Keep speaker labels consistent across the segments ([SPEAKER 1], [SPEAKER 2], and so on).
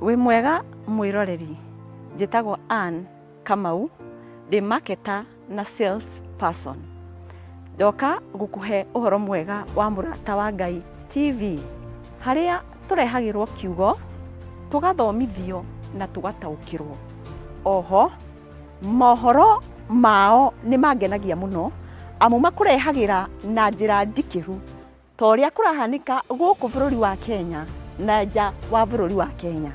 [SPEAKER 1] Wĩ mwega mwĩroreri, njĩtagwo Ann Kamau, ndĩ marketer na sales person. Ndoka gũkũhe ũhoro mwega wa Mũrata wa Ngai TV, harĩa tũrehagĩrwo kiugo, tũgathomithio na tũgataũkĩrwo. Oho, mohoro mao nĩ mangenagia mũno, amu makũrehagĩra na njĩra ndikĩru ta ũrĩa kũrahanĩka gũkũ bũrũri wa Kenya na nja wa bũrũri wa Kenya.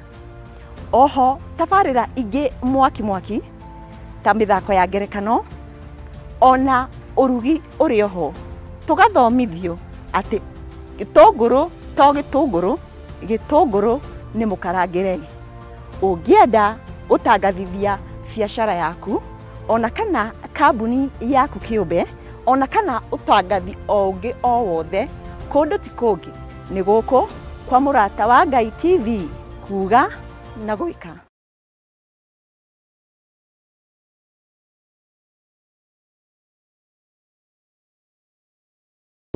[SPEAKER 1] Oho tabarĩra ingĩ mwaki mwaki ta mĩthako ya ngerekano ona ũrugi ũrĩ oho, tũgathomithio atĩ gĩtũngũrũ to gĩtũngũrũ, gĩtũngũrũ nĩ mũkarangĩre. Ũngĩenda gũtangathithia biacara yaku ona kana kambuni yaku kĩũmbe ona kana ũtangathi o ũngĩ o wothe, kũndũ ti kũngĩ nĩ gũkũ kwa Mũrata wa Ngai TV, kuga na gwĩka.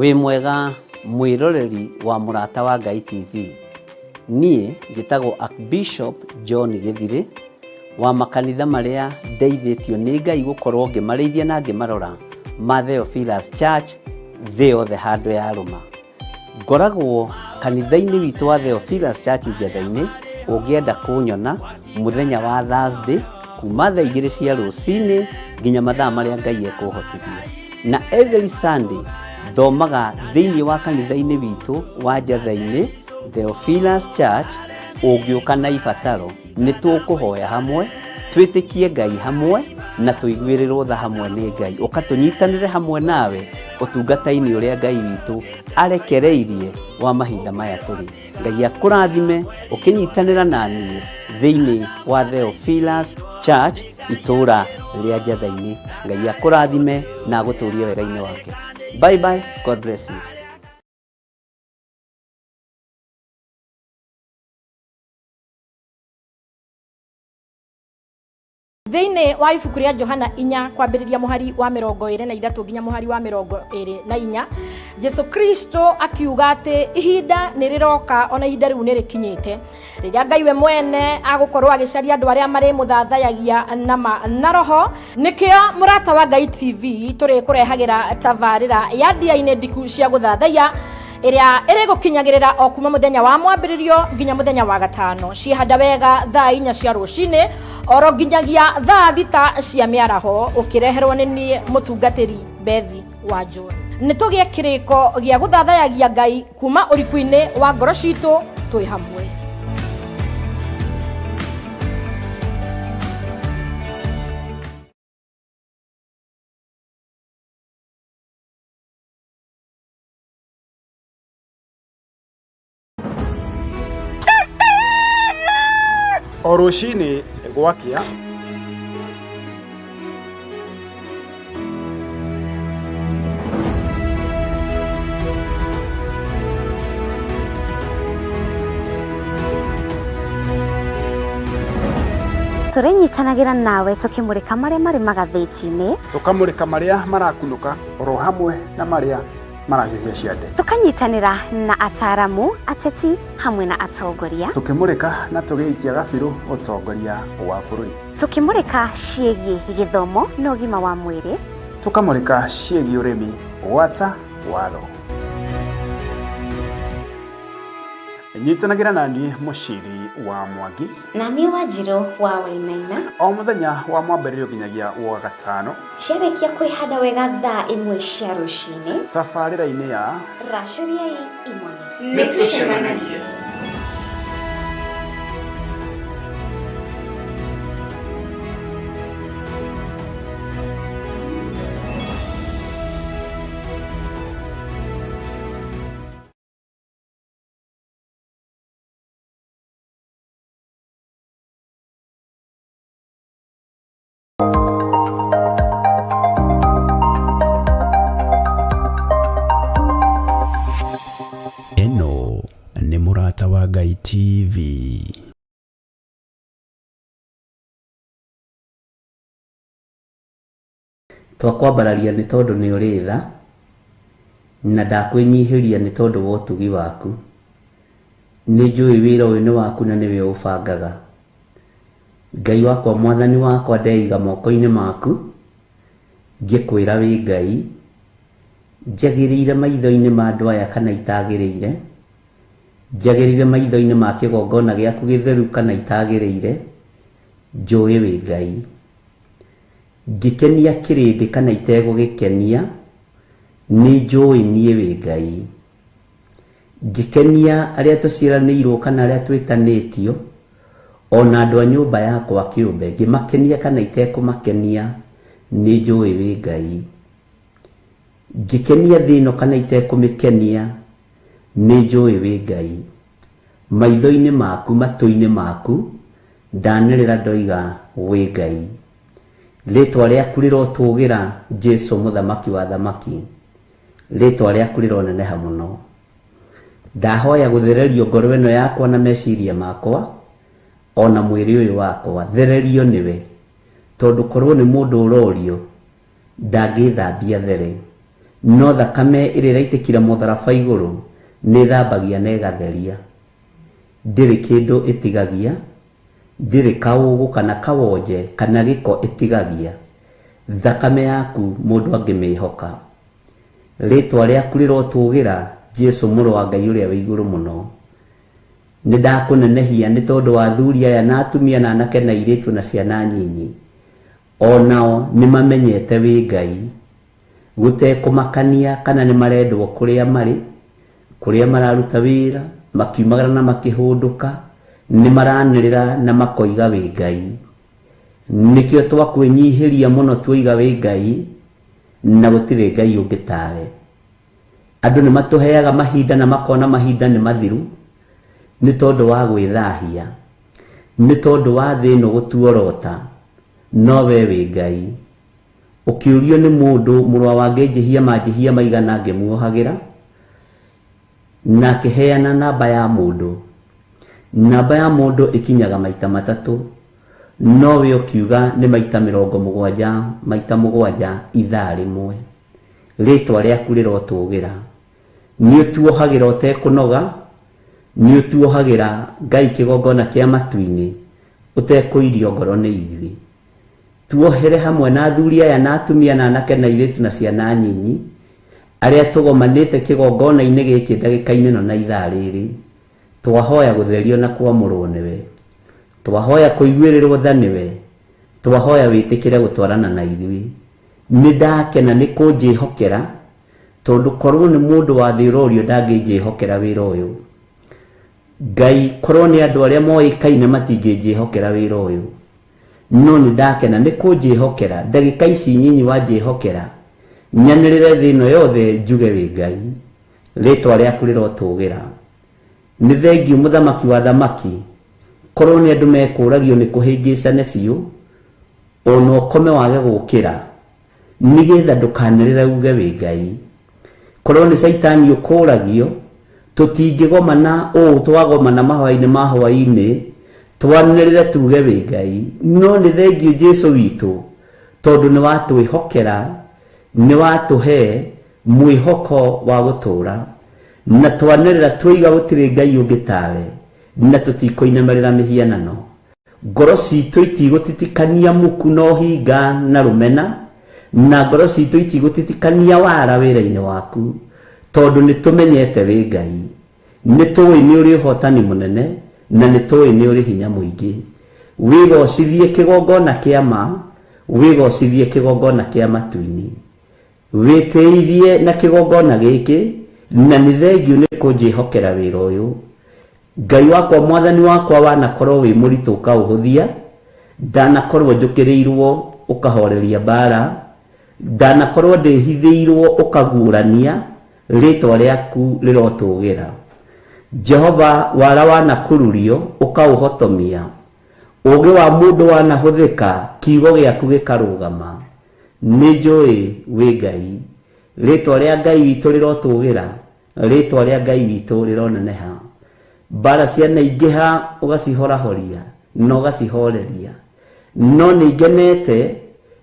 [SPEAKER 2] Wĩ mwega mwĩroreri wa Mũrata wa Ngai TV. Niĩ njĩtagwo Archbishop John Gĩthirĩ wa makanitha marĩa ndeithĩtio nĩ Ngai gũkorwo ngĩmarĩithia na ngĩmarora ma Theophilus Church thĩ yothe handũ yarũma. Ngoragwo kanitha-inĩ witũ wa Theophilus Church Njetha-inĩ, ũngĩenda kũnyona mũthenya wa Thursday kuma thaa igĩrĩ cia rũcinĩ nginya mathaa marĩa Ngai ekũhotithia. Na every Sunday thomaga thĩinĩ wa kanitha-inĩ witũ wa Njetha-inĩ Theophilus Church, ũngĩũka na ibataro nĩ tũkũhoya hamwe, twĩtĩkie Ngai hamwe na tũiguĩrĩrwo tha hamwe nĩ Ngai. Ũka tũnyitanĩre hamwe nawe ũtungata-inĩ ũrĩa Ngai witũ arekereirie wa mahinda maya tũrĩ. Ngai akũrathime ũkĩnyitanĩra na niĩ thĩinĩ wa Theophilus Church itũũra rĩa Njetha-inĩ. Ngai akũrathime na agũtũrie wega-inĩ wake. Bye bye, God bless you.
[SPEAKER 3] Thĩinĩ wa ibuku rĩa Johana inya kwambĩrĩria mũhari wa 23 nginya mũhari wa 24, Jesu Kristo akiuga atĩ ihinda nĩ rĩroka ona ihinda rĩu nĩ rĩkinyĩte rĩrĩa Ngai we mwene agũkorwo agĩcaria andũ arĩa marĩmũthathayagia na ma na roho. Nĩkĩo Mũrata wa Ngai TV tũrĩkũrehagĩra tabarĩra ya ndia-inĩ ndiku cia gũthathaiya ĩrĩa ĩrĩgũkinyagĩrĩra o kuma mũthenya wa mwambĩrĩrio nginya mũthenya wa gatano, ciĩhanda wega thaa 4 cia rũcinĩ oro nginyagia thaa 6 cia mĩaraho, ũkĩreherwo nĩ niĩ mũtungatĩri Bethi wa John. Nĩ tũgĩe kĩrĩko gĩa gũthathayagia Ngai kuma ũriku-inĩ wa ngoro citũ twĩ hamwe.
[SPEAKER 4] O rũcinĩ gwakĩa,
[SPEAKER 5] Tũrĩnyitanagĩra nawe tũkĩmũrĩka marĩa marĩ magathĩti-inĩ,
[SPEAKER 4] tũkamũrĩka marĩa marakunũka oro hamwe na marĩa marahiũhia ciande,
[SPEAKER 5] tũkanyitanĩra na ataaramu, ateti hamwe na atongoria,
[SPEAKER 4] tũkĩmũrĩka na tũgĩikia gabirũ ũtongoria wa bũrũri,
[SPEAKER 5] tũkĩmũrĩka ciĩgiĩ gĩthomo na ũgima wa mwĩrĩ,
[SPEAKER 4] tũkamũrĩka ciĩgiĩ ũrĩmi gwata watho. Nyitanagĩra na niĩ Mũciri wa Mwangi
[SPEAKER 5] na niĩ Wanjirũ wa Wainaina
[SPEAKER 4] o mũthenya wa mwambĩrĩrio nginyagia wa gatano,
[SPEAKER 5] ciarĩkia kwĩhanda wega thaa 1 cia rũcinĩ
[SPEAKER 4] tabarĩra-inĩ ya
[SPEAKER 5] Racũriai Imone.
[SPEAKER 6] Nĩ tũcemanagie.
[SPEAKER 7] Ĩno nĩ Mũrata wa Ngai TV.
[SPEAKER 2] Twakwambararia nĩ tondũ nĩ ũrĩ tha, na ndakwĩnyihĩria nĩ tondũ wa ũtugi waku. Nĩ njũĩ wĩra ũyũ nĩ waku na nĩwe ũbangaga. Ngai wakwa, mwathani wakwa, ndeiga moko-inĩ maku, ngĩkwĩra wĩ Ngai, njagĩrĩire maitho-inĩ ma andũ aya kana itagĩrĩire, njagĩrĩire maitho-inĩ ma kĩgongona gĩaku gĩtheru kana itagĩrĩire, njũĩ wĩ Ngai. Ngĩkenia kĩrĩndĩ kana itegũgĩkenia, nĩ njũĩ niĩ wĩ Ngai. Ngĩkenia arĩa tũciaranĩirwo kana arĩa twĩtanĩtio, ona andũ a nyũmba yakwa kĩũmbe, ngĩmakenia kana itekũmakenia, nĩ njũĩ wĩ Ngai. Ngĩkenia thĩ ĩno kana itekũmĩkenia, nĩ njũĩ wĩ Ngai. Maitho-inĩ maku, matũ-inĩ maku, ndanĩrĩra ndoiga wĩ Ngai. Rĩtwa rĩaku rĩrotũgĩra, Jesu mũthamaki wa thamaki. Rĩtwa rĩaku rĩroneneha mũno. Ndahoya gũthererio ngoro ĩno yakwa na meciria makwa, ona mwĩrĩ ũyũ wakwa, thererio nĩwe. Tondũ korwo nĩ mũndũ ũrorio, ndangĩthambia there. No thakame ĩrĩa ĩraitĩkire mũtharaba igũrũ, nĩ ĩthambagia na ĩgatheria. Ndĩrĩ kĩndũ ĩtigagia, ndĩrĩ kaũgũ kana kawonje kana gĩko ĩtigagia. Thakame yaku mũndũ angĩmĩhoka. Rĩtwa rĩaku rĩrotũgĩra, Jesu mũrũ wa Ngai ũrĩa wĩ igũrũ mũno. Nĩ ndakũnenehia nĩ tondũ wa athuri aya na atumia na anake na airĩtu na ciana nyinyi. Onao nĩ mamenyete wĩ Ngai. Gũtekũmakania kana nĩ marendwo kũrĩa marĩ, kũrĩa mararuta wĩra, makiumagara na makĩhũndũka, nĩ maranĩrĩra na makoiga wĩ Ngai. Nĩkĩo twakwĩnyihĩria mũno tuoiga wĩ Ngai, na gũtirĩ Ngai ũngĩ tawe. Andũ nĩ matũheaga mahinda na makona mahinda nĩ mathiru, nĩ tondũ wa gwĩthahia, nĩ tondũ wa thĩ ĩno gũtuorota, no we wĩ Ngai. Ũkĩũrio nĩ mũndũ mũrũ wa ngĩnjĩhia manjĩhia maigana ngĩmuohagĩra, na akĩheana namba ya mũndũ. Namba ya mũndũ ĩkinyaga maita matatũ, no we ũkiuga nĩ maita 70 maita 7 ithaa rĩmwe. Rĩtwa rĩaku rĩrotũgĩra. Nĩ ũtuohagĩra ũtekũnoga, nĩ ũtuohagĩra Ngai kĩgongona kĩa matu-inĩ, ũtekũirio ngoro nĩ ithuĩ. Tuohere hamwe na athuri aya na atumia na anake na airĩtu na ciana nyinyi, arĩa tũgomanĩte kĩgongona-inĩ gĩkĩ ndagĩka-inĩ ĩno na ithaa rĩrĩ. Twahoya gũtherio na kwamũrwo nĩwe. Twahoya kũiguĩrĩrwo tha nĩwe. Twahoya wĩtĩkĩre gũtwarana na ithuĩ. Nĩ ndakena nĩ kũnjĩhokera, tondũ korwo nĩ mũndũ wa thĩ ũrorio ndangĩnjĩhokera wĩra ũyũ. Ngai, korwo nĩ andũ arĩa moĩkaine matingĩnjĩhokera wĩra ũyũ. No nĩ ndakena nĩ kũnjĩhokera, ndagĩka ici nyinyi wanjĩhokera, nyanĩrĩre thĩ ĩno yothe njuge wĩ Ngai. Rĩtwa rĩaku rĩrotũgĩra. Nĩ thengiũ mũthamaki wa thamaki, korwo nĩ andũ mekũragio nĩ kũhĩngĩcane biũ, ona ũkome wage gũkĩra, nĩgetha ndũkanĩrĩre uge wĩ Ngai. Korwo nĩ caitani ũkũragio, tũtingĩgomana ũũ twagomana mahoya-inĩ ma hwaĩ-inĩ, twanĩrĩre tuge wĩ Ngai. No nĩ thengiũ Jesu witũ, tondũ nĩ watwĩhokera, nĩ watũhe mwĩhoko wa gũtũũra. Na twanĩrĩra tuiga gũtirĩ Ngai ũngĩ tawe, na tũtikũinamĩrĩra mĩhianano. Ngoro citũ itigũtitikania muku na ũhinga na rũmena, na ngoro citũ itigũtitikania wara wĩra-inĩ waku, tondũ nĩ tũmenyete wĩ Ngai. Nĩ tũĩ nĩ ũrĩ ũhotani mũnene, na nĩ tũĩ nĩ ũrĩ hinya mũingĩ. Wĩgocithie kĩgongona kĩa ma, wĩgocithie kĩgongona kĩa matu-inĩ. Wĩtĩithie na kĩgongona gĩkĩ, na nĩ thengiũ nĩ kũnjĩhokera wĩra ũyũ. Ngai wakwa, mwathani wakwa, wanakorwo wĩ mũritũ ũkaũhũthia, ndanakorwo njũkĩrĩirwo ũkahoreria mbara, ndanakorwo ndĩhithĩirwo ũkaguũrania, rĩtwa rĩaku rĩrotũgĩra. Jehova, wara wanakururio ũkaũhotomia, ũũgĩ wa mũndũ wanahũthĩka, kiugo gĩaku gĩkarũgama. Nĩ njũĩ wĩ Ngai. Rĩtwa rĩa Ngai witũ rĩrotũgĩra, rĩtwa rĩa Ngai witũ rĩroneneha. Mbara cianaingĩha ũgacihorahoria na ũgacihoreria. No nĩ ngenete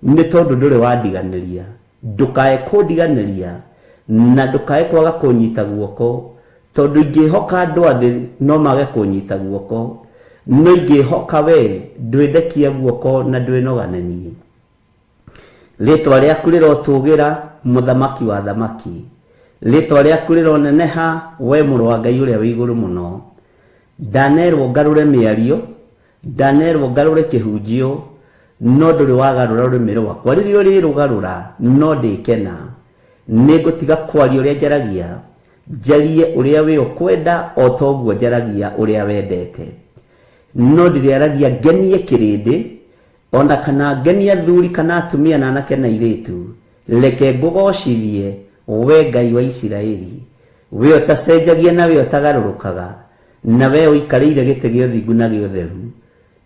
[SPEAKER 2] nĩ tondũ ndũrĩ wandiganĩria. Ndũkae kũndiganĩria na ndũkae kwaga kũnyita guoko, Tondũ ingĩhoka andũ a thĩ no mage kũnyita guoko, no ingĩhoka we ndwĩndekia guoko na ndwĩnogane niĩ. Rĩtwa rĩaku rĩrotũgĩra, Mũthamaki wa athamaki. Rĩtwa rĩaku rĩroneneha, we Mũrũ wa Ngai ũrĩa wĩ igũrũ mũno. Ndanerwo ngarũre mĩario, ndanerwo ngarũre kĩhunjio, no ndũrĩ wagarũra rũrĩmĩ rwakwa. Rĩrĩa ũrĩrũgarũra, no ndĩkena. Nĩngũtiga kwaria ũrĩa njaragia, njarie ũrĩa we ũkwenda o ta ũguo njaragia ũrĩa wendete. No ndĩrĩaragia ngenie kĩrĩndĩ, o na kana ngenie athuri kana atumia na anake na airĩtu. Reke ngũgoocithie, wee Ngai wa Isiraeli, wee ũtacenjagia na wee ũtagarũrũkaga, na wee ũikarĩire gĩtĩ gĩa ũthingu na gĩa ũtheru.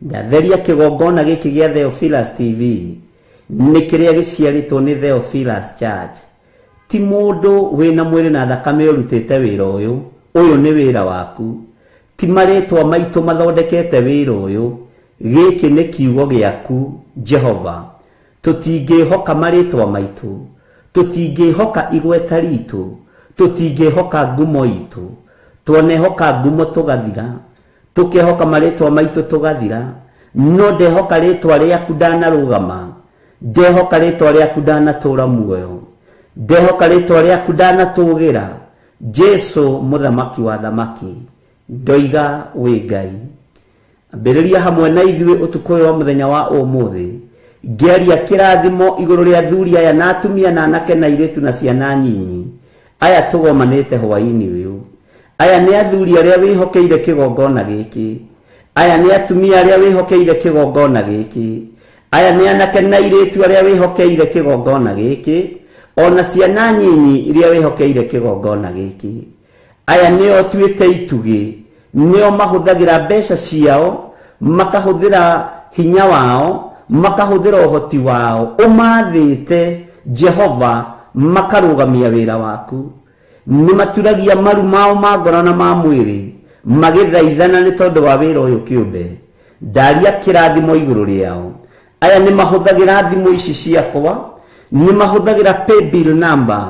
[SPEAKER 2] Ndatheria kĩgongona gĩkĩ gĩa Theophilus TV, nĩ kĩrĩa gĩciarĩtwo nĩ Theophilus Church. Ti mũndũ wĩna mwĩrĩ na thakame ũrutĩte wĩra ũyũ, ũyũ nĩ wĩra waku. Ti marĩtwa maitũ mathondekete wĩra ũyũ, gĩkĩ nĩ kiugo gĩaku, Jehova. Tũtingĩhoka marĩtwa maitũ, tũtingĩhoka igweta ritũ, tũtingĩhoka ngumo itũ. Twanehoka ngumo tũgathira, tũkehoka marĩtwa maitũ tũgathira, no ndehoka rĩtwa rĩaku ndanarũgama, ndehoka rĩtwa rĩaku ndanatũra muoyo, ndehoka rĩtwa rĩaku ndanatũgĩra. Jesu mũthamaki wa thamaki, ndoiga wĩ Ngai. Ambĩrĩria hamwe na ithuĩ ũtukũ ũyũ wa mũthenya wa ũmũthĩ, ngĩaria kĩrathimo igũrũ rĩa athuri aya na atumia na anake na airĩtu na ciana nyinyi, aya tũgomanĩte hwaĩ-inĩ ũyũ. Aya nĩ athuri arĩa wĩhokeire kĩgongona gĩkĩ. Aya nĩ atumia arĩa wĩhokeire kĩgongona gĩkĩ. Aya nĩ anake na airĩtu arĩa wĩhokeire kĩgongona gĩkĩ, o na ciana nyinyi iria wĩhokeire kĩgongona gĩkĩ. Aya nĩo ũtuĩte itugĩ, nĩo mahũthagĩra mbeca ciao, makahũthĩra hinya wao, makahũthĩra ũhoti wao, ũmathĩte, Jehova, makarũgamia wĩra waku. Nĩmaturagia maru mao ma ngoro na ma mwĩrĩ, magĩthaithana nĩ tondũ wa wĩra ũyũ kĩũmbe. Ndaria kĩrathimo igũrũ rĩao. Aya nĩ mahũthagĩra thimũ ici ciakwa, nĩ mahũthagĩra paybill number,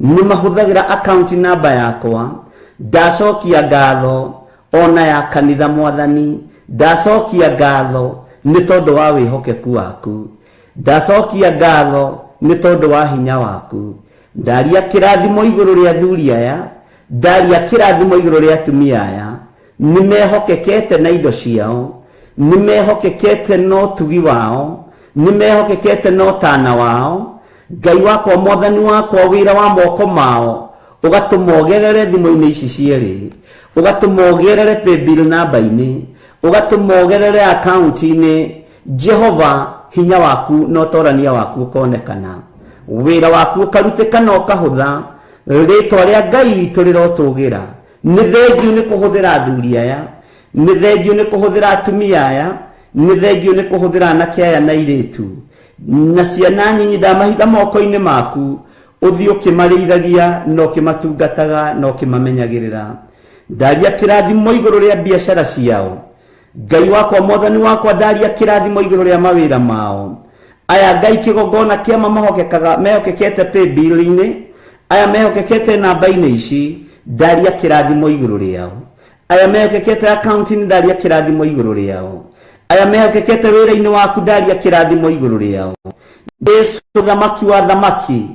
[SPEAKER 2] nĩ mahũthagĩra account number yakwa. Ndacokia ngatho ona ya kanitha Mwathani, ndacokia ngatho nĩ tondũ wa wĩhokeku waku. Ndacokia ngatho nĩ tondũ wa hinya waku. Ndaria kĩrathimo igũrũ rĩa athuri aya, ndaria kĩrathimo igũrũ rĩa atumia aya. Nĩ mehokekete na indo ciao, nĩ mehokekete na ũtugi wao, nĩ mehokekete na ũtana wao. Ngai wakwa, Mwathani wakwa, wĩra wa moko mao ũgatũma ũgerere thimũ-inĩ ici cierĩ, ũgatũma ũgerere paybill namba-inĩ, ũgatũma ũgerere akaunti-inĩ. Jehova, hinya waku na ũtorania waku ũkonekana, wĩra waku ũkarutĩka na ũkahũtha. Rĩtwa rĩa Ngai witũ rĩrotũgĩra. Nĩ thengiũ nĩ kũhũthĩra athuri aya, nĩ thengiũ nĩ kũhũthĩra atumia aya, nĩ thengiũ nĩ kũhũthĩra anake aya na airĩtu na ciana nyinyi. Ndamahitha moko-inĩ maku, ũthiĩ ũkĩmarĩithagia na ũkĩmatungataga na ũkĩmamenyagĩrĩra. Ndaria kĩrathimo igũrũ rĩa biacara ciao. Ngai wakwa, Mwathani wakwa, ndaria kĩrathimo igũrũ rĩa mawĩra mao. Aya Ngai kĩgongona kĩama mahokekaga, mehokekete paybill-inĩ, aya mehokekete namba-inĩ ici, ndaria kĩrathimo igũrũ rĩao. Aya mehokekete akaunti-inĩ, ndaria kĩrathimo igũrũ rĩao. Aya mehokekete wĩra-inĩ waku, ndaria kĩrathimo igũrũ rĩao. Jesu thamaki wa thamaki,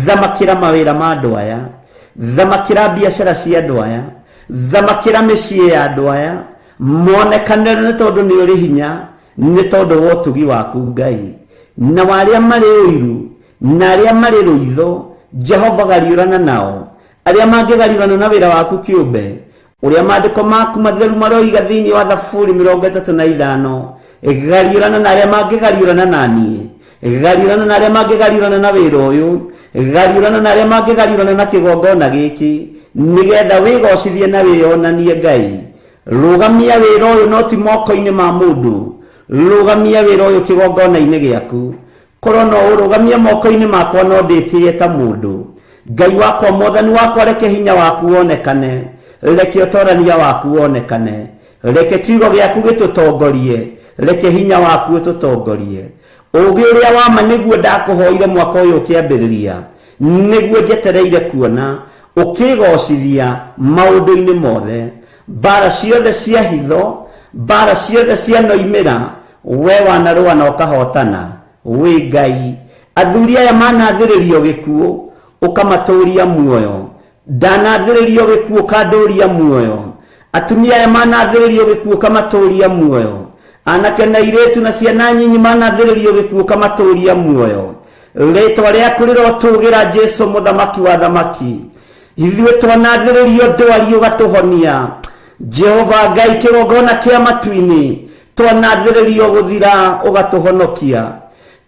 [SPEAKER 2] thamakĩra mawĩra ma andũ aya, thamakĩra biacara cia andũ aya, thamakĩra mĩciĩ ya andũ aya, monekanĩre nĩ tondũ nĩ ũrĩ hinya, nĩ tondũ wa ũtugi waku Ngai. Na wa arĩa marĩ ũiru na arĩa marĩ rũitho, Jehova gariũrana nao. Arĩa mangĩgariũrana na wĩra waku kĩũmbe, ũrĩa maandĩko maku matheru maroiga thĩinĩ wa Thaburi 35, gariũrana na arĩa mangĩgariũrana na niĩ, gariũrana na arĩa mangĩgariũrana na wĩra ũyũ, gariũrana na arĩa mangĩgariũrana na kĩgongona gĩkĩ, nĩgetha wĩgocithie na wĩyonanie Ngai. Rũgamia wĩra ũyũ no ti moko-inĩ ma mũndũ, rũgamia wĩra ũyũ kĩgongona-inĩ gĩaku. Korwo no ũrũgamie moko-inĩ makwa no ndĩtĩe ta mũndũ. Ngai wakwa, Mwathani wakwa, reke hinya waku wonekane, reke ũtorania waku wonekane, reke kiugo gĩaku gĩtũtongorie, reke hinya waku ũtũtongorie. Ũũgĩ ũrĩa wa ma nĩguo ndakũhoire mwaka ũyũ ũkĩambĩrĩria, nĩguo njetereire kuona. Ũkĩgocithia maũndũ-inĩ mothe. Mbara ciothe cia hitho, mbara ciothe cia noimĩra, we wanarũa na ũkahotana. Wĩ Ngai. Athuri aya manathĩrĩrio gĩkuũ, ũkamatũria muoyo. Ndanathĩrĩrio gĩkuũ ũkandũria muoyo. Atumia aya manathĩrĩrio gĩkuũ ũkamatũria muoyo. Anake na airĩtu na ciana nyinyi manathĩrĩrio gĩkuũ ũkamatũria muoyo. Rĩtwa rĩaku rĩrotũgĩra Jesu mũthamaki wa thamaki. Ithuĩ twanathĩrĩrio ndwari ũgatũhonia. Jehova Ngai kĩgongona kĩa matu-inĩ, twanathĩrĩrio gũthira ũgatũhonokia.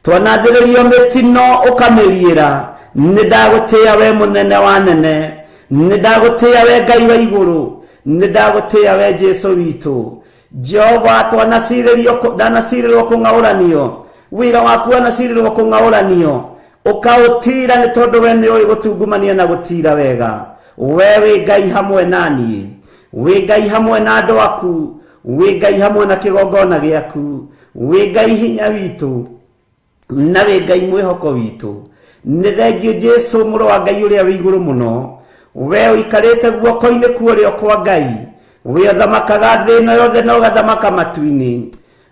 [SPEAKER 2] Twanathĩrĩrio mĩtino ũkamĩriĩra. Nĩ ndagũtĩĩa we mũnene wa nene, nĩ ndagũtĩĩa we Ngai wa igũrũ, nĩ ndagũtĩĩa we Jesu witũ. Jehova twanacirĩrio ndanacirĩrwo kũng'aũranio, wĩra waku wanacirĩrwo kũng'aũranio, ũkaũtira nĩ tondũ we nĩ ũĩ gũtungumania na gũtira wega. We wĩ Ngai hamwe na niĩ, wĩ Ngai hamwe na andũ aku, wĩ Ngai hamwe na kĩgongona gĩaku, wĩ Ngai hinya witũ, na wĩ Ngai mwĩhoko witũ. Nĩ thengio Jesu mũrũ wa Ngai ũrĩa wĩ igũrũ mũno, we ũikarĩte guoko-inĩ kwa ũrĩo kwa Ngai, we ũthamakaga thĩ ĩno yothe na ũgathamaka matu-inĩ,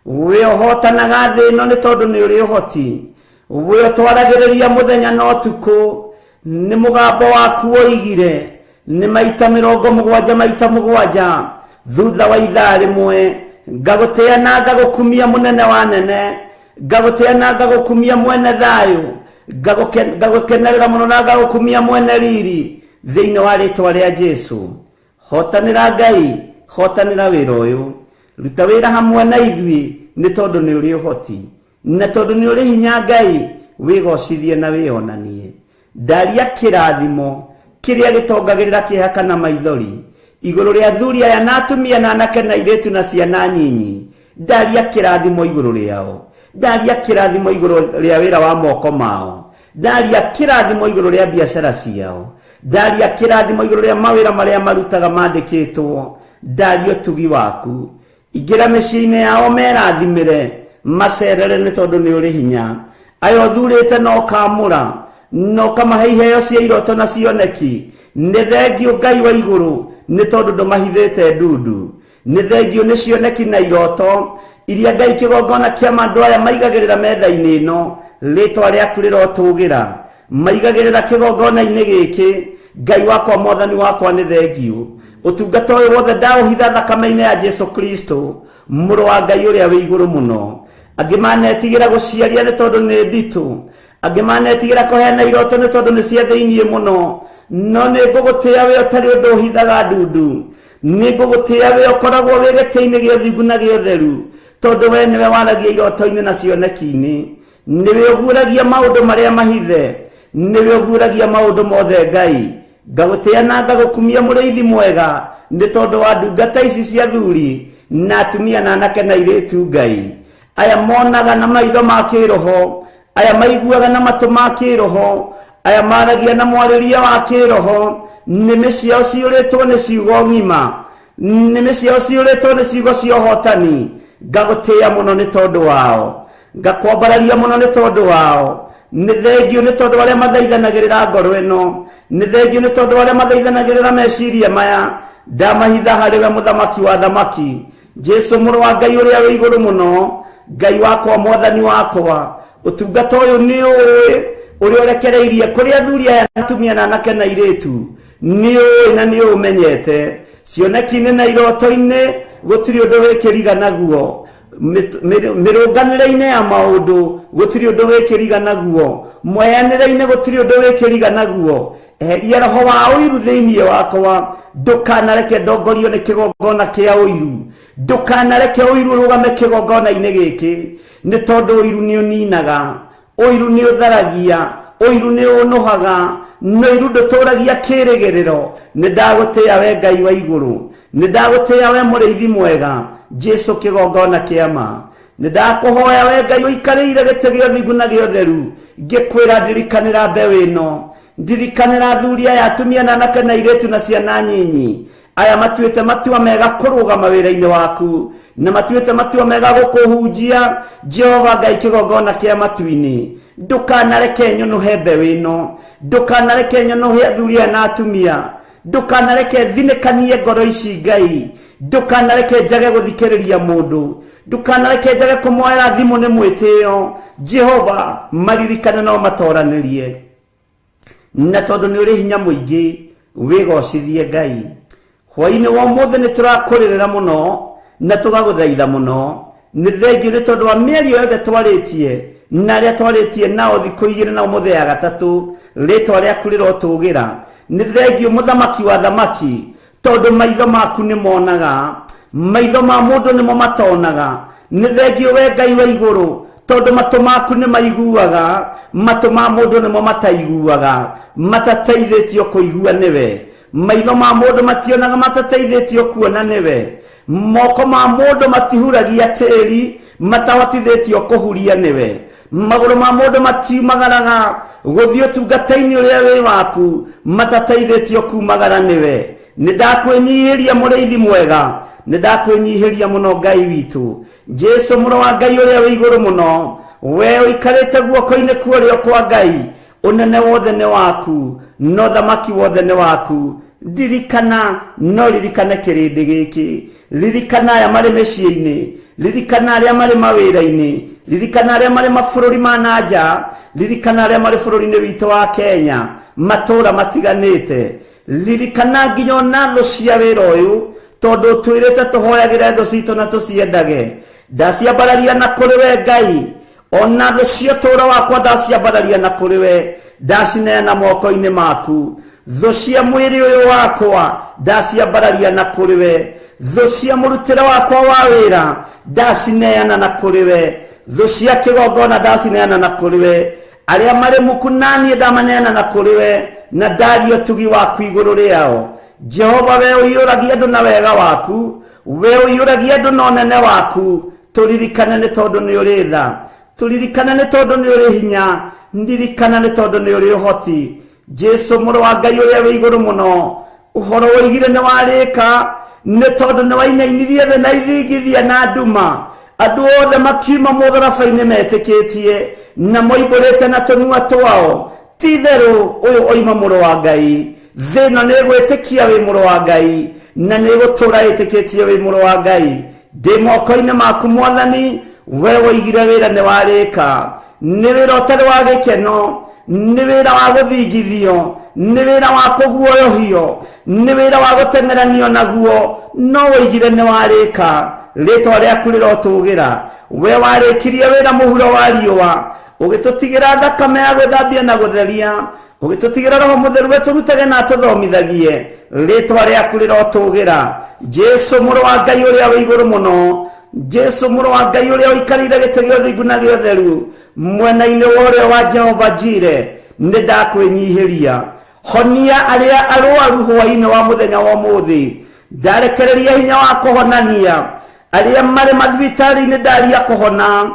[SPEAKER 2] we ũhotanaga thĩ ĩno nĩ tondũ nĩ ũrĩ ũhoti, we ũtwaragĩrĩria mũthenya na ũtukũ, nĩ mũgambo waku woigire nĩ maita 70 maita 7 thutha wa ithaa rĩmwe. Ngagũtĩĩa na ngagũkumia mũnene wa nene, ngagũtĩĩa na ngagũkumia mwene thayũ, ngagũkenerera mũno na ngagũkumia mwene riri, thĩinĩ wa rĩtwa rĩa Jesu. Hotanĩra Ngai, hotanĩra wĩra ũyũ, ruta wĩra hamwe na ithuĩ nĩ tondũ nĩ ũrĩ ũhoti, na tondũ nĩ ũrĩ hinya Ngai, wĩgocithie na wĩonanie. Ndaria kĩrathimo kĩrĩa gĩtongagĩrĩra kĩeha kana maithori igũrũ rĩa athuri aya na atumia na anake na airĩtu na ciana nyinyi. Ndaria kĩrathimo igũrũ rĩao, ndaria kĩrathimo igũrũ rĩa wĩra wa moko mao, ndaria kĩrathimo igũrũ rĩa biacara ciao, ndaria kĩrathimo igũrũ rĩa mawĩra marĩa marutaga mandĩkĩtwo. Ndaria ũtugi waku, ingĩra mĩciĩ-inĩ yao merathimĩre, macerere nĩ tondũ nĩ ũrĩ hinya. Aya ũthurĩte na ũkamũra na ũkamahe iheo cia iroto na cioneki. Nĩ thengio Ngai wa igũrũ nĩ tondũ ndũmahithĩte ndundu. Nĩ thengio nĩ cioneki na iroto iria Ngai kĩgongona kĩa andũ aya maigagĩrĩra metha-inĩ ĩno, rĩtwa rĩaku rĩrotũgĩra. Maigagĩrĩra kĩgongona-inĩ gĩkĩ, Ngai wakwa mwathani wakwa nĩ thengio. Ũtungata ũyũ wothe ndaũhitha thakame-inĩ ya Jesu Kristo mũrũ wa Ngai ũrĩa wĩ igũrũ mũno. Angĩ manetigĩra gũciaria nĩ tondũ nĩ nditũ, angĩ manetigĩra kũheana iroto nĩ tondũ nĩ cia thĩiniĩ mũno, no nĩ ngũgũtĩĩa we ũtarĩ ũndũ ũhithaga ndundu. Nĩ ngũgũtĩĩa we ũkoragwo wĩ gĩtĩ-inĩ gĩa ũthingu na gĩa ũtheru, tondũ we nĩwe waragia iroto-inĩ na cioneki-inĩ. Nĩwe ũguũragia maũndũ marĩa mahithe, nĩwe ũguũragia maũndũ mothe Ngai. Ngagũtĩĩa na ngagũkumia mũrĩithi mwega nĩ tondũ wa ndungata ici cia athuri na atumia na anake na airĩtu Ngai. Aya monaga na maitho ma kĩroho, aya maiguaga na matũ ma kĩroho, aya maragia na mwarĩrie wa kĩroho. Nĩmĩ ciao ciũrĩtwo nĩ ciugo ng'ima, nĩmĩ ciao ciũrĩtwo nĩ ciugo cia ũhotani. Ngagũtĩĩa mũno nĩ tondũ wao, ngakwambararia mũno nĩ tondũ wao. Nĩ thengio nĩ tondũ arĩa mathaithanagĩrĩra ngoro ĩno, nĩ thengio nĩ tondũ arĩa mathaithanagĩrĩra meciria maya. Ndamahitha harĩ we mũthamaki wa thamaki, Jesu mũrũ wa Ngai ũrĩa wĩ igũrũ mũno, Ngai wakwa mwathani wakwa. Ũtungata ũyũ nĩ ũĩ ũrĩa ũrekereirie kũrĩ athuri aya na atumia na anake na airĩtu, nĩ ũĩ na nĩ ũmenyete. Cioneki-inĩ na iroto-inĩ gũtirĩ ũndũ wĩkĩriga naguo, mĩrũnganĩre-inĩ ya maũndũ gũtirĩ ũndũ wĩkĩriga naguo, mweanĩre-inĩ gũtirĩ ũndũ wĩkĩriga naguo. Eheria roho wa ũiru thĩinĩ wakwa, ndũkanareke ndongorio nĩ kĩgongona kĩa ũiru, ndũkanareke ũiru ũrũgame kĩgongona-inĩ gĩkĩ, nĩ tondũ ũiru nĩ ũninaga, ũiru nĩ ũtharagia, ũiru nĩ ũnũhaga, na ũiru ndũtũragia kĩrĩgĩrĩro. Nĩ ndagũtĩĩa we Ngai wa igũrũ, nĩ ndagũtĩĩa we mũrĩithi mwega, Jesu kĩgongona kĩa ma. Nĩ ndakũhoya we Ngai ũikarĩire gĩtĩ gĩa ũthingu na gĩa ũtheru, ngĩkwĩra ndirikanĩra mbeũ ĩno, ndirikanĩra athuri aya atumia na anake na airĩtu na ciana nyinyi, aya matuĩte matua mega kũrũgama wĩra-inĩ waku, na matuĩte matua mega gũkũhunjia Jehova Ngai kĩgongona kĩa matu-inĩ. Ndũkanareke nyũnũhe mbeũ ĩno, ndũkanareke nyũnũhe athuri aya na atumia, ndũkanareke thinĩkanie ngoro ici Ngai, ndũkanareke njage gũthikĩrĩria mũndũ, ndũkanareke njage kũmoera thimũ nĩ mwĩtĩo. Jehova, maririkane no matoranĩrie, na tondũ nĩ ũrĩ hinya mũingĩ, wĩgocithie Ngai. Hwainĩ wa ũmũthĩ nĩ tũrakũrĩrĩra mũno na tũgagũthaitha mũno. Nĩ thengiũ nĩ tondũ wa mĩario yothe twarĩtie na arĩa twarĩtie nao thikũ igĩrĩ na ũmũthĩ ya gatatũ, rĩtwa rĩaku rĩrotũgĩra. Nĩ thengiũ mũthamaki wa thamaki, tondũ maitho maku nĩ monaga, maitho ma mũndũ nĩmo matonaga. Nĩ thengiũ we Ngai wa igũrũ, tondũ matũ maku nĩ maiguaga, matũ ma mũndũ nĩmo mataiguaga, matateithĩtio kũigua nĩwe. Maitho ma mũndũ mationaga, matateithĩtio kuona nĩwe. Moko ma mũndũ matihuragia tĩri, matahotithĩtio kũhuria nĩwe. Magũrũ ma mũndũ matiumagaraga gũthiĩ ũtungata-inĩ ũrĩa wĩ waku, matateithĩtio kumagara nĩwe. Nĩ ndakwĩnyihĩria mũrĩithi mwega, nĩ ndakwĩnyihĩria mũno Ngai witũ. Jesu mũrũ wa Ngai ũrĩa wĩ igũrũ mũno, we ũikarĩte guoko-inĩ kwa ũrĩo kwa Ngai, ũnene wothe nĩ waku, no thamaki wothe nĩ waku. Ndirikana, no ririkane kĩrĩndĩ gĩkĩ, ririkana aya marĩ mĩciĩ-inĩ, ririkana arĩa marĩ mawĩra-inĩ, ririkana arĩa marĩ mabũrũri ma na nja, ririkana arĩa marĩ bũrũri-inĩ witũ wa Kenya, matũũra matiganĩte. Ririkana nginya ona thũ cia wĩra ũyũ, tondũ ũtwĩrĩte tũhoyagĩre thũ citũ na tũciendage. Ndaciambararia na kũrĩ we Ngai, ona thũ cia ũtũũro wakwa ndaciambararia na kũrĩ we, ndacineana moko-inĩ maku. Thũ cia mwĩrĩ ũyũ wakwa ndaciambararia na kũrĩ we, thũ cia mũrutĩre wakwa wa wĩra ndacineana na kũrĩ we, thũ cia kĩgongona ndacineana na kũrĩ we, arĩa marĩ muku naniĩ ndamaneana na kũrĩ we, na ndaria ũtugi waku igũrũ rĩao. Jehova, we ũiyũragia andũ na wega waku, we ũiyũragia andũ na ũnene waku, tũririkane nĩ tondũ nĩ ũrĩ tha, tũririkane nĩ tondũ nĩ ũrĩ hinya, ndirikana nĩ tondũ nĩ ũrĩ ũhoti. Jesu mũrũ wa Ngai ũrĩa wĩ igũrũ mũno, ũhoro woigire nĩ warĩka, nĩ tondũ nĩ wainainirie thĩ na ithingithia na nduma. Andũ othe makiuma mũtharaba-inĩ metĩkĩtie na moimbũrĩte na tũnua twao, ti itherũ ũyũ oima mũrũ wa Ngai. Thĩ ĩno nĩ ĩgwĩtĩkia wĩ mũrũ wa Ngai, na nĩ ĩgũtũũra ĩtĩkĩtie wĩ mũrũ wa Ngai. Ndĩ moko-inĩ maku Mwathani, we woigire wĩra nĩ warĩka. Nĩ wĩra ũtarĩ wa gĩkeno, nĩ wĩra wa gũthingithio, nĩ wĩra wa kũguoyohio, nĩ wĩra wa gũteng'eranio naguo, no woigire nĩ warĩka. Rĩtwa rĩaku rĩrotũgĩra. We warĩkirie wĩra mũhuro wa riũa, ũgĩtũtigĩra thakame ya gwĩthambia na gũtheria, ũgĩtũtigĩra Roho Mũtheru atũrutage na atũthomithagie. Rĩtwa rĩaku rĩrotũgĩra. Jesu mũrũ wa Ngai ũrĩa wĩ igũrũ mũno, Jesu mũrũ wa Ngai ũrĩa ũikarĩire gĩtĩ gĩa ũthingu na gĩa ũtheru, mwena-inĩ wa ũrĩo wa Jehova Jire, nĩ ndakwĩnyihĩria. Honia arĩa arwaru hwainĩ wa mũthenya wa ũmũthĩ, ndarekereria hinya wa kũhonania arĩa marĩ mathibitarĩ-inĩ, ndaria kũhona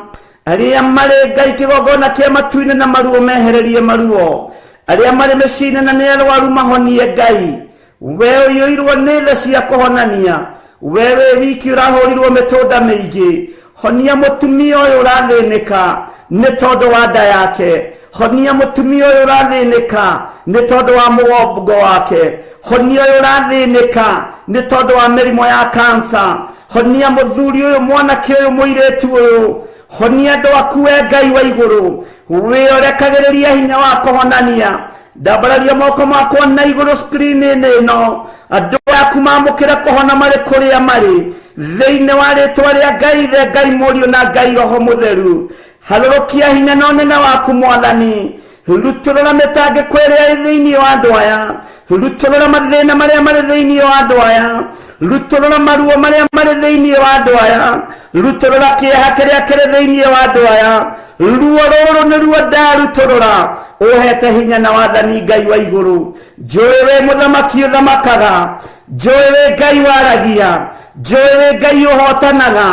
[SPEAKER 2] arĩa marĩ Ngai kĩgongona kĩa matu-inĩ na maruo mehererie maruo, arĩa marĩ mĩciĩ-inĩ na nĩ arwaru mahonie Ngai. We ũiyũirwo nĩ tha cia kũhonania, we wĩ wiki ũrahũrirwo mĩtũnda mĩingĩ, honia mũtumia ũyũ ũrathĩnĩka nĩ tondũ wa nda yake, honia mũtumia ũyũ ũrathĩnĩka nĩ tondũ wa mũgongo wake, honia ũyũ ũrathĩnĩka nĩ tondũ wa mĩrimũ ya kansa, honia mũthuri ũyũ, mwanake ũyũ, mũirĩtu ũyũ, honia andũ aku we Ngai wa igũrũ, wĩorekagĩrĩria hinya wa kũhonania. Ndambararia moko makwa na igũrũ screen-inĩ ĩno, andũ aku mamũkĩre kũhona marĩ kũrĩa marĩ, thĩinĩ wa rĩtwa rĩa Ngai Ithe, Ngai Mũriũ na Ngai Roho Mũtheru. Harũrũkia hinya na ũnene waku Mwathani, rutũrũra mĩtangĩko ĩrĩa ĩ thĩinĩ wa andũ aya, rutũrũra mathĩna marĩa marĩ thĩinĩ wa andũ aya, rutũrũra maruo marĩa marĩ thĩinĩ wa andũ aya, rutũrũra kĩeha kĩrĩa kĩrĩ thĩinĩ wa andũ aya. Ruo rũrũ nĩruo ndarutũrũra, ũhete hinya na wathani Ngai wa igũrũ. Njũĩ wĩ mũthamaki ũthamakaga, njũĩ wĩ Ngai waragia, njũĩ wĩ Ngai ũhotanaga,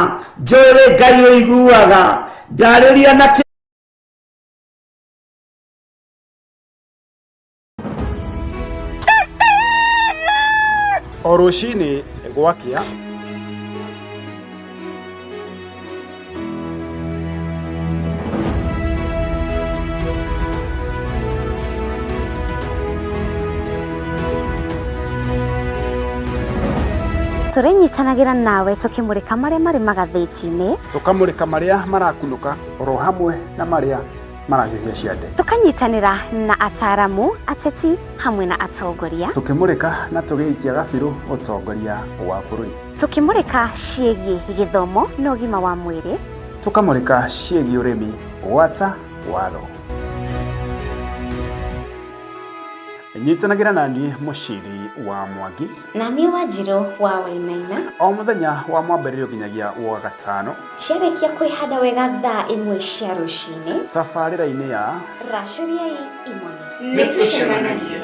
[SPEAKER 2] njũĩ wĩ Ngai ũiguaga. Ndarĩria na
[SPEAKER 4] O rũcinĩ gwakĩa,
[SPEAKER 5] Tũrĩnyitanagĩra nawe tũkĩmũrĩka marĩa marĩ magathĩti-inĩ,
[SPEAKER 4] Tũkamũrĩka marĩa marakunũka oro hamwe na marĩa marahiũhia ciande.
[SPEAKER 5] Tũkanyitanĩra na ataaramu, ateti hamwe na atongoria,
[SPEAKER 4] Tũkĩmũrĩka na tũgĩikia gabirũ ũtongoria wa bũrũri.
[SPEAKER 5] Tũkĩmũrĩka ciĩgiĩ gĩthomo na ũgima wa mwĩrĩ,
[SPEAKER 4] Tũkamũrĩka ciĩgiĩ ũrĩmi gwata watho. Nyitanagĩra na niĩ Mũciri wa Mwangi
[SPEAKER 5] na niĩ Wanjirũ wa Wainaina
[SPEAKER 4] o mũthenya wa mwambĩrĩrio nginyagia wa gatano
[SPEAKER 5] ciarĩkia kwĩhanda wega thaa 1 cia rũcinĩ
[SPEAKER 4] tabarĩra-inĩ ya
[SPEAKER 5] Racũriai Imone.
[SPEAKER 6] Nĩ tũcemanagie.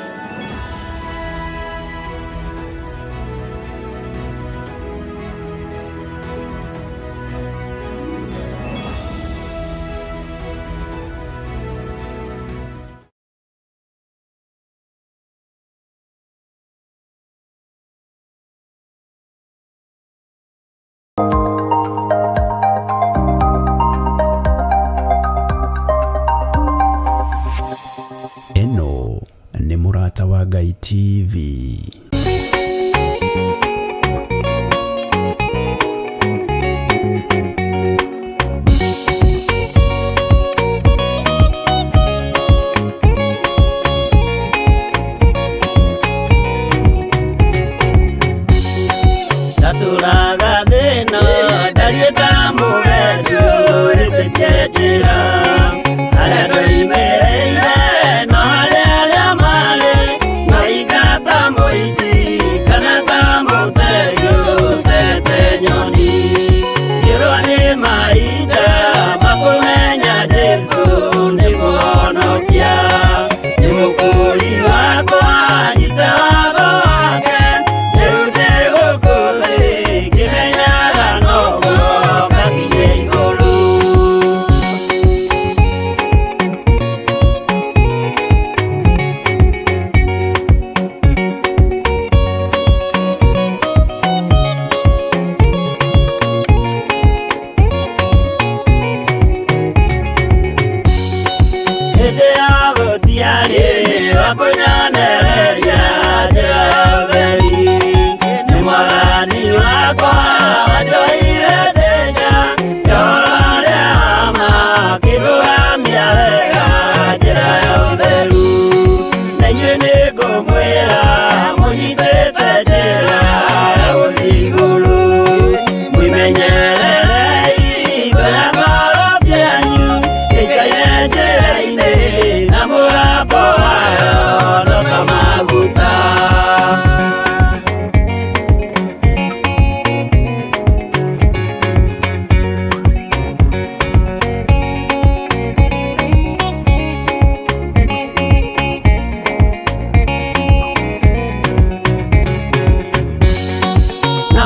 [SPEAKER 7] Ĩno nĩ Mũrata wa Ngai TV.
[SPEAKER 8] Ndatũraga thĩna ndariĩ ta mũgendi ũhĩtĩtie njĩra harĩa ndoimĩrĩire no harĩa arĩa marĩ maika ta mũici kana ta mũtegi ũtete nyoni ngĩrwo nĩ mahinda makũmenya Jesũ nĩ mũhonokia nĩ mũkũri wakwa nyita watho wake rĩu ndĩ gũkũ thĩ ngĩmenyaga no ngoka nginye igũrũ. Hĩndĩ ya gũtiarĩ wa kũnyonereria njĩra ya ũtheri nĩ mwathani wakwa wanjoire ndĩnja yohoro ũrĩa wa ma akĩndũgamia wega njĩra ya ũtheru na inyuĩ nĩngũmwĩra mũnyitĩte njĩra ya gũthiĩ igũrũ mwĩmenyererei ngoro ngoro cianyu ikaire njĩra-inĩ na mũgambo wayo no ta maguta. Na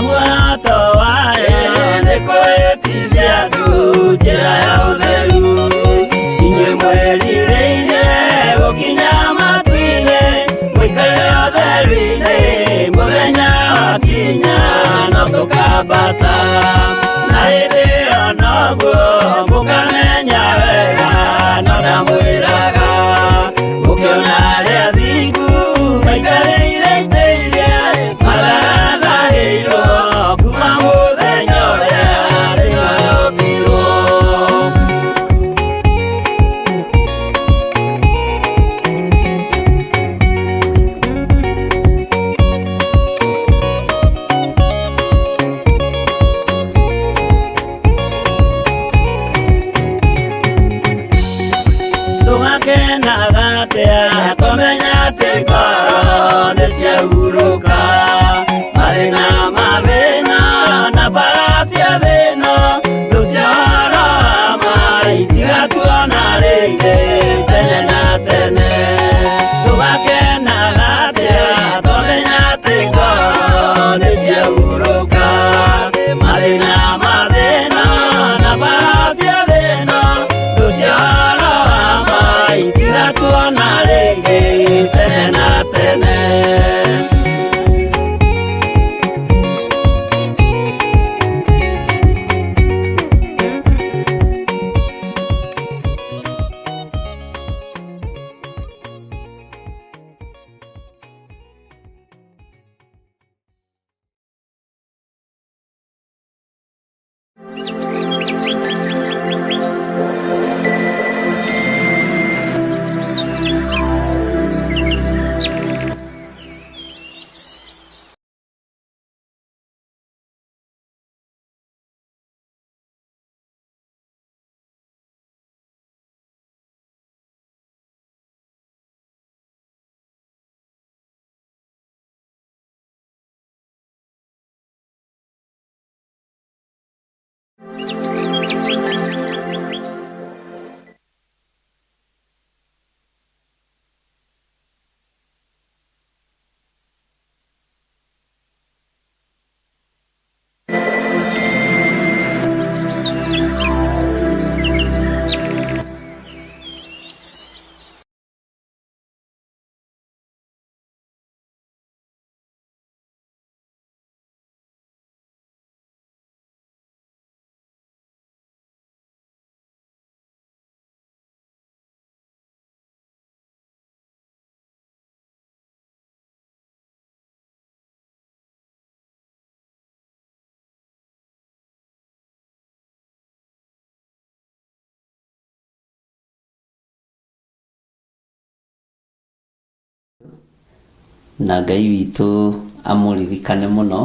[SPEAKER 2] Na Ngai witũ amũririkane mũno,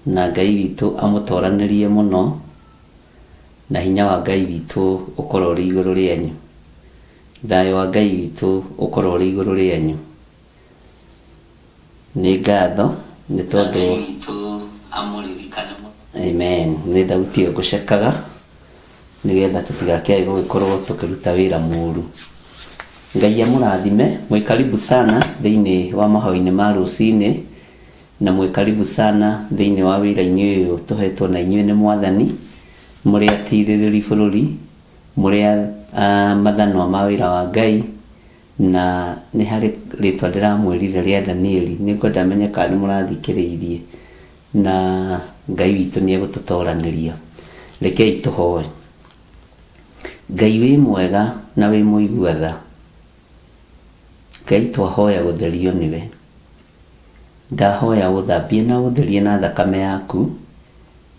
[SPEAKER 2] na Ngai witũ amũtoranĩrie mũno, na hinya wa Ngai witũ ũkorwo ũrĩ igũrũ rĩanyu. Thayũ wa Ngai witũ ũkorwo ũrĩ igũrũ rĩanyu. Nĩ ngatho nĩ tondũ amen. Nĩ thauti ĩyo ngũcekaga nĩgetha tũtigakĩage gũgĩkorwo tũkĩruta wĩra mũru. Ngai amũrathime. Mwĩ karibu sana thĩinĩ wa mahoya-inĩ ma rũcinĩ, na mwĩ karibu sana thĩinĩ wa wĩra-inĩ ũyũ tũhetwo na inyuĩ nĩ Mwathani, mũrĩ atirĩrĩri bũrũri, mũrĩ mathanwa ma wĩra wa Ngai, na nĩ harĩ rĩtwa ndĩramwĩrire rĩa Danieli, nĩ ngwenda menye kana nĩ mũrathikĩrĩirie, na Ngai witũ nĩ egũtũtoranĩria. Rekei tũhoe. Ngai wĩ mwega na wĩ mũigua tha, Ngai twahoya gũtherio nĩwe. Ndahoya ũthambie na ũtherie na thakame yaku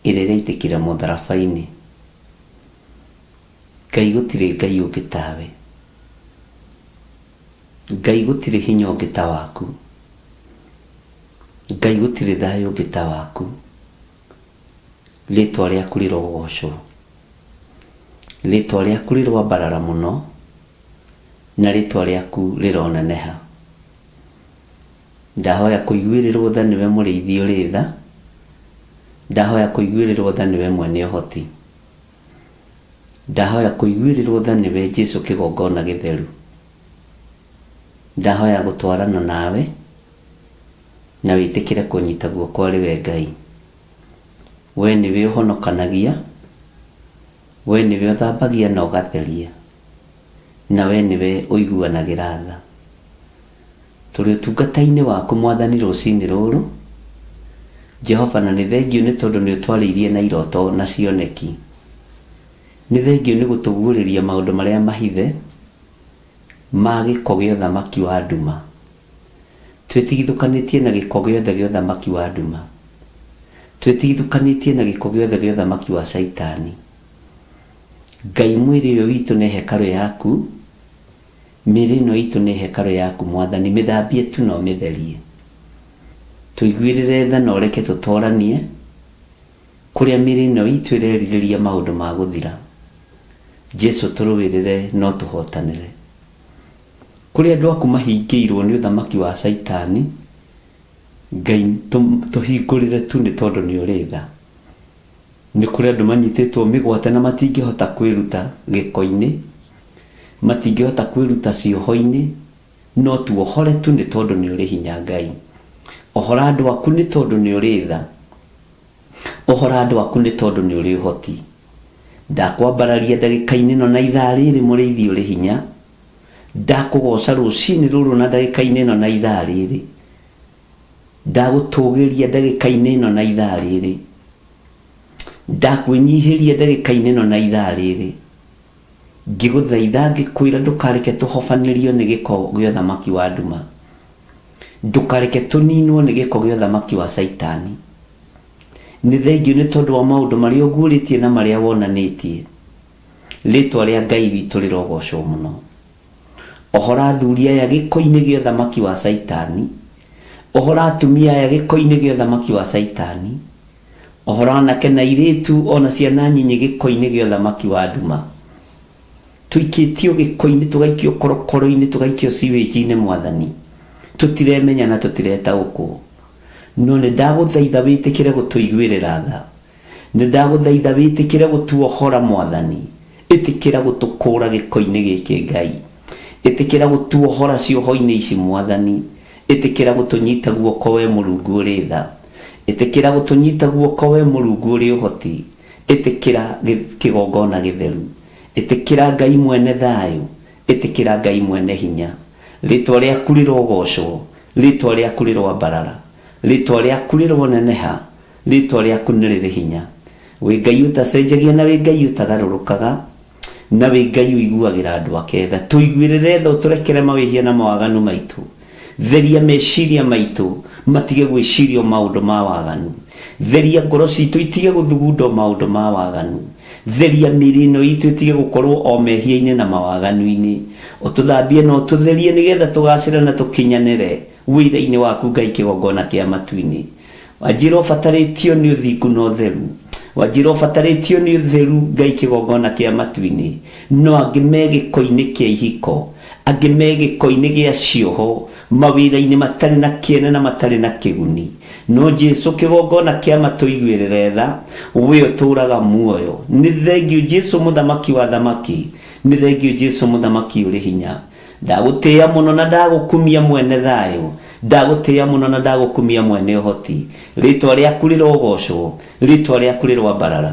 [SPEAKER 2] ĩrĩa ĩraitĩkire mũtharaba-inĩ. Ngai gũtirĩ Ngai ũngĩ tawe. Ngai gũtirĩ hinya ũngĩ ta waku. Ngai gũtirĩ thayũ ũngĩ ta waku. Rĩtwa rĩaku rĩrogocwo. Rĩtwa rĩaku rĩroambarara mũno, na rĩtwa rĩaku rĩroneneha. Ndahoya kũiguĩrĩrwo tha nĩwe mũrĩithi ũrĩ tha. Ndahoya kũiguĩrĩrwo tha nĩwe mwene ũhoti. Ndahoya kũiguĩrĩrwo tha nĩwe Jesu kĩgongona gĩtheru. Ndahoya gũtwarana nawe na wĩtĩkĩre kũnyita guoko arĩ we Ngai. We nĩwe ũhonokanagia, we nĩwe ũthambagia na ũgatheria, na we nĩwe ũiguanagĩra tha. Tũrĩ ũtungata-inĩ waku Mwathani rũcinĩ rũrũ, Jehova, na nĩ thengiũ nĩ tondũ nĩ ũtwarĩirie na iroto na cioneki. Nĩ thengiũ nĩ gũtũguũrĩria maũndũ marĩa mahithe ma gĩko gĩa ũthamaki wa nduma. Twĩtigithũkanĩtie na gĩko gĩothe gĩa ũthamaki wa nduma. Twĩtigithũkanĩtie na gĩko gĩothe gĩa ũthamaki wa Caitani. Ngai, mwĩrĩ ũyũ witũ nĩ hekarũ yaku, mĩĩrĩ ĩno itũ nĩ hekarũ yaku Mwathani, mĩthambie tu na ũmĩtherie. Tũiguĩrĩre tha na ũreke tũtoranie kũrĩa mĩĩrĩ ĩno itũ ĩrerirĩria maũndũ ma gũthira. Jesu tũrũĩrĩre no tũhotanĩre. Kũrĩ andũ aku mahingĩirwo nĩ ũthamaki wa Caitani, Ngai tũhingũrĩre tu nĩ tondũ nĩ ũrĩ tha. Nĩ kũrĩ andũ manyitĩtwo mĩgwate na matingĩhota kwĩruta gĩko-inĩ, matingĩhota kwĩruta cioho-inĩ, no tuohore tu nĩ tondũ nĩ ũrĩ hinya Ngai. Ohora andũ aku nĩ tondũ nĩ ũrĩ tha. Ohora andũ aku nĩ tondũ nĩ ũrĩ ũhoti. Ndakwambararia ndagĩka-inĩ ĩno na ithaa rĩrĩ mũrĩithi ũrĩ hinya. Ndakũgoca rũcinĩ rũrũ na ndagĩka-inĩ ĩno na ithaa rĩrĩ. Ndagũtũgĩria ndagĩka-inĩ ĩno na ithaa rĩrĩ. Ndakwĩnyihĩria ndagĩka-inĩ ĩno na ithaa rĩrĩ. Ngĩgũthaitha ngĩkwĩra ndũkareke tũhobanĩrio nĩ gĩko gĩa ũthamaki wa nduma. Ndũkareke tũninwo nĩ gĩko gĩa ũthamaki wa Caitani. Nĩ thengiũ nĩ tondũ wa maũndũ marĩa ũguũrĩtie na marĩa wonanĩtie. Rĩtwa rĩa Ngai witũ rĩrogocwo mũno. Ohora athuri aya gĩko-inĩ gĩa ũthamaki wa Caitani. Ohora atumia aya gĩko-inĩ gĩa ũthamaki wa Caitani. Ohora anake na airĩtu o na ciana nyinyi gĩko-inĩ gĩa ũthamaki wa nduma. Tũikĩtio gĩko-inĩ, tũgaikio korokoro-inĩ, tũgaikio sewage-inĩ Mwathani. Tũtiremenya na tũtiretaũkwo. No nĩ ndagũthaitha wĩtĩkĩre gũtũiguĩrĩra tha. Nĩ ndagũthaitha wĩtĩkĩre gũtuohora Mwathani. Ĩtĩkĩra gũtũkũũra gĩko-inĩ gĩkĩ Ngai. Ĩtĩkĩra gũtuohora cioho-inĩ ici Mwathani. Ĩtĩkĩra gũtũnyita guoko wee Mũrungu ũrĩ tha. Ĩtĩkĩra gũtũnyita guoko wee Mũrungu ũrĩ ũhoti. Ĩtĩkĩra kĩgongona gĩtheru. Ĩtĩkĩra Ngai mwene thayũ. Ĩtĩkĩra Ngai mwene hinya. Rĩtwa rĩaku rĩrogocwo. Rĩtwa rĩaku rĩroambarara. Rĩtwa rĩaku rĩroneneha. Rĩtwa rĩaku nĩ rĩrĩ hinya. Wĩ Ngai ũtacenjagia na wĩ Ngai ũtagarũrũkaga, na wĩ Ngai ũiguagĩra andũ ake tha. Tũiguĩrĩre tha ũtũrekere mawĩhia na mawaganu maitũ. Theria meciria maitũ matige gwĩciria o maũndũ ma waganu. Theria ngoro citũ itige gũthugunda o maũndũ ma waganu. Theria mĩĩrĩ ĩno itũ ĩtige gũkorwo o mehia-inĩ na mawaganu-inĩ. Ũtũthambie na ũtũtherie nĩgetha tũgacĩre na tũkinyanĩre wĩra-inĩ waku Ngai kĩgongona kĩa matu-inĩ. Wanjĩra ũbatarĩtio nĩ ũthingu na ũtheru. Wanjĩra ũbatarĩtio nĩ ũtheru Ngai kĩgongona kĩa matu-inĩ. No angĩ me gĩko-inĩ kĩa ihiko, angĩ me gĩko-inĩ gĩa cioho, mawĩra-inĩ matarĩ na kĩene na matarĩ na kĩguni. No Jesu kĩgongona kĩa ma tũiguĩrĩre tha, we ũtũraga muoyo. Nĩ thengiũ Jesu mũthamaki wa athamaki, nĩ thengiũ Jesu mũthamaki ũrĩ hinya. Ndagũtĩĩa mũno na ndagũkumia mwene thayũ, ndagũtĩĩa mũno na ndagũkumia mwene ũhoti. Rĩĩtwa rĩaku rĩrogocwo, rĩĩtwa rĩaku rĩroambarara,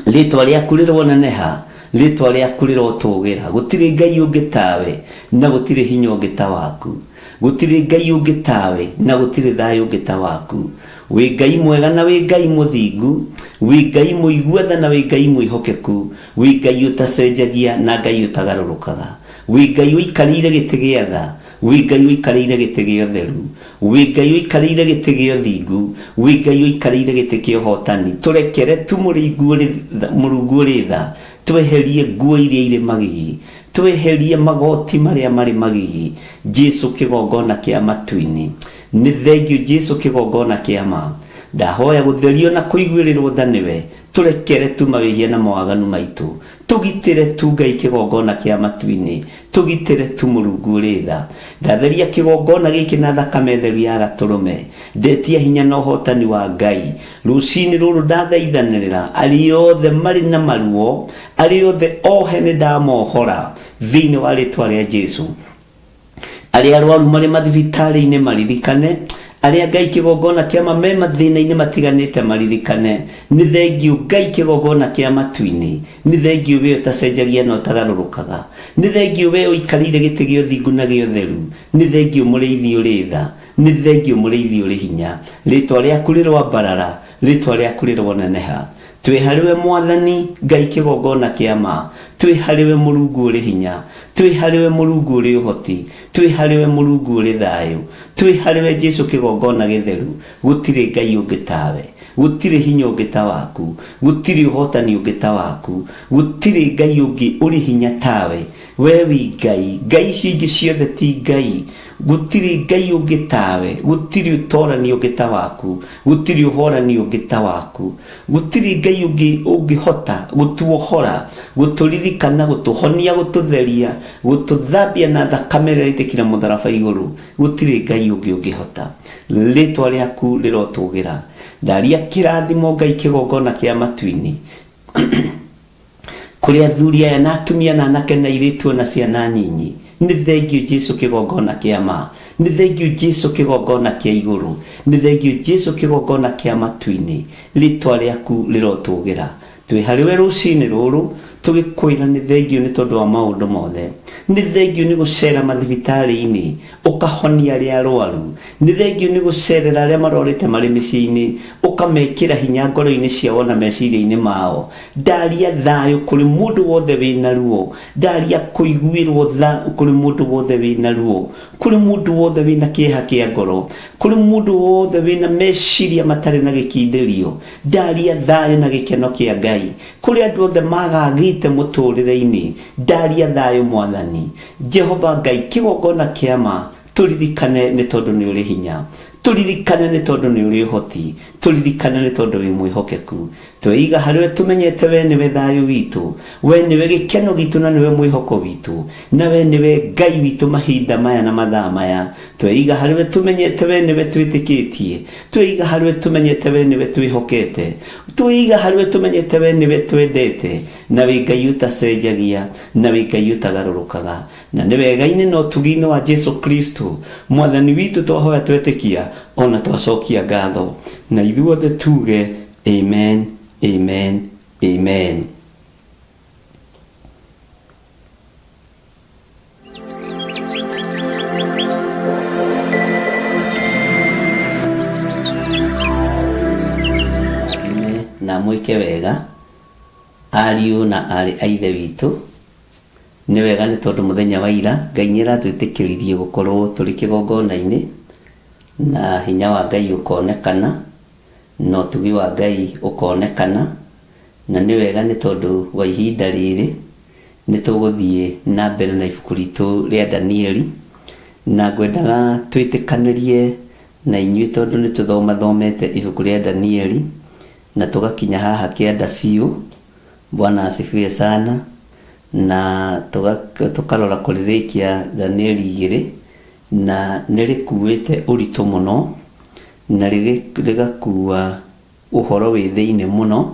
[SPEAKER 2] rĩĩtwa rĩaku rĩroneneha, rĩĩtwa rĩaku rĩrotũũgĩra. Gũtirĩ Ngai ũngĩ tawe, na gũtirĩ hinya ũngĩ ta waku. Gũtirĩ Ngai ũngĩ tawe, na gũtirĩ thayũ ũngĩ ta waku. Wĩ Ngai mwega na wĩ Ngai mũthingu, wĩ Ngai mũigua tha na wĩ Ngai mwĩhokeku, wĩ Ngai ũtacenjagia na Ngai ũtagarũrũkaga. Wĩ Ngai ũikarĩire gĩtĩ gĩa tha, wĩ Ngai ũikarĩire gĩtĩ gĩa ũtheru, wĩ Ngai ũikarĩire gĩtĩ gĩa ũthingu, wĩ Ngai ũikarĩire gĩtĩ kĩa ũhotani. Tũrekere tu Mũrungu ũrĩ tha, tweherie nguo iria irĩ magigi, tweherie magoti marĩa marĩ magigi. Jesu kĩgongona kĩa matu-inĩ. Nĩ thengiũ Jesu kĩgongona kĩa ma. Ndahoya gũtherio na kũiguĩrĩrwo tha nĩwe. Tũrekere tu mawĩhia na mawaganu maitũ. Tũgitĩre tu Ngai kĩgongona kĩa matu-inĩ. Tũgitĩre tu Mũrungu ũrĩ tha. Ndatheria kĩgongona gĩkĩ na thakame theru ya gatũrũme. Ndetia hinya na ũhotani wa Ngai. Rũcinĩ rũrũ ndathaithanĩrĩra arĩa othe marĩ na maruo, arĩa othe ohe nĩ ndamohora thĩinĩ wa rĩtwa rĩa Jesu. Arĩa arwaru marĩ mathibitarĩ-inĩ maririkane, arĩa Ngai kĩgongona kĩa ma me mathĩna-inĩ matiganĩte maririkane, nĩ thengiũ Ngai kĩgongona kĩa matu-inĩ, nĩ thengiũ we ũtacenjagia na ũtagarũrũkaga, nĩ thengiũ we ũikarĩire gĩtĩ gĩa ũthingu na gĩa ũtheru, nĩ thengiũ mũrĩithi ũrĩ tha, nĩ thengiũ mũrĩithi ũrĩ hinya. Rĩtwa rĩaku rĩroambarara, rĩtwa rĩaku rĩroneneha. Twĩ harĩwe Mwathani, Ngai kĩgongona kĩa ma, Twĩ harĩwe Mũrungu ũrĩ hinya, Twĩ harĩwe Mũrungu ũrĩ ũhoti, Twĩ harĩwe Mũrungu ũrĩ thayũ, Twĩ harĩwe Jesu kĩgongona gĩtheru, Gũtirĩ Ngai ũngĩ tawe, Gũtirĩ hinya ũngĩ ta waku, Gũtirĩ ũhotani ũngĩ ta waku, Gũtirĩ Ngai ũngĩ ũrĩ hinya tawe, We wĩ Ngai, Ngai icio ingĩ ciothe ti Ngai, Gũtirĩ Ngai ũngĩ tawe, Gũtirĩ ũtorani ũngĩ ta waku, Gũtirĩ ũhorani ũngĩ ta waku. Gũtirĩ Ngai ũngĩ ũngĩhota gũtuohora, gũtũririkana, gũtũhonia, gũtũtheria, gũtũthambia na thakame ĩrĩa yaitĩkire mũtharaba igũrũ. Gũtirĩ Ngai ũngĩ ũngĩhota. Rĩtwa rĩaku rĩrotũgĩra. Ndaria kĩrathimo Ngai kĩgongona kĩa matu-inĩ. Kũrĩ athuri aya na atumia na anake na airĩtu o na ciana nyinyi, nĩ thengiũ Jesu kĩgongona kĩa ma, nĩ thengiũ Jesu kĩgongona kĩa igũrũ, nĩ thengiũ Jesu kĩgongona kĩa matu-inĩ, rĩtwa rĩaku rĩrotũgĩra. Twĩ harĩ we rũcinĩ rũrũ, tũgĩkwĩra nĩ thengiũ nĩ tondũ wa maũndũ mothe. Nĩ thengiũ nĩ gũcera mathibitarĩ-inĩ, Ũkahonia arĩa arwaru. Nĩ thengiũ nĩ gũcerera arĩa marwarĩte marĩ mĩciĩ-inĩ, ũkamekĩra hinya ngoro-inĩ ciao na meciria-inĩ mao. Ndaria thayũ kũrĩ mũndũ wothe wĩna ruo. Ndaria kũiguĩrwo tha kũrĩ mũndũ wothe wĩna ruo, kũrĩ mũndũ wothe wĩna kĩeha kĩa ngoro, kũrĩ mũndũ wothe wĩna meciria matarĩ na gĩkindĩrio. Ndaria thayũ na gĩkeno kĩa Ngai kũrĩ andũ othe magagĩte mũtũrĩre-inĩ. Ndaria thayũ Mwathani. Jehova Ngai, kĩgongona kĩa ma, tũririkane nĩ tondũ nĩ ũrĩ hinya. Tũririkane nĩ tondũ nĩ ũrĩ ũhoti. Tũririkane nĩ tondũ wĩ mwĩhokeku. Tweiga harĩ we tũmenyete we nĩwe thayũ witũ, we nĩwe gĩkeno gitũ na nĩwe mwĩhoko witũ, na we nĩwe Ngai witũ mahinda maya na mathaa maya. Tweiga harĩ we tũmenyete we nĩwe twĩtĩkĩtie. Tweiga harĩ we tũmenyete we nĩwe twĩhokete. Tweiga harĩ we tũmenyete we nĩwe twendete, na wĩ Ngai ũtacenjagia, na wĩ Ngai ũtagarũrũkaga. Na nĩ wega-inĩ na ũtugi-inĩ wa Jesu Kristo Mwathani witũ twahoya twetĩkia ona twacokia ngatho. Na ithuothe tuge Amen, amen, amen. Rathime na mwĩke wega ariũ na aarĩ a Ithe witũ. Nĩ wega nĩ tondũ mũthenya wa ira Ngai nĩ aratwĩtĩkĩririe gũkorwo tũrĩ kĩgongona-inĩ na hinya wa Ngai ũkonekana na ũtugi wa Ngai ũkonekana. Na nĩ wega nĩ tondũ wa ihinda rĩrĩ nĩ tũgũthiĩ na mbere na ibuku ritũ rĩa Danieli. Na ngwendaga twĩtĩkanĩrie na inyuĩ tondũ nĩ tũthomathomete ibuku rĩa Danieli na tũgakinya haha kĩanda biũ. Bwana asifiwe sana. Na tũkarora kũrĩrĩkia Danieli igĩrĩ, na nĩ rĩkuĩte ũritũ mũno, na rĩgakua ũhoro wĩ thĩinĩ mũno.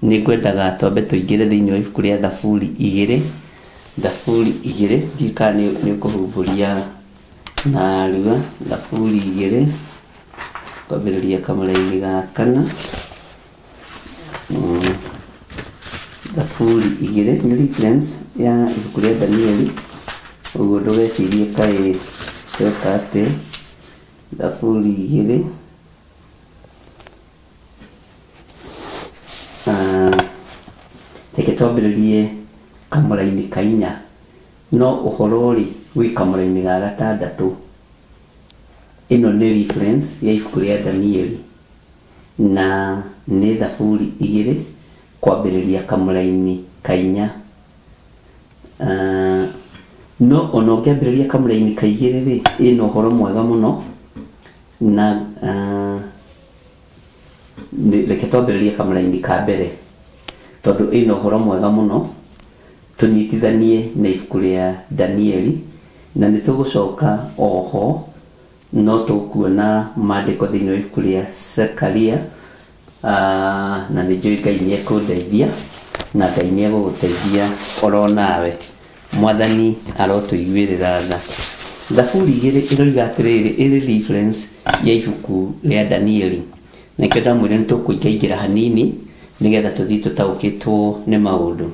[SPEAKER 2] Nĩ ngwendaga twambe tũingĩre thĩinĩ wa ibuku rĩa Thaburi igĩrĩ, Thaburi igĩrĩ, ndiũĩ kana nĩ ũkũhumbũria narua, Thaburi igĩrĩ, kwambĩrĩria kamũraini ga kana. Thaburi igĩrĩ nĩ reference ya ibuku rĩa Danieli, ũguo ndũgecirie kaĩ tweka atĩa. Thaburi igĩrĩ, reke twambĩrĩrie kamũraini ka inya, no ũhoro rĩ wĩ kamũraini ga gatandatũ. Ĩno nĩ reference ya ibuku rĩa Danieli. Na nĩ Thaburi igĩrĩ kwambĩrĩria kamũraini ka inya. No ona ũngĩambĩrĩria kamũraini ka igĩrĩ-rĩ, ĩna ũhoro mwega mũno na reke twambĩrĩrie kamũraini ka mbere tondũ ĩna ũhoro mwega mũno tũnyitithanie na ibuku rĩa Danieli na nĩ tũgũcoka oho No tũkuona maandĩko thĩinĩ wa ibuku rĩa Zekaria, na nĩ njũĩ Ngai nĩ ekũndeithia na Ngai nĩ egũgũteithia oro nawe. Mwathani arotũiguĩrĩra tha. Thaburi igĩrĩ ĩroiga atĩrĩrĩ, ĩrĩ reference ya ibuku rĩa Danieli. Na nĩkĩo ndamwĩra nĩ tũkũingaingĩra hanini nĩgetha tũthiĩ tũtaũkĩtwo nĩ maũndũ.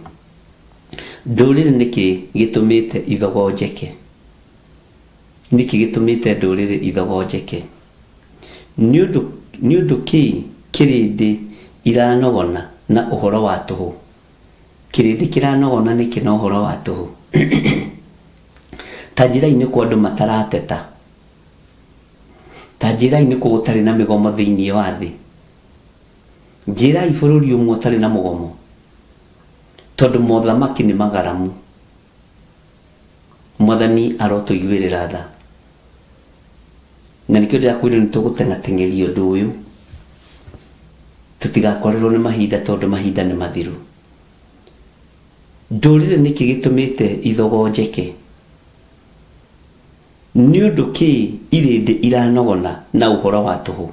[SPEAKER 2] Ndũrĩrĩ nĩkĩ gĩtũmĩte ithogonjeke? Nĩkĩ gĩtũmĩte ndũrĩrĩ ithogonjeke? Nĩ ũndũ nĩ ũndũ kĩ kĩrĩndĩ iranogona na ũhoro wa tũhũ? Kĩrĩndĩ kĩranogona nĩkĩ na ũhoro wa tũhũ? Ta njĩrai nĩ kũ andũ matarateta? Ta njĩrai nĩ kũ gũtarĩ na mĩgomo thĩinĩ wa thĩ? Njĩrai bũrũri ũmwe ũtarĩ na mũgomo, tondũ mothamaki nĩ magaramu. Mwathani arotũiguĩrĩra tha. Na nĩkĩo ndĩrakwĩrire nĩ tũgũteng'ateng'eria ũndũ ũyũ, tũtigakorerwo nĩ mahinda tondũ mahinda nĩ mathiru. Ndũrĩrĩ nĩkĩ gĩtũmĩte ithogonjeke? Nĩ ũndũ kĩ irĩndĩ iranogona na ũhoro wa tũhũ?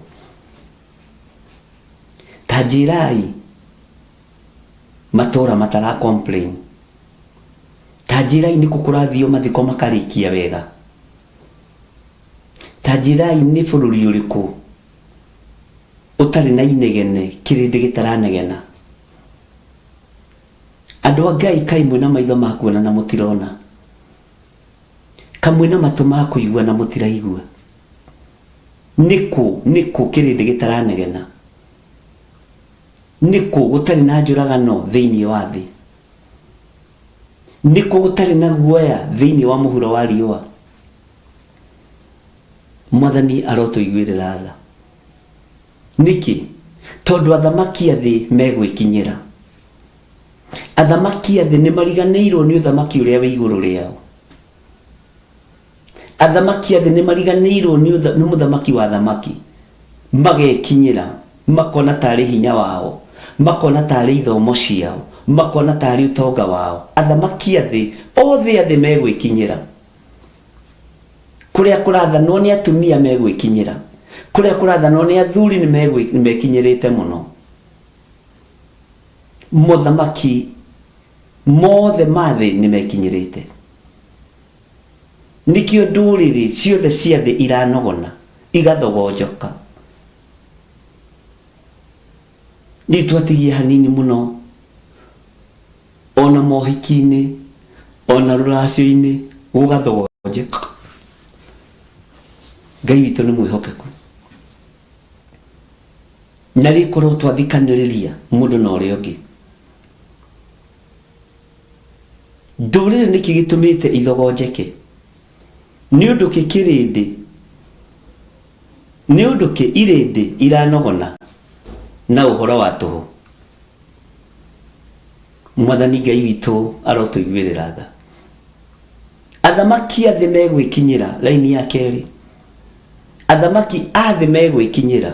[SPEAKER 2] Ta njĩrai matũra matara complain. Ta njĩrai nĩkũ kũrathio mathiko makarĩkia wega. Ta njĩrai nĩ bũrũri ũrĩkũ ũtarĩ na inegene kĩrĩndĩ gĩtaranegena. Andũ a Ngai kaĩ mwĩna maitho ma kuona na mũtirona? Kamwe na matũ ma kũigua na mũtiraigua. Nĩkũ nĩkũ kĩrĩndĩ gĩtaranegena? Nĩkũ gũtarĩ na njũragano thĩinĩ wa thĩ? Nĩkũ gũtarĩ na guoya thĩinĩ wa mũhuro wa riũa? Mwathani arotũiguĩrĩra tha. Nĩkĩ? Tondũ athamaki a thĩ megwĩkinyĩra. Athamaki a thĩ nĩ mariganĩirwo nĩ ũthamaki ũrĩa wĩ igũrũ rĩao. Athamaki a thĩ nĩ mariganĩirwo nĩ ũtha- nĩ mũthamaki wa athamaki. Magekinyĩra, makona tarĩ hinya wao, makona tarĩ ithomo ciao, makona tarĩ ũtonga wao. Athamaki a thĩ, othe a thĩ megwĩkinyĩra. Kũrĩa kũrathanwo nĩ atumia megwĩkinyĩra. Kũrĩa kũrathanwo nĩ athuri nĩ megwĩ- nĩ mekinyĩrĩte mũno. Mothamaki mothe ma thĩ nĩ mekinyĩrĩte. Nĩkĩo ndũrĩrĩ ciothe cia thĩ iranogona, igathogonjoka. Rĩu twatigia hanini mũno, ona mohiki-inĩ, ona rũracio-inĩ, gũgathogonjeka. Ngai witũ nĩ mwĩhokeku. Na rĩkorwo twathikanĩrĩria mũndũ na ũrĩa ũngĩ. Ndũrĩrĩ nĩkĩ gĩtũmĩte ithogonjeke? Nĩ ũndũ kĩ kĩrĩndĩ nĩ ũndũ kĩ irĩndĩ iranogona na ũhoro wa tũhũ? Mwathani Ngai witũ arotũiguĩrĩra tha. Athamaki a thĩ megwĩkinyĩra, raini ya kerĩ. Athamaki a thĩ megwĩkinyĩra.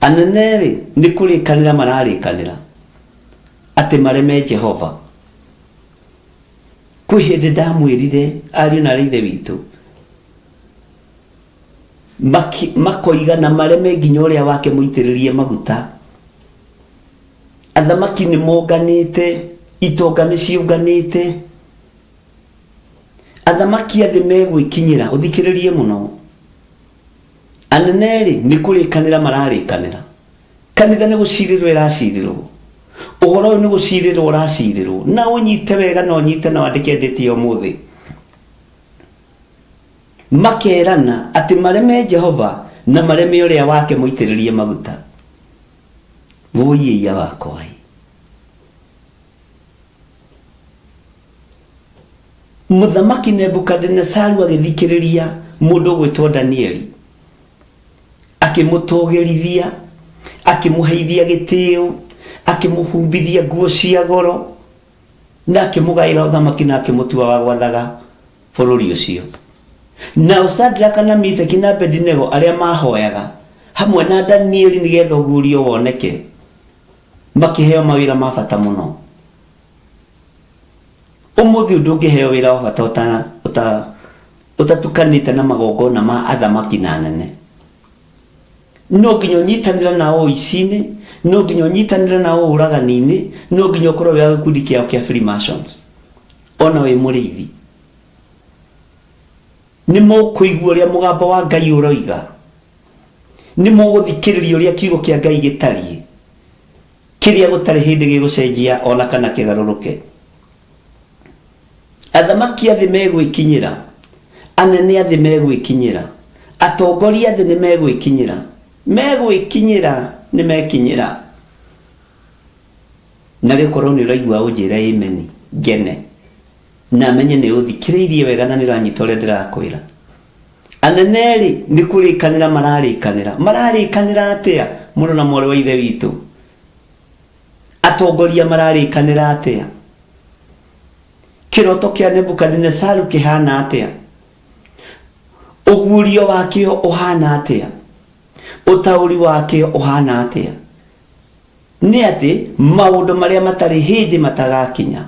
[SPEAKER 2] Anene-rĩ, nĩ kũrĩkanĩra mararĩkanĩra atĩ mareme Jehova. Kwĩ hĩndĩ ndamwĩrire ariũ na aarĩ a Ithe witũ, makoiga na mareme nginya ũrĩa wake mũitĩrĩrie maguta. Athamaki nĩ monganĩte, itonga nĩ ciũnganĩte. Athamaki a thĩ megwĩkinyĩra, ũthikĩrĩrie mũno. Anene-rĩ, nĩ kũrĩkanĩra mararĩkanĩra. Kanitha nĩ gũcirĩrwo ĩracirĩrwo. Ũhoro ũyũ nĩ gũcirĩrwo ũracirĩrwo. Na ũnyite wega na ũnyite na wandĩke ndĩti ya ũmũthĩ. Makerana atĩ mareme Jehova na mareme ũrĩa wake mũitĩrĩrie maguta. Wũi ĩiya wakwa ĩ. Mũthamaki Nebukadinesaru agĩthikĩrĩria mũndũ ũgwĩtwo Danieli. Akĩmũtũgĩrithia, akĩmũheithia gĩtĩo, akĩmũhumbithia nguo cia goro, na akĩmũgaĩra ũthamaki na akĩmũtua wa gwathaga bũrũri ũcio. Nao Shadraka na Mishaki na Abedinego arĩa maahoyaga hamwe na Danieli nĩgetha ũguũrio woneke, makĩheo mawĩra ma bata mũno. Ũmũthĩ ũyũ ndũngĩheo wĩra wa bata ũta, ũta, ũtatukanĩte na magongona ma athamaki na anene. No nginya ũnyitanĩre nao ũici-inĩ, no nginya ũnyitanĩre nao ũragani-inĩ, no nginya ũkorwo wĩ wa gĩkundi kĩao kĩa Freemasons. Ona wĩ mũrĩithi. Nĩ mũkũigua ũrĩa mũgambo wa Ngai ũroiga. Nĩ mũgũthikĩrĩria ũrĩa kiugo kĩa Ngai gĩtariĩ. Kĩrĩa gũtarĩ hĩndĩ gĩgũcenjia o na kana kĩgarũrũke. Athamaki a thĩ megwĩkinyĩra, anene a thĩ megwĩkinyĩra, atongoria a thĩ nĩ megwĩkinyĩra, megwĩkinyĩra, nĩ mekinyĩra. Na rĩkorwo nĩ ũraigua ũnjĩre ameni, ngene, na menye nĩ ũthikĩrĩirie wega na nĩ ũranyita ũrĩa ndĩrakwĩra. Anene-rĩ, nĩ kũrĩkanĩra mararĩkanĩra. Mararĩkanĩra atĩa, mũrũ na mwarĩ wa Ithe witũ? Atongoria mararĩkanĩra atĩa? Kĩroto kĩa Nebukadinesaru kĩhana atĩa? Ũguũrio wakĩo ũhana atĩa? Ũtaũri wakĩo ũhana atĩa? Nĩ atĩ maũndũ marĩa matarĩ hĩndĩ matagakinya,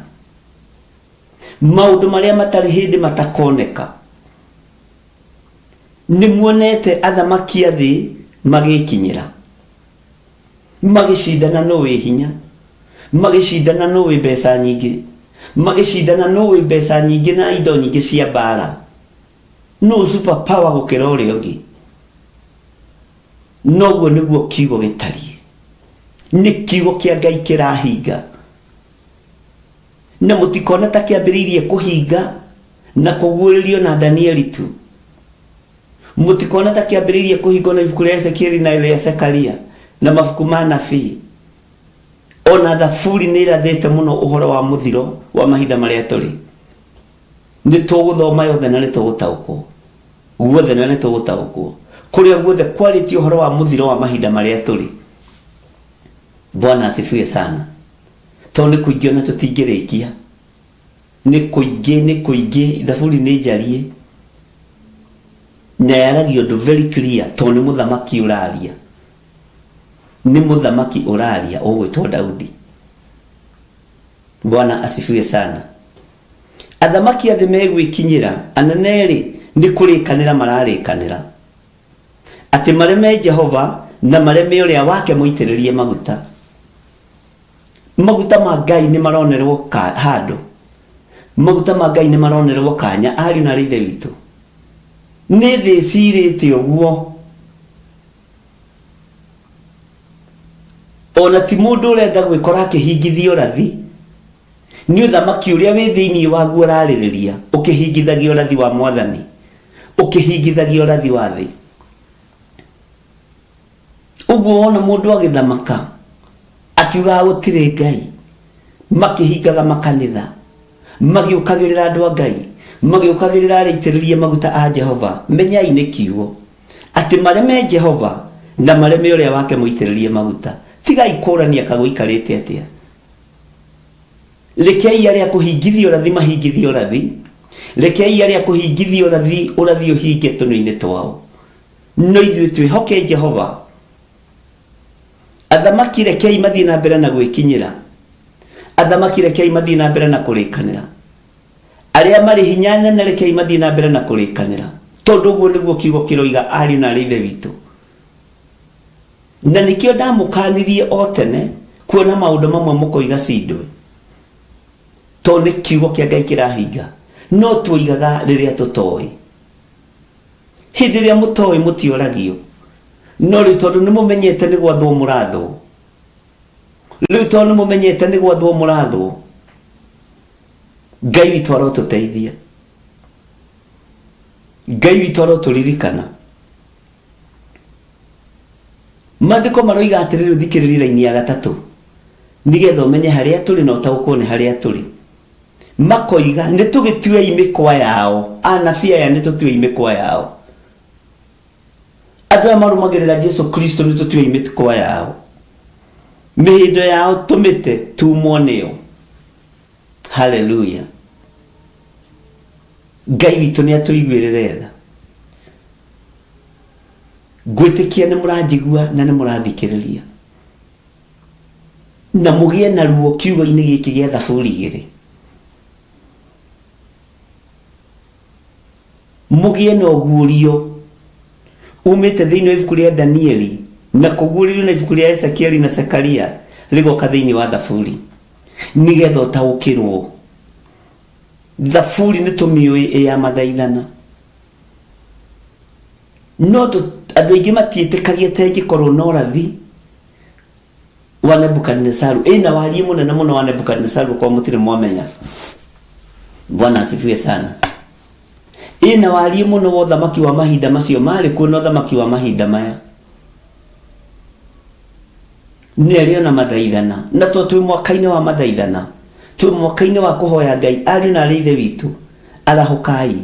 [SPEAKER 2] maũndũ marĩa matarĩ hĩndĩ matakoneka. Nĩ muonete athamaki a thĩ magĩkinyĩra, magĩcindana nũ wĩ hinya, magĩcindana nũ wĩ mbeca nyingĩ, magĩcindana nũ wĩ mbeca nyingĩ na indo nyingĩ cia mbara, nũ super power gũkĩra ũrĩa ũngĩ. Noguo nĩguo kiugo gĩtariĩ. Nĩ kiugo kĩa Ngai kĩrahinga. Na mũtikone ta kĩambĩrĩirie kũhinga Na kũguũrĩrio na Danieli tu. Mũtikona ta kĩambĩrĩirie kũhingwo na ibuku rĩa Ezekieli na rĩa Zekaria na mabuku ma nabii. Ona Thaburi nĩ ĩrathĩte mũno ũhoro wa mũthiro wa mahinda marĩa tũrĩ. Nĩ tũgũthoma yothe na nĩ tũgũtaũkwo. Guothe na nĩ tũgũtaũkwo. Kũrĩa guothe kwarĩtio ũhoro wa mũthiro wa mahinda marĩa tũrĩ. Bwana asifiwe sana. Tondũ nĩ kũingĩ ona tũtingĩrĩkia. Nĩ kũingĩ, nĩ kũingĩ, Thaburi nĩ njariĩ. Na yaragia ũndũ very clear tondũ nĩ mũthamaki ũraria. Nĩ mũthamaki ũraria ũgwĩtwo Daudi. Bwana asifiwe sana. Athamaki a thĩ megwĩkinyĩra, anene-rĩ, nĩ kũrĩkanĩra mararĩkanĩra. Atĩ mareme Jehova na mareme ũrĩa wake mũitĩrĩrie maguta. Maguta ma Ngai nĩ maronerwo ka, handũ. Maguta ma Ngai nĩ maronerwo kanya, ariũ na arĩ ithe witũ. Nĩ thĩ ĩcirĩte ũguo. Ona ti mũndũ ũrenda gwĩkora akĩhingithia ũrathi, nĩ ũthamaki ũrĩa wĩ thĩinĩ waguo ũrarĩrĩria, ũkĩhingithagia ũrathi wa mwathani, ũkĩhingithagia ũrathi wa thĩ. Ũguo wona mũndũ agĩthamaka, akiugaga gũtirĩ Ngai, makĩhingaga makanitha, magĩũkagĩrĩra andũ a Ngai, magĩũkagĩrĩra arĩa aitĩrĩrie maguta a Jehova, menyai nĩ kiugo. Atĩ mareme Jehova na mareme ũrĩa wake mũitĩrĩrie maguta. Tigai kũrania kagũikarĩte atĩa. Rekei arĩa kũhingithia ũrathi mahingithie ũrathi. Rekei arĩa kũhingithia ũrathi ũrathi ũhinge tũnua-inĩ twao. No ithuĩ twĩhoke Jehova. Athamaki rekei mathiĩ na mbere na gwĩkinyĩra. Athamaki rekei mathiĩ na mbere na kũrĩkanĩra. Arĩa marĩ hinya nene rekei mathiĩ na mbere na kũrĩkanĩra. Tondũ ũguo nĩguo kiugo kĩroiga ariũ na arĩ ithe witũ. Na nĩkĩo ndamũkanirie o tene kuona maũndũ mamwe mũkoiga cindwe. Tondũ nĩ kiugo kĩa Ngai kĩrahinga. No tuoigaga rĩrĩa tũtoĩ. Hĩndĩ ĩrĩa mũtoĩ mũtioragio. No rĩu tondũ nĩ mũmenyete nĩ gwathwo mũrathwo. Rĩu tondũ nĩ mũmenyete nĩ gwathwo mũrathwo. Ngai witũ arotũteithia. Ngai witũ arotũririkana. Maandĩko maroiga atĩrĩrĩ ũthikĩrĩrie raini ya gatatũ nĩgetha ũmenye harĩa tũrĩ na ũtaũkwo nĩ harĩa tũrĩ. Makoiga nĩ tũgĩtuei mĩkwa yao, anabii aya nĩ tũtuei mĩkwa yao. Andũ aya marũmagĩrĩra Jesu Kristo nĩ tũtuei mĩkwa yao. Mĩhĩndo yao tũmĩte tumwo nĩyo. Haleluya. Ngai witũ nĩ atũiguĩrĩre tha. Ngwĩtĩkia nĩ mũranjigua na nĩ mũrathikĩrĩria. Na mũgĩe na ruo kiugo-inĩ gĩkĩ gĩa Thaburi igĩrĩ. Mũgĩe na ũguũrio umĩte thĩinĩ wa ibuku rĩa Danieli na kũguũrĩrio na ibuku rĩa Ezekieli na Zekaria rĩgoka thĩinĩ wa Thaburi nĩgetha ũtaũkĩrwo. Thaburi nĩ tũmĩũĩ ĩ ya mathaithana. No andũ aingĩ matiĩtĩkagia ta ĩngĩkorwo na ũrathi wa Nebukadinesaru. Ĩna wariĩ mũnene mũno wa Nebukadinesaru okorwo mũtirĩ mwamenya. Bwana asifiwe sana. Ĩna wariĩ mũno wa ũthamaki wa mahinda macio marĩ kuo na ũthamaki wa mahinda maya. Nĩ arĩ ona mathaithana. Na to twĩ mwaka-inĩ wa mathaithana. Twĩ mwaka-inĩ wa kũhoya Ngai ariũ na arĩ ithe witũ. Arahũkai.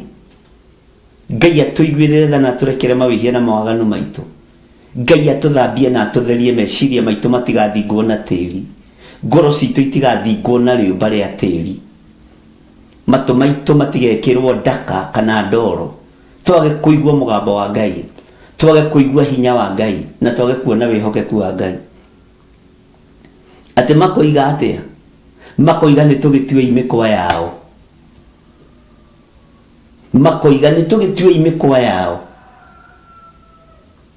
[SPEAKER 2] Ngai atũiguĩrĩre tha na atũrekere mawĩhia na mawaganu maitũ. Ngai atũthambie na atũtherie meciria maitũ matigathingwo na tĩri. Ngoro citũ itigathingwo na rĩũmba rĩa tĩri. Matũ maitũ matigekĩrwo ndaka kana ndoro. Twage kũigua mũgambo wa Ngai. Twage kũigua hinya wa Ngai na twage kuona wĩhokeku wa Ngai. Atĩ makoiga atĩa? Makoiga nĩ tũgĩtuei mĩkwa yao. Makoiga nĩ tũgĩtuei mĩkwa yao.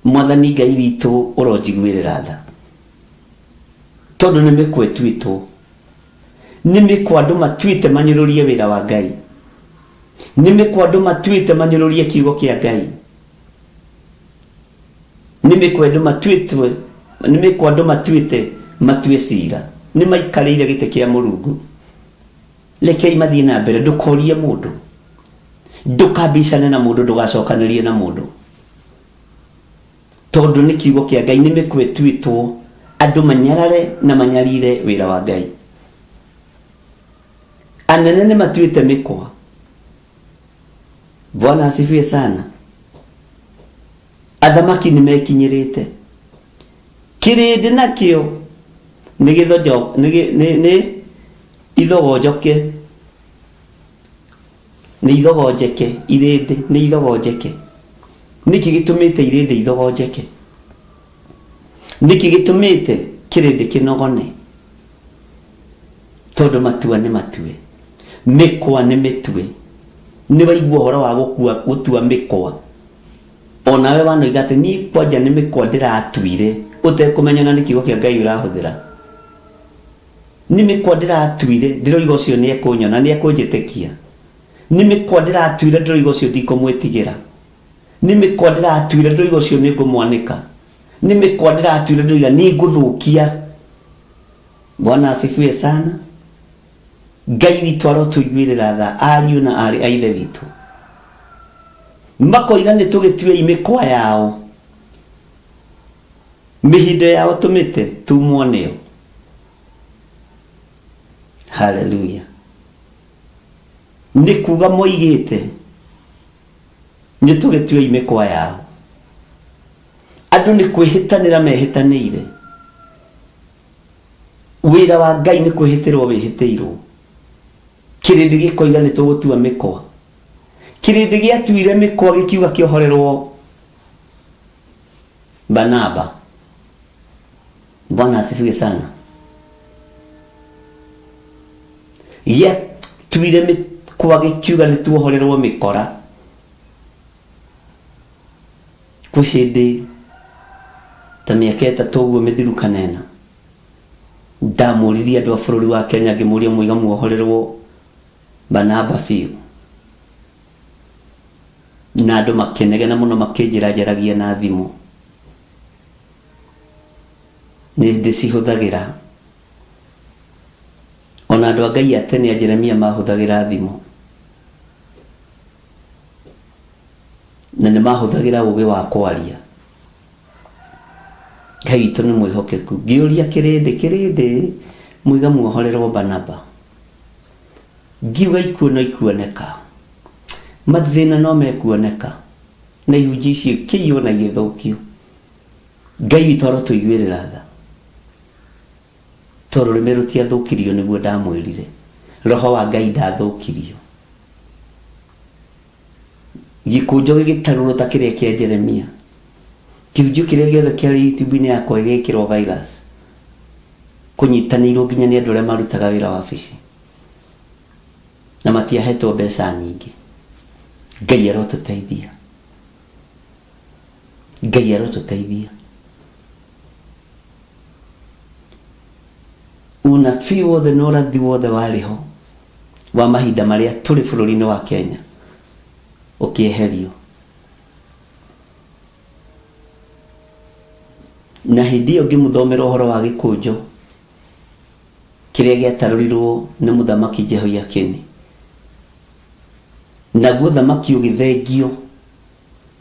[SPEAKER 2] Mwathani Ngai witũ ũronjiguĩrĩra tha. Tondũ nĩ mĩkwa ĩtuĩtwo. Nĩ mĩkwa andũ matuĩte manyũrũrie wĩra wa Ngai. Nĩ mĩkwa andũ matuĩte manyũrũrie kiugo kĩa Ngai. Nĩ mĩkwa andũ matuĩte, nĩ mĩkwa andũ matuĩte matue cira. Nĩ maikarĩire gĩtĩ kĩa Mũrungu. Rekei mathiĩ na mbere, ndũkorie mũndũ. Ndũkambicane na mũndũ, ndũgacokanĩrie na mũndũ, tondũ nĩ kiugo kĩa Ngai, nĩ mĩkwa ĩtuĩtwo andũ manyarare na manyarire wĩra wa Ngai. Anene nĩ matuĩte mĩkwa. Bwana asifiwe sana. Athamaki nĩ mekinyĩrĩte. Kĩrĩndĩ nakĩo nĩ gĩthonjo nĩ gĩ- nĩ nĩ ithogonjoke nĩ ithogonjeke irĩndĩ nĩ ithogonjeke. Nĩkĩ gĩtũmĩte irĩndĩ ithogonjeke? Nĩkĩ gĩtũmĩte kĩrĩndĩ kĩnogone? Tondũ matua nĩ matue, mĩkwa nĩ mĩtue. Nĩ waigua ũhoro wa gũkua gũtua mĩkwa? O nawe wanoiga atĩ niĩ kwanja nĩ mĩkwa ndĩratuire, ũtekũmenya ona nĩ kiugo kĩa Ngai ũrahũthĩra. Nĩ mĩkwa ndĩratuire, ndĩroiga ũcio nĩ ekũnyona, nĩ ekũnjĩtĩkia. Nĩ mĩkwa ndĩratuire, ndĩroiga ũcio ndikũmwĩtigĩra. Nĩ mĩkwa ndĩratuire, ndĩroiga ũcio nĩ ngũmwanĩka. Nĩ mĩkwa ndĩratuire, ndĩroiga nĩ ngũthũkia. Bwana asifiwe sana. Ngai witũ arotũiguĩrĩra tha ariũ na aarĩ a Ithe witũ. Makoiga nĩ tũgĩtuei mĩkwa yao, mĩhindo yao tũmĩte tumwo nĩyo. Haleluya. Nĩ kuga moigĩte nĩ tũgĩtuei mĩkwa yao. Andũ nĩ kwĩhĩtanĩra mehĩtanĩire. Wĩra wa Ngai nĩ kwĩhĩtĩrwo wĩhĩtĩirwo. Kĩrĩndĩ gĩkoiga nĩ tũgũtua mĩkwa. Kĩrĩndĩ gĩatuire mĩkwa gĩkiuga kĩohorerwo Barnaba. Bwana asifiwe sana. Gĩatuire mĩkwa gĩkiuga nĩ tuohorerwo mĩkora. Kwĩ hĩndĩ ta mĩaka ĩtatũ ũguo mĩthiru kana ĩna, ndamũririe andũ a bũrũri wa Kenya ngĩmũria mũiga muohorerwo Barnaba biũ. Na andũ makĩnegena mũno makĩnjĩra njaragie na thimũ. Nĩ ndĩcihũthagĩra. Ona andũ a Ngai a tene a Jeremia mahũthagĩra thimũ. Na nĩ mahũthagĩra ũũgĩ wa kwaria. Ngai witũ nĩ mwĩhokeku. Ngĩũria kĩrĩndĩ, kĩrĩndĩ mũiga muohorerwo Barnaba. Ngiuga ikuũ no ikuoneka. Mathĩna no mekuoneka. Na ihunjio icio ikĩiywo na igĩthũkio. Ngai witũ arotũiguĩrĩra tha. To rũrĩmĩ rũtiathũkirio nĩguo ndamwĩrire. Roho wa Ngai ndathũkirio. Gĩkũnjo gĩgĩtarũrwo ta kĩrĩa kĩa Jeremia. Kĩhunjio kĩrĩa gĩothe kĩarĩ YouTube-inĩ yakwa gĩgĩkĩrwo virus. Kũnyitanĩirwo nginya nĩ andũ arĩa marutaga wĩra wabici. Na matiahetwo mbeca nyingĩ. Ngai arotũteithia. Ngai arotũteithia. Unabii wothe na ũrathi wothe warĩ ho wa mahinda marĩa tũrĩ bũrũri-inĩ wa Kenya ũkĩeherio. Na hĩndĩ ĩyo ngĩmũthomera ũhoro wa gĩkũnjo kĩrĩa gĩatarũrirwo nĩ mũthamaki Jehoiakini. Naguo ũthamaki ũgĩthengio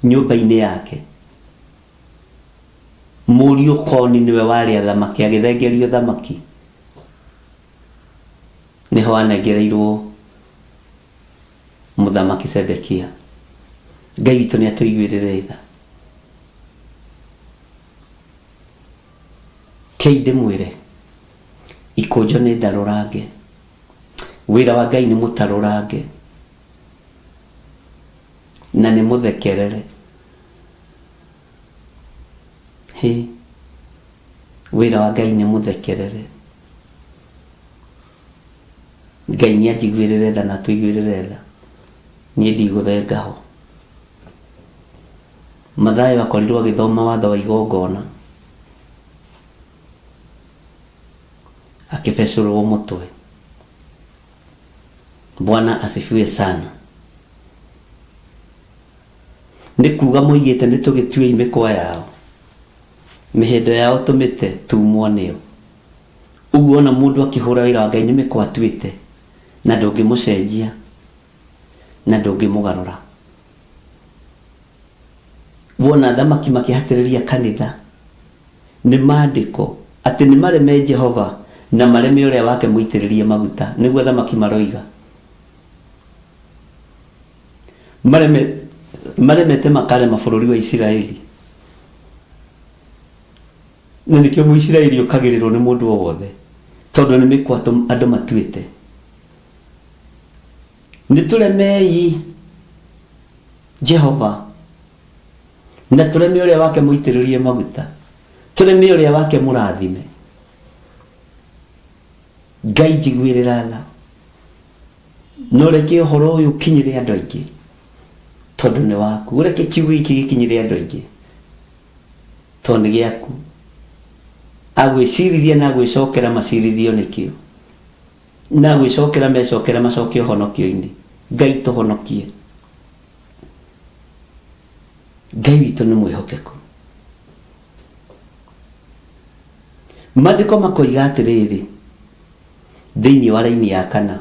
[SPEAKER 2] nyũmba-inĩ yake. Mũriũ Koni nĩwe warĩ athamaki, agĩthengerio ũthamaki. Nĩho anengereirwo mũthamaki Sedekia. Ngai witũ nĩ atũiguĩrĩre tha. Kei ndĩmwĩre, ikũnjo nĩ ndarũrange. Wĩra wa Ngai nĩ mũtarũrange. Na nĩ mũthekerere. Hĩ, wĩra wa Ngai nĩ mũthekerere. Ngai nĩ anjiguĩrĩre tha na atũiguĩrĩre tha. Niĩ ndigũthenga ho. Mathayo akorirwo agĩthoma watho wa igongona. Akĩbecũrwo mũtwe. Bwana asifiwe sana. Nĩ kuuga moigĩte nĩ tũgĩtuei mĩkwa yao, mĩhĩndo yao tũmĩte tumwo nĩyo. Ũguo ona mũndũ akĩhũra wĩra wa Ngai nĩ mĩkwa atuĩte na ndũngĩmũcenjia. Na ndũngĩmũgarũra. Wona athamaki makĩhatĩrĩria kanitha nĩ maandĩko atĩ nĩ mareme Jehova na mareme ũrĩa wake mũitĩrĩrie maguta, nĩguo athamaki maroiga. Mareme, maremete makarema bũrũri wa Isiraeli. Na nĩkĩo Mũisiraeli ũkagĩrĩrwo nĩ mũndũ o wothe, tondũ nĩ mĩkwa andũ matuĩte. Nĩ tũremei Jehova na tũreme ũrĩa wake mũitĩrĩrie maguta, tũreme ũrĩa wake mũrathime. Ngai njiguĩrĩra tha, na ũreke ũhoro ũyũ ũkinyĩre andũ aingĩ, tondũ nĩ waku. Ũreke kiugo gĩkĩ gĩkinyĩre andũ aingĩ, tondũ nĩ gĩaku. Agwĩcirithia na agwĩcokera macirithio nĩkĩo. Na gwĩcokera mecokere macoke ũhonokio-inĩ. Ngai tũhonokie. Ngai witũ nĩ mwĩhokeku. Maandĩko makoiga atĩrĩrĩ, thĩinĩ wa raini ya kana,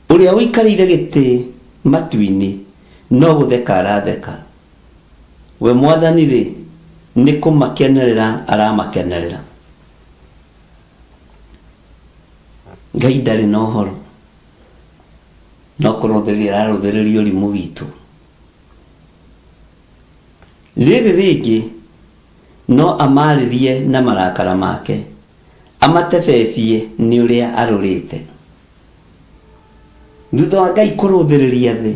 [SPEAKER 2] ũrĩa ũikarĩire gĩtĩ matu-inĩ no gũtheka aratheka, we Mwathani-rĩ, nĩ kũmakenerera aramakenerera. Ngai ndarĩ na ũhoro no kũrũthĩrĩria ararũthĩrĩria ũrimũ witũ. Rĩrĩ rĩngĩ no amarĩrie na marakara make, amatebebie nĩ ũrĩa arũrĩte. Thutha wa Ngai kũrũthĩrĩria thĩ,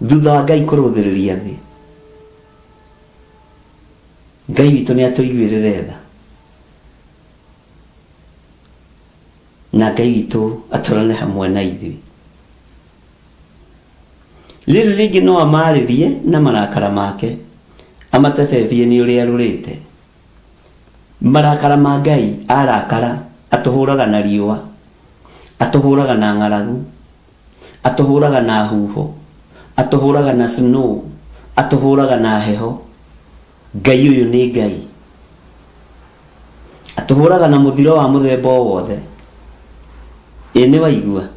[SPEAKER 2] thutha wa Ngai kũrũthĩrĩria thĩ, Ngai witũ nĩ atũiguĩrĩre tha, na Ngai witũ atũrane hamwe na ithuĩ. Rĩrĩ rĩngĩ no amarĩrie na marakara make, amatebebie nĩ ũrĩa arũrĩte. Marakara ma Ngai arakara atũhũraga na riũa, atũhũraga na ng'aragu, atũhũraga na huho, atũhũraga na snow, atũhũraga na heho. Ngai ũyũ nĩ Ngai. Atũhũraga na mũthiro wa mũthemba o wothe. Ĩ nĩ waigua?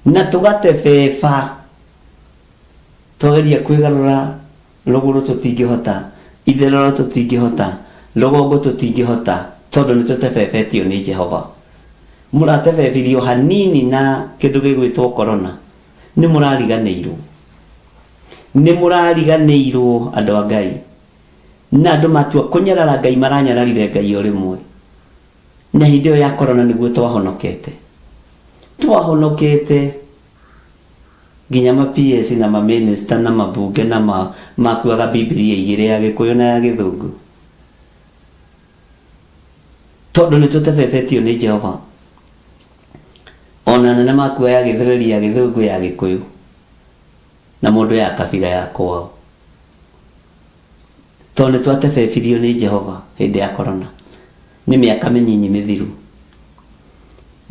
[SPEAKER 2] Na tũgatebeba twageria kwĩgarũra rũgũrũ tũtingĩhota, itherero tũtingĩhota, rũgongo tũtingĩhota, tondũ nĩ tũtebebetio nĩ Jehova. Mũratebebirio hanini na kĩndũ gĩgwĩtwo corona, nĩ mũrariganĩirwo. Nĩ mũrariganĩirwo andũ a Ngai. Na andũ matua kũnyarara Ngai maranyararire Ngai o rĩmwe. Na hĩndĩ ĩyo ya corona nĩguo twahonokete. Twahonokete nginya ma PS na ma minister na mabunge na ma makuaga Bibilia igĩrĩ ya Gĩkũyũ na ya Gĩthũngũ. Tondũ nĩ tũtebebetio nĩ Jehova. Ona anene makua ya Gĩthweri, ya Gĩthũngũ, ya Gĩkũyũ na mũndũ ya kabira ya kwao. Tondũ nĩ twatebebirio nĩ Jehova hĩndĩ ya corona. Nĩ mĩaka mĩnyinyi mĩthiru.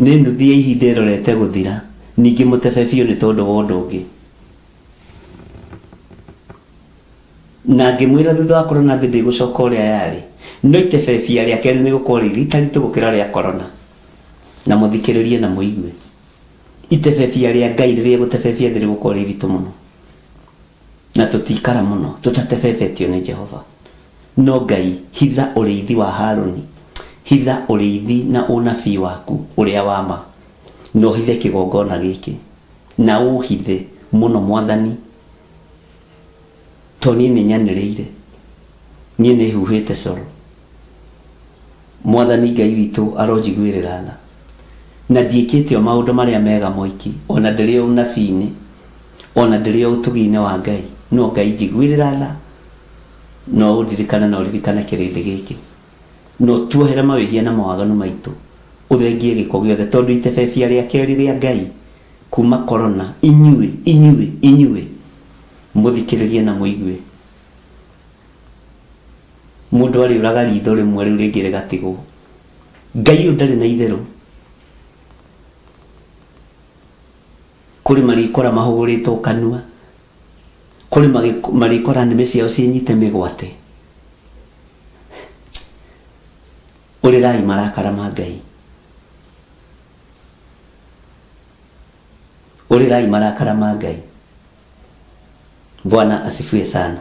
[SPEAKER 2] Nĩ nuthu ya ihinda ĩrorete gũthira, ningĩ mũtebebio nĩ tondũ wa ũndũ ũngĩ. Na ngĩmwĩra thutha wa corona thĩ ndĩgũcoka ũrĩa yarĩ. No itebebia rĩa kerĩ nĩ gũkorwo rĩ ritaritũ gũkĩra rĩa corona. Na mũthikĩrĩrie na mũigue. Itebebia rĩa Ngai rĩrĩa gũtebebia thĩ rĩgũkorwo rĩ iritũ mũno. Na tũtikara mũno tũtatebebetio nĩ Jehova. No Ngai, hitha ũrĩithi wa Harũni, hitha ũrĩithi na ũnabii waku ũrĩa wa ma, na ũhithe kĩgongona gĩkĩ, na ũũhithe mũno, Mwathani, tondũ niĩ nĩnyanĩrĩire, niĩ nĩhuhĩte coro. Mwathani Ngai witũ aronjiguĩrĩra tha, na ndiĩkĩte o maũndũ marĩa mega moiki, o na ndĩrĩ o ũnabii-inĩ, o na ndĩrĩ o ũtugi-inĩ wa Ngai, no Ngai njiguĩrĩra tha, na ũndirikane na ũririkane kĩrĩndĩ gĩkĩ, na ũtuohere mawĩhia na mawaganu maitũ, ũthengie gĩko gĩothe, tondũ itebebia rĩa kerĩ rĩa Ngai kuma korona, inyuĩ, inyuĩ, inyuĩ, mũthikĩrĩrie na mũigue. Mũndũ arĩũraga ritho rĩmwe rĩu rĩngĩ rĩgatigwo. Ngai ũyũ ndarĩ na itherũ. Kũrĩ marĩkora mahũgũrĩtwo kanua, kũrĩ marĩkora nĩmĩ ciao ciĩnyite mĩgwate. Ũrĩrai marakara ma Ngai. Ũrĩrai marakara ma Ngai. Bwana asifiwe sana.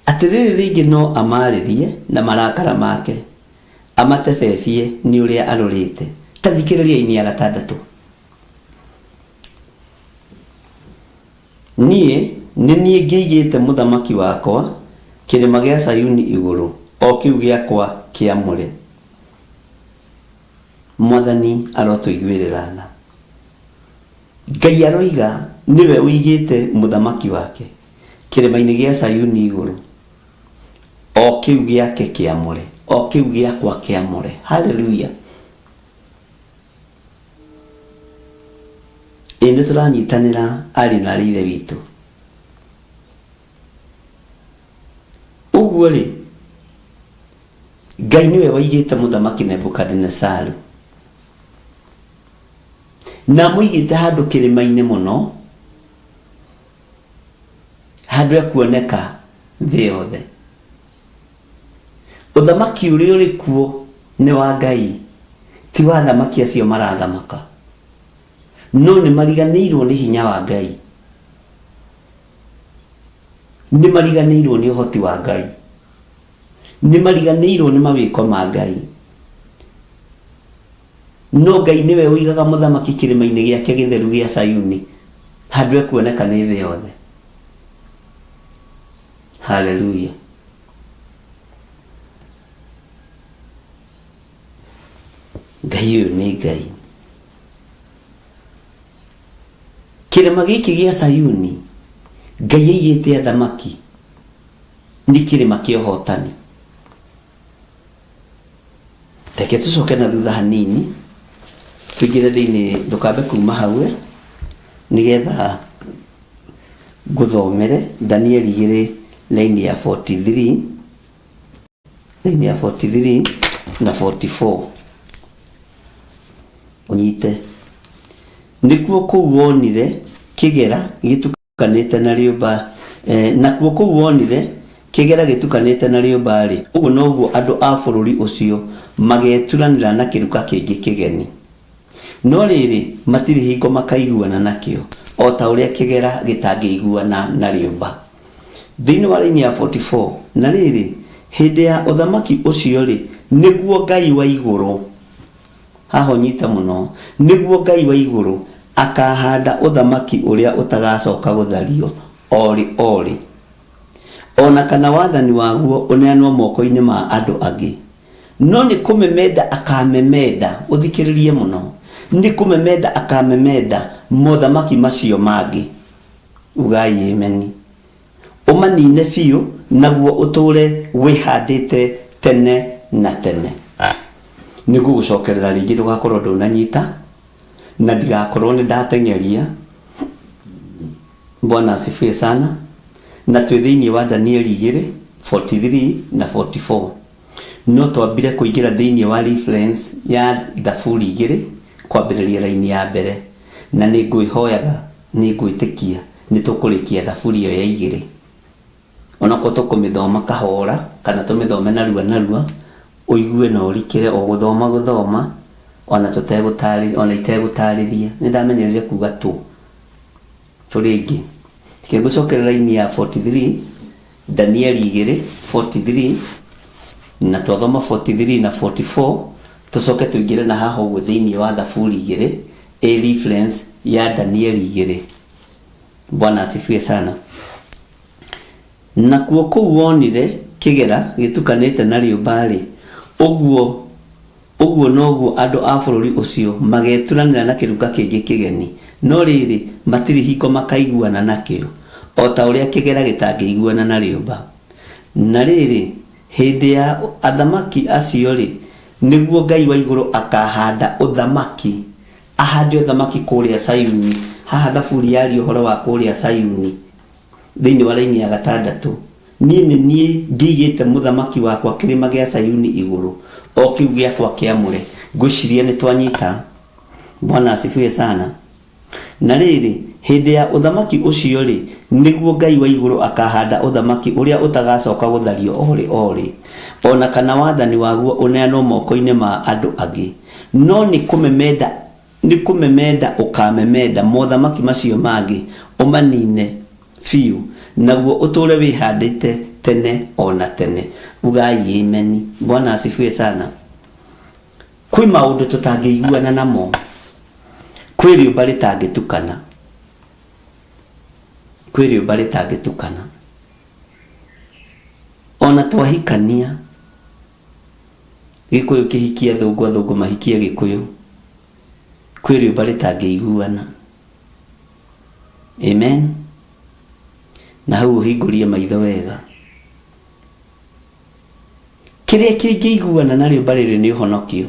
[SPEAKER 2] Atĩrĩrĩ rĩngĩ no amarĩrie na marakara make, amatebebie nĩ ũrĩa arũrĩte. Ta thikĩrĩriai ya gatandatũ. Niĩ nĩ niĩ ngĩigĩte mũthamaki wakwa kĩrĩma gĩa Sayuni igũrũ, o kĩu gĩakwa kĩamũre. Mwathani arotũiguĩrĩra tha. Ngai aroiga nĩwe ũigĩte mũthamaki wake kĩrĩma-inĩ gĩa Sayuni igũrũ, o kĩu gĩake kĩamũre, o kĩu gĩakwa kĩamũre. Haleluya! Ĩ nĩ tũranyitanĩra ariũ na aarĩ a Ithe witũ. Ũguo rĩ, Ngai nĩwe waigĩte mũthamaki Nebukadinesaru na amũigĩte handũ kĩrĩma-inĩ mũno, handũ ekuoneka thĩ yothe. Ũthamaki ũrĩa ũrĩ kuo nĩ wa Ngai, ti wa athamaki acio marathamaka. No nĩ mariganĩirwo nĩ hinya wa Ngai. Nĩ mariganĩirwo nĩ ũhoti wa Ngai. Nĩ mariganĩirwo nĩ mawĩko ma Ngai. No Ngai nĩwe ũigaga mũthamaki kĩrĩma-inĩ gĩake gĩtheru gĩa Sayuni, handũ ekuoneka nĩ thĩ yothe. Haleluya. Ngai ũyũ nĩ Ngai. Kĩrĩma gĩkĩ gĩa Sayuni Ngai aigĩte athamaki nĩ kĩrĩma kĩa ũhotani. Reke tũcoke na thutha hanini tũingĩre thĩinĩ ndũkambe kuma hau ĩ, nĩgetha ngũthomere Danieli igĩrĩ line ya 43 line ya 43 na 44 ũnyite nĩkuo kũu wonire kĩgera gĩtukanĩte na rĩũmba eh, nakuo kũu wonire kĩgera gĩtukanĩte na rĩũmba-rĩ, ũguo noguo andũ a bũrũri ũcio mageturanĩra na kĩruka kĩngĩ kĩgeni. No rĩrĩ, matirĩ hingo makaiguana nakĩo, o ta ũrĩa kĩgera gĩtangĩiguana na rĩũmba. Thĩinĩ wa raini ya 44, na rĩrĩ, hĩndĩ ya ũthamaki ũcio-rĩ, nĩguo Ngai wa igũrũ, haha ũnyite mũno, nĩguo Ngai wa igũrũ akaahanda ũthamaki ũrĩa ũtagacoka gũthario o rĩ o rĩ, o na kana wathani waguo ũneanwo moko-inĩ ma andũ angĩ. No nĩ kũmemenda akaamemenda, ũthikĩrĩrie mũno, nĩ kũmemenda akaamemenda mothamaki macio mangĩ. Ugai Ameni. Ũmanine biũ, naguo ũtũũre wĩhandĩte tene na tene. Nĩ ngũgũcokerera rĩngĩ ndũgakorwo ndũnanyita, na ndigakorwo nĩ ndateng'eria. Bwana asifiwe sana. Na twĩ thĩinĩ wa Danieli igĩrĩ, 43 na 44. No twambire kũingĩra thĩinĩ wa reference ya Thaburi igĩrĩ kwambĩrĩria raini ya mbere, na nĩ ngwĩhoyaga nĩ ngwĩtĩkia nĩ tũkũrĩkia Thaburi ĩyo ya igĩrĩ. Onokorwo tũkũmĩthoma kahora kana tũmĩthome narua narua, ũigue na ũrikĩre o gũthoma gũthoma ona tũtegũtarĩria ona itegũtarĩria. Nĩ ndamenyerire kuga tũ tũrĩ aingĩ. Reke ngũcokere raini ya 43, Danieli igĩrĩ 43, na twathoma 43 na 44, tũcoke tũingĩre na haha ũguo thĩinĩ wa Thaburi igĩrĩ, ĩ reference ya Danieli igĩrĩ. Bwana asifiwe sana. Nakuo kũu wonire kĩgera gĩtukanĩte na rĩũmba-rĩ, ũguo ũguo noguo andũ a bũrũri ũcio mageturanĩra na kĩruka kĩngĩ kĩgeni, no rĩrĩ, matirĩ hingo makaiguana nakĩo, o ta ũrĩa kĩgera gĩtangĩiguana na rĩũmba. Na rĩrĩ, hĩndĩ ya athamaki acio-rĩ, nĩguo Ngai wa igũrũ akahanda ũthamaki, ahande ũthamaki kũrĩa Sayuni. Haha Thaburi yaria ũhoro wa kũrĩa Sayuni. Thĩinĩ wa raini ya gatandatũ, Niĩ nĩ niĩ ngĩigĩte mũthamaki wakwa kĩrĩma gĩa Sayuni igũrũ, o kĩu gĩakwa kĩamũre. Ngwĩciria nĩ twanyita. Bwana asifiwe sana. Na rĩrĩ, hĩndĩ ya ũthamaki ũcio-rĩ, nĩguo Ngai wa igũrũ akahanda ũthamaki ũrĩa ũtagacoka gũthario o rĩ o rĩ, o na kana wathani waguo ũneanwo moko-inĩ ma andũ angĩ, no nĩ kũmemenda nĩ kũmemenda ũkamemenda mothamaki macio mangĩ, ũmanine biũ, naguo ũtũũre wĩhandĩte tene o na tene. Ugai ameni. Bwana asifiwe sana. Kwĩ maũndũ tũtangĩiguana namo. Kwĩ rĩũmba rĩtangĩtukana. Kwĩ rĩũmba rĩtangĩtukana. Ona twahikania, Gĩkũyũ kĩhikie athũngũ, athũngũ mahikie Gĩkũyũ, kwĩ rĩũmba rĩtangĩiguana. Amen. Na hau ũhingũrie maitho wega. Kĩrĩa kĩngĩiguana na rĩũmba rĩrĩ nĩ ũhonokio.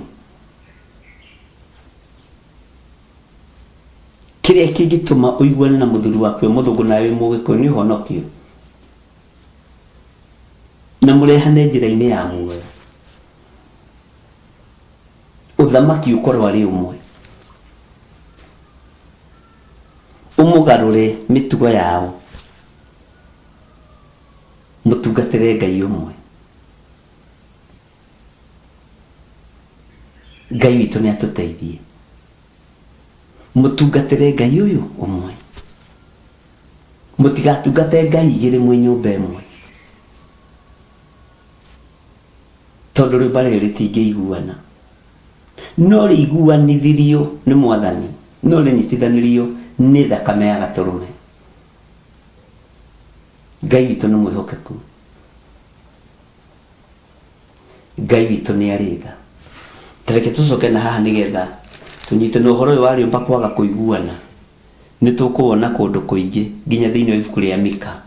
[SPEAKER 2] Kĩrĩa kĩngĩtũma ũiguane na mũthuri waku e mũthũngũ nawe wĩ mũgĩkũyũ nĩ ũhonokio. Na mũrehane njĩra-inĩ ya muoyo. Ũthamaki ũkorwo arĩ ũmwe. Ũmũgarũre mĩtugo yao. Mũtungatĩre Ngai ũmwe. Ngai witũ nĩ atũteithie. Mũtungatĩre Ngai ũyũ ũmwe. Mũtigatungate Ngai igĩrĩ mwĩ nyũmba ĩmwe. Tondũ rĩũmba rĩrĩ rĩtingĩiguana. No rĩiguanithirio nĩ Mwathani, no rĩnyitithanirio nĩ thakame ya Gatũrũme. Ngai witũ nĩ mwĩhokeku. Ngai witũ nĩ arĩ tha. Ta reke tũcoke na haha nĩgetha tũnyite na ũhoro ũyũ wa rĩũmba kwaga kũiguana. Nĩ tũkũwona kũndũ kũingĩ nginya thĩinĩ wa ibuku rĩa Mika.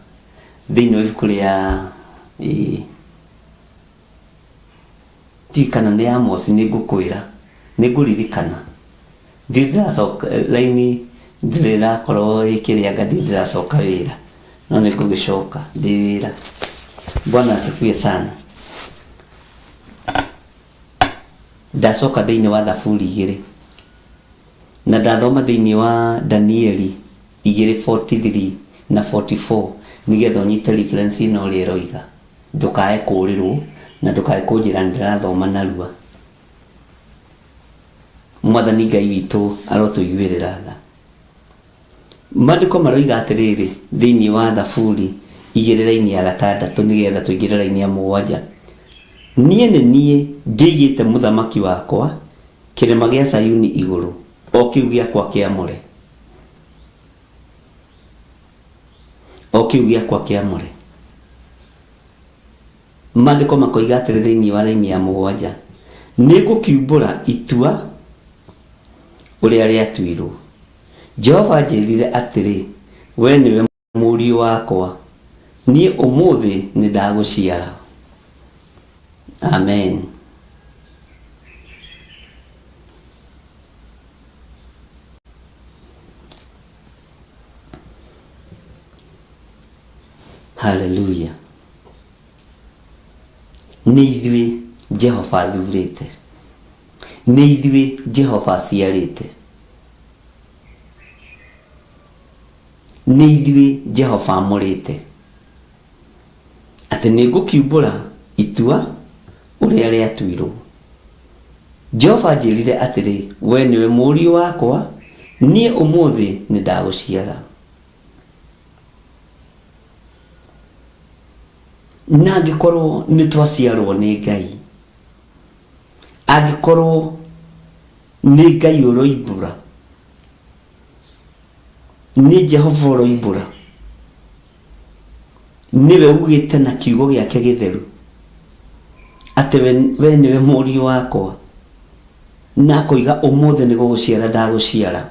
[SPEAKER 2] Thĩinĩ wa ibuku rĩa ĩĩ ndiũĩ kana nĩ Amosi nĩ ngũkwĩra, nĩ ngũririkana. Ndirĩ ndĩracoka raini ndirĩ ĩrakorwo ĩ kĩrĩa anga ndirĩ ndĩracoka wĩra, no nĩ ngũgĩcoka ndĩ wĩra. Bwana asifiwe sana. Ndacoka thĩinĩ wa Thaburi igĩrĩ, na ndathoma thĩinĩ wa Danieli igĩrĩ 43 na 44 nĩgetha ũnyite reference ĩno ũrĩa ĩroiga, ndũkae kũrĩrwo na ndũkae kũnjĩra nĩ ndĩrathoma narua. Mwathani Ngai witũ arotũiguĩrĩra tha. Maandĩko maroiga atĩrĩrĩ thĩinĩ wa Thaburi igĩrĩ raini ya gatandatũ nĩgetha tũingĩre raini ya mũgwanja, Niĩ nĩ niĩ ngĩigĩte mũthamaki wakwa kĩrĩma gĩa Sayuni igũrũ, o kĩu gĩakwa kĩamũre. O kĩu gĩakwa kĩamũre. Maandĩko makoiga atĩrĩ thĩinĩ wa raini ya mũgwanja, Nĩngũkiumbũra itua ũrĩa rĩatuirwo. Jehova anjĩrire atĩrĩ, Wee nĩwe mũriũ wakwa, niĩ ũmũthĩ nĩndagũciara. Amen. Haleluya. Nĩ ithuĩ Jehova athurĩte. Nĩ ithuĩ Jehova aciarĩte. Nĩ ithuĩ Jehova amũrĩte. Atĩ nĩ ngũkiumbũra itua ũrĩa rĩatuirwo. Jehova anjĩrire atĩrĩ, Wee nĩwe mũriũ wakwa, niĩ ũmũthĩ nĩndagũciara. Na angĩkorwo nĩ twaciarwo nĩ Ngai, angĩkorwo nĩ Ngai ũroimbũra, nĩ Jehova ũroimbũra, nĩwe ugĩte na kiugo gĩake gĩtheru atĩ we nĩwe mũriũ wakwa, na akoiga ũmũthĩ nĩ gũgũciara ndagũciara.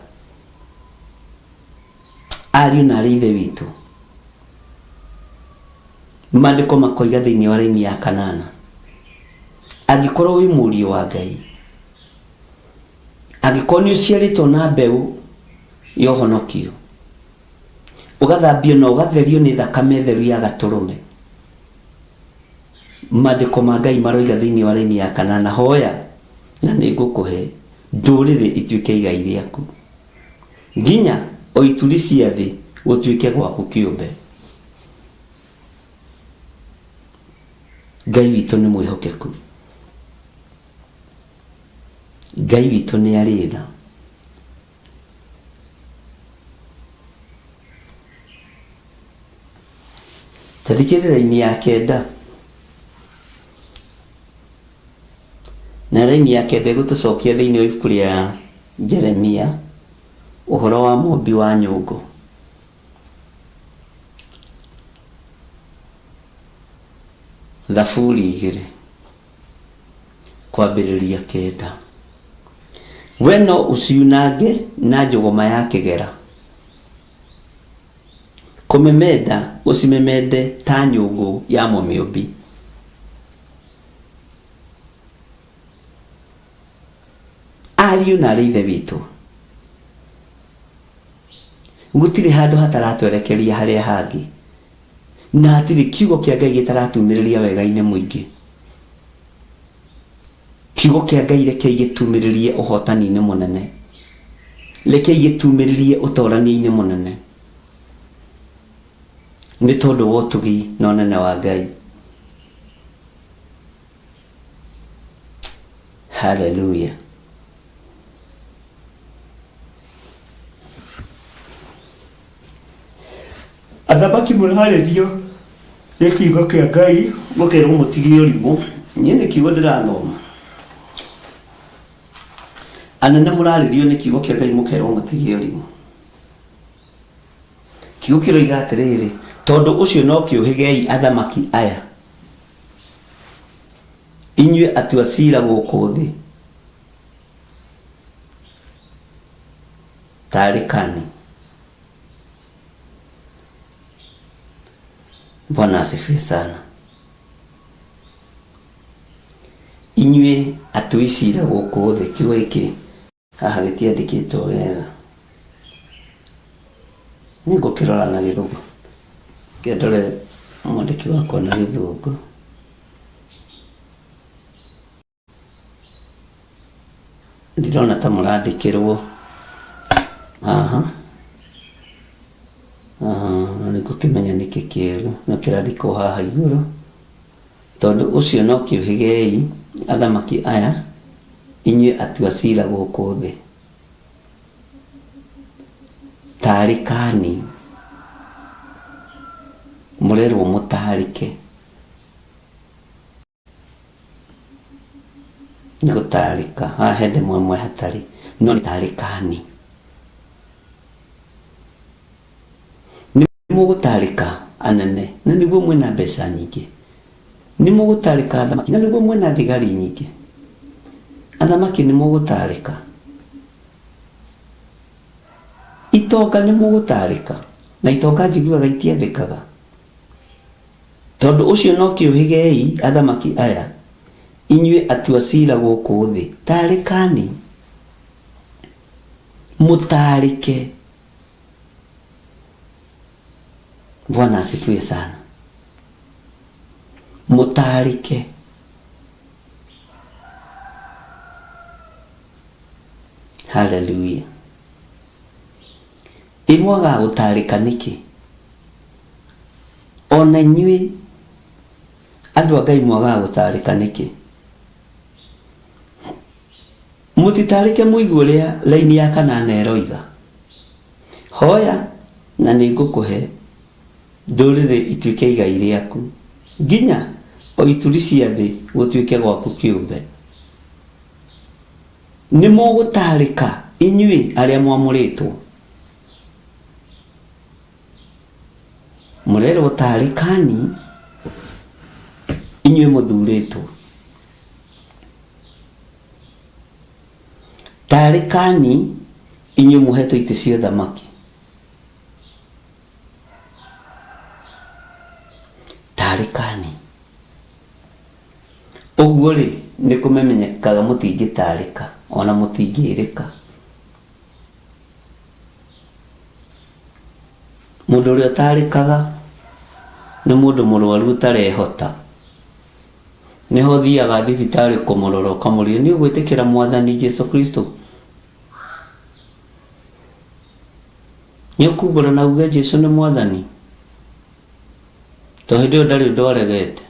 [SPEAKER 2] Ariũ na aarĩ a Ithe witũ, Maandĩko makoiga thĩinĩ wa raini ya kanana, angĩkorwo wĩ mũriũ wa Ngai, angĩkorwo nĩ ũciarĩtwo na mbeũ ya ũhonokio, ũgathambio na ũgatherio nĩ thakame theru ya gatũrũme, Maandĩko ma Ngai maroiga thĩinĩ wa raini ya kanana, hoya na nĩ ngũkũhe ndũrĩrĩ ituĩke igai rĩaku. Nginya. o ituri cia thĩ gũtuĩke gwaku kĩũmbe. Ngai witũ nĩ mwĩhokeku. Ngai witũ nĩ arĩ tha. Ta thikĩrĩria raini ya kenda. Na raini ya kenda ĩgũtũcokia thĩinĩ wa ibuku rĩa Jeremia, ũhoro wa mũmbi wa nyũngũ. Thaburi igĩrĩ kwambĩrĩria kenda. We no ũciunange na njũgũma ya kĩgera, kũmemenda ũcimemende ta nyũngũ ya mũmĩũmbi. Ariũ na aarĩ a Ithe witũ, gũtirĩ handũ hataratwerekeria harĩa hangĩ, na hatirĩ kiugo kĩa Ngai gĩtaratumĩrĩria wega-inĩ mũingĩ. Kiugo kĩa Ngai rekei gĩtumĩrĩrie ũhotani-inĩ mũnene, rekei gĩtumĩrĩrie ũtorania-inĩ mũnene, nĩ tondũ wa ũtugi na ũnene wa Ngai. Hallelujah. Athamaki mũrarĩrio nĩ kiugo kĩa Ngai mũkerwo mũtige ũrimũ. Niĩ nĩ kiugo ndĩrathoma. Anene mũrarĩrio nĩ kiugo kĩa Ngai mũkerwo mũtige ũrimũ. Kiugo kĩroiga atĩrĩrĩ, tondũ ũcio no kĩũhĩgei athamaki aya. Inyuĩ atua cira gũkũ thĩ, tarĩkani. Bwana asifiwe sana. Inyuĩ atui cira gũkũ thĩ, kiugo gĩkĩ haha gĩtiandĩkĩtwo wega. Nĩ ngũkĩrora na gĩthũngũ. Reke ndore mwandĩki wakwa na gĩthũngũ. Ndĩrona ta mũrandĩkĩrwo haha. Nĩ ngũkĩmenya nĩkĩ kĩũru no kĩrandĩkwo haha igũrũ. Tondũ ũcio no kĩũhĩgei, athamaki aya, inyuĩ atua cira gũkũ thĩ. Taarĩkani, mũrerwo mũtaarĩke. Nĩ gũtaarĩka, haha he ndemwa ĩmwe hatarĩ, no nĩ taarĩkani. Nĩ mũgũtaarĩka anene, na nĩguo mwĩna mbeca nyingĩ. Nĩ mũgũtaarĩka athamaki, na nĩguo mwĩna thigari nyingĩ. Athamaki nĩ mũgũtaarĩka. Itonga nĩ mũgũtaarĩka, na itonga njiguaga itiathĩkaga. Tondũ ũcio no kĩũhĩgei, athamaki aya, inyuĩ atua cira gũkũ thĩ, taarĩkani, mũtaarĩke. Bwana asifiwe sana. Mũtaarĩke. Haleluya. Ĩ mwagaga gũtaarĩka nĩkĩ? O na inyuĩ andũ a Ngai mwagaga gũtaarĩka nĩkĩ? Mũtitarĩke mũigue ũrĩa raini ya kanana ĩroiga. Hoya na nĩ ngũkũhe ndũrĩrĩ ituĩke igai rĩaku, nginya o ituri cia thĩ gũtuĩke gwaku kĩũmbe. Nĩ mũgũtaarĩka inyuĩ arĩa mwamũrĩtwo. Mũrerwo taarĩkani inyuĩ mũthurĩtwo. Taarĩkani inyuĩ mũhetwo itĩ cia ũthamaki. Taarĩkani. Ũguo-rĩ, nĩ kũmemenyekaga mũtingĩtaarĩka, o na mũtingĩĩrĩka. Mũndũ ũrĩa ũtaarĩkaga nĩ mũndũ mũrwaru ũtarehota. Nĩho ũthiaga thibitarĩ kũmũrora ũkamũria, nĩ ũgwĩtĩkĩra Mwathani Jesu Kristo? Nĩ ũkumbũra na uge Jesu nĩ mwathani? To hĩndĩ ĩyo ndarĩ ũndũ aregete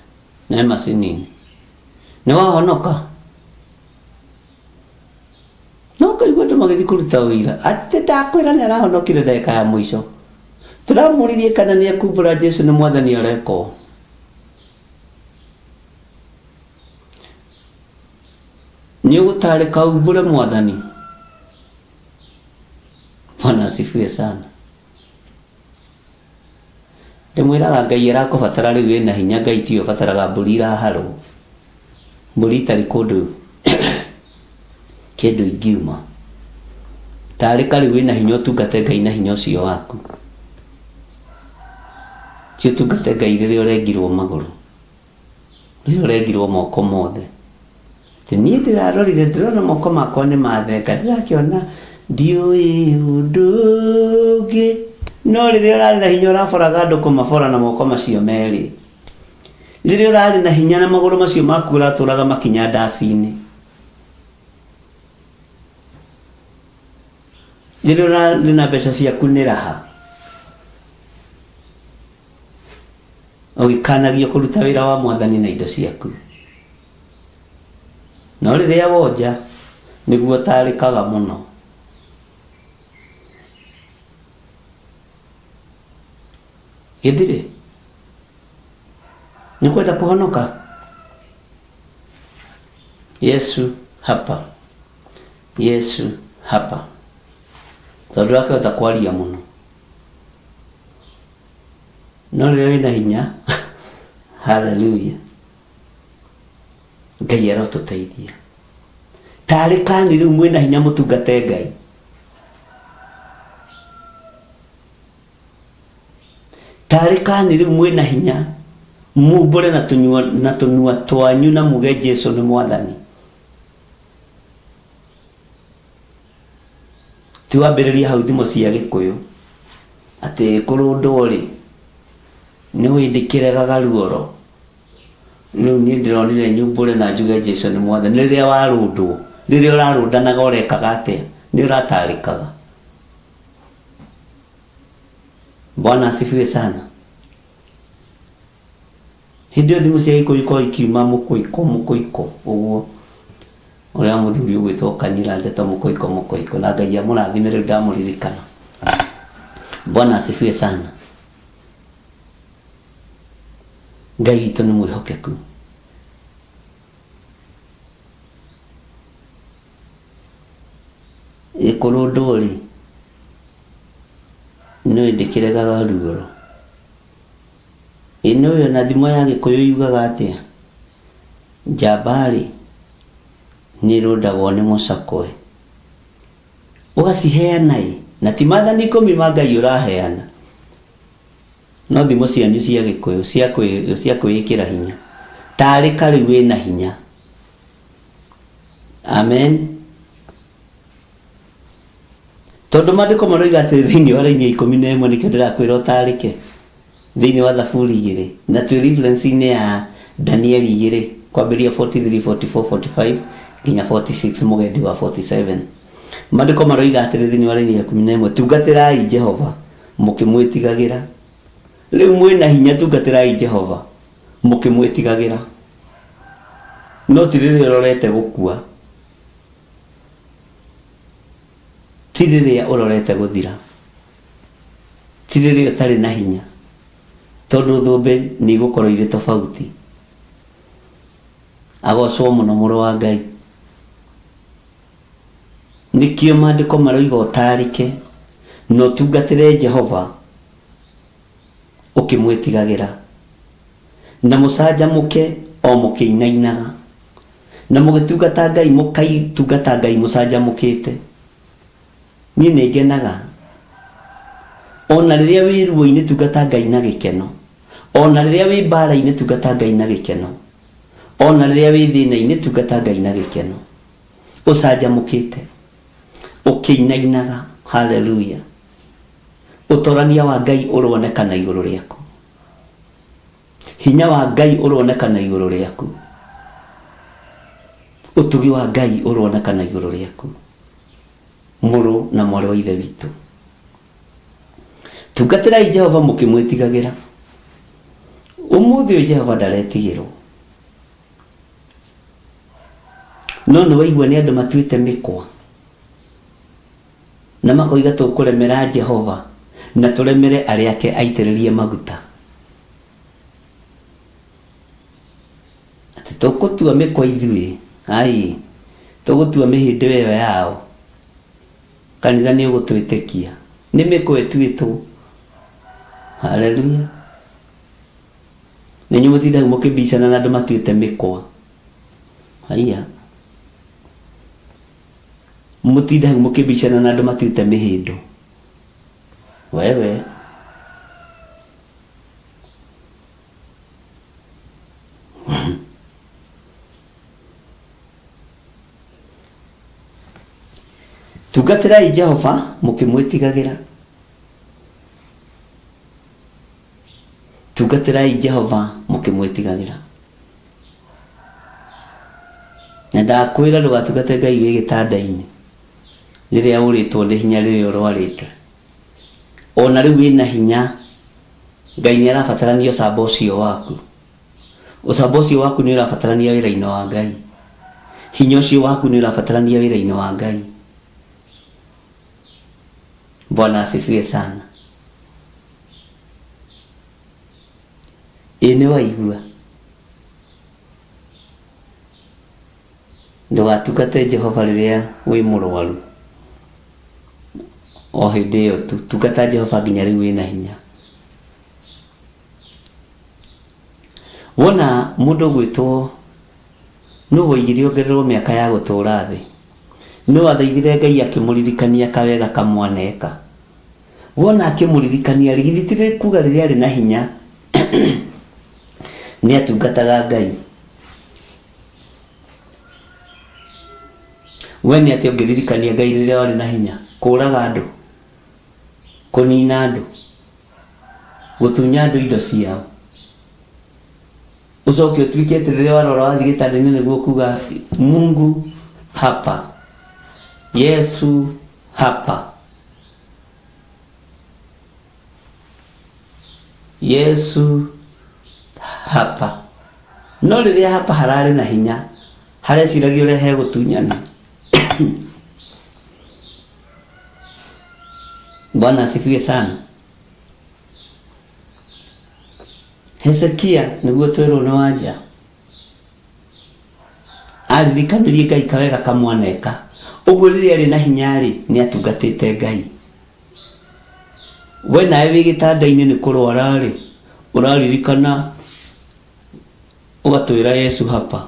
[SPEAKER 2] na e macini-inĩ. Nĩ wahonoka? No ũkaigua andũ magĩthiĩ kũruta ũira atĩ ndakwĩra nĩ arahonokire ndagĩka ya mũico. Tũramũririe kana nĩ ekumbũra Jesu nĩ mwathani areka ũũ. Nĩ ũgũtarĩka umbũre mwathani? Bwana asifiwe sana. Ndĩmwĩraga Ngai arakũbatara rĩu wĩna hinya Ngai tiwe ũbataraga mbũri iraharwo. Mbũri itarĩ kũndũ kĩndũ ingiuma. Tarĩka rĩu wĩna hinya ũtungate Ngai na hinya ũcio waku. Ti ũtungate Ngai rĩrĩa ũrengirwo magũrũ. Rĩrĩa ũrengirwo moko mothe. Atĩ niĩ ndĩrarorire ndĩrona moko makwa nĩ mathenga ndĩrakĩona ndiũĩ ũndũ ũngĩ. No rĩrĩa ũrarĩ na hinya ũraboraga andũ kũmabora na moko macio merĩ. Rĩrĩa ũrarĩ na hinya na magũrũ macio maku ũratũraga makinya ndaci-inĩ. Rĩrĩa ũrarĩ na mbeca ciaku nĩ raha. Ũgĩkanagio kũruta wĩra wa mwathani na indo ciaku. No rĩrĩa wonja nĩguo ũtarĩkaga mũno. Gĩthirĩ? Nĩ kwenda kũhonoka? Yesu hapa. Yesu hapa. Tondũ ndũrakĩhota kwaria mũno. No rĩrĩa wĩna hinya, haleluya. Ngai arotũteithia. Tarĩ kani rĩu mwĩna hinya mũtungate Ngai. Tarĩ kani rĩu mwĩna hinya mumbũre na tũnyua na tũnua twanyu na muge Jesu nĩ mwathani. Ti wambĩrĩria hau thimo cia gĩkũyũ atĩ kũrũndwo rĩ nĩ wĩndĩ kĩregaga ruoro. Rĩu niĩ ndĩronire nyumbũre na njuge Jesu nĩ mwathani. Rĩrĩa warũndwo, rĩrĩa ũrarũndanaga ũrekaga atĩa? Nĩ ũratarĩkaga. Bwana asifiwe sana. Hĩndĩ ĩyo thimũ cia gĩkũyũ ikoragwo ikiuma mũkũikũ mũkũikũ ũguo. Ũrĩa mũthuri ũgwĩtwo Kanyira ndeto mũkũikũ mũkũikũ na Ngai amũrathime rĩu ndamũririkana. Bwana asifiwe sana. Ngai witũ nĩ mwĩhokeku. Ĩ kũrũndwo rĩ, nĩ ndĩkĩregaga ruoro. Ĩ nĩũĩ ona thimo ya gĩkũyũ yugaga atĩa? Njamba-rĩ, nĩĩrũndagwo nĩ mũcakwe. Ũgaciheana-ĩ, na ti maathani ikũmi ma Ngai ũraheana, no thimo cianyu cia gĩkũyũ cia kwĩĩkĩra hinya. Tarĩka rĩu wĩna hinya. Amen. Tondũ maandĩko maroiga atĩ thĩinĩ wa raini ya 11 nĩkĩo ndĩrakwĩra ũtarĩke thĩinĩ wa Thaburi igĩrĩ na twĩ reference-inĩ ya Danieli igĩrĩ kwambĩrĩria 43, 44, 45 nginya 46 mũgendi wa 47. Maandĩko maroiga atĩrĩ thĩinĩ wa raini ya 11 tungatĩrai Jehova mũkĩmwĩtigagĩra. Rĩu mwĩna hinya tungatĩrai Jehova mũkĩmwĩtigagĩra. No ti rĩrĩa ũrorete gũkua. Ti rĩrĩa ũrorete gũthira, ti rĩrĩa ũtarĩ na hinya, tondũ thũmbĩ nĩ igũkorwo irĩ tofauti. Agocwo mũno mũrũ wa Ngai. Nĩkĩo maandĩko maroiga ũtaarĩke na ũtungatĩre Jehova ũkĩmwĩtigagĩra, na mũcanjamũke o mũkĩinainaga. Na mũgĩtungata Ngai mũkaitungata Ngai mũcanjamũkĩte. Niĩ nĩ ngenaga. O na rĩrĩa wĩ ruo-inĩ tungata Ngai na gĩkeno. O na rĩrĩa wĩ mbara-inĩ tungata Ngai na gĩkeno. O na rĩrĩa wĩ thĩna-inĩ tungata Ngai na gĩkeno. Ũcanjamũkĩte. Ũkĩinainaga. Hallelujah. Ũtorania wa Ngai ũronekana igũrũ rĩaku. Hinya wa Ngai ũronekana igũrũ rĩaku. Ũtugi wa Ngai ũronekana igũrũ rĩaku. Mũrũ na mwarĩ wa Ithe witũ. Tungatĩrai Jehova mũkĩmwĩtigagĩra. Ũmũthĩ ũyũ Jehova ndaretigĩrwo. No nĩ waigua nĩ andũ matuĩte mĩkwa na makoiga tũkũremera Jehova na tũremere arĩa ake aitĩrĩrie maguta. Atĩ tũgũtua mĩkwa ithuĩ, ai, tũgũtua mĩhĩndĩ ĩyo yao. Kanitha nĩ ũgũtwĩtĩkia. Nĩ mĩkwa ĩtuĩtwo. Haleluya. Na inyuĩ mũtindaga mũkĩbicana na andũ matuĩte mĩkwa. Haiya. Mũtindaga mũkĩbicana na andũ matuĩte mĩhĩndo. Wewe. Tungatĩrai Jehova mũkĩmwĩtigagĩra. Tungatĩrai Jehova mũkĩmwĩtigagĩra. Na ndakwĩra ndũgatungate Ngai wĩ gĩtanda-inĩ rĩrĩa ũrĩtwo nĩ hinya rĩrĩa ũrwarĩte. Ona rĩu wĩna hinya Ngai nĩ arabatarania ũcamba ũcio waku. Ũcamba ũcio waku nĩ ũrabatarania wĩra-inĩ wa Ngai. Hinya ũcio waku nĩ ũrabatarania wĩra-inĩ wa Ngai. Bwana asifiwe sana. Ĩ nĩ waigua? Ndũgatungate Jehova rĩrĩa wĩ mũrwaru. O hĩndĩ ĩyo tu. Tungata Jehova nginya rĩu wĩna hinya. Wona mũndũ ũgwĩtwo nũ woigire ongererwo mĩaka ya gũtũũra thĩ? Nũ wathaithire Ngai akĩmũririkania kawega kamwaneka? Wona akĩmũririkania rĩ, githĩ ti kuga rĩrĩa arĩ na hinya nĩ atungataga Ngai? We nĩ atĩa ũngĩririkania Ngai rĩrĩa warĩ na hinya? Kũũraga andũ? Kũnina andũ? Gũtunya andũ indo ciao? Ũcoke ũtuĩke atĩ rĩrĩa warwara wathiĩ gĩtanda-inĩ nĩguo kuga Mungu hapa, Yesu hapa, Yesu hapa. No rĩrĩa hapa hararĩ na hinya, hareciragia ũrĩa hegũtunyana. Bwana asifiwe sana. Hezekia nĩguo twĩrwo nĩ wanja aririkanirie Ngai kawega kamwaneka ũguo rĩrĩa arĩ na hinya-rĩ nĩ atungatĩte Ngai we nawe wĩ gĩtanda-inĩ nĩ kũrwara-rĩ ũraririkana ũgatwĩra Yesu hapa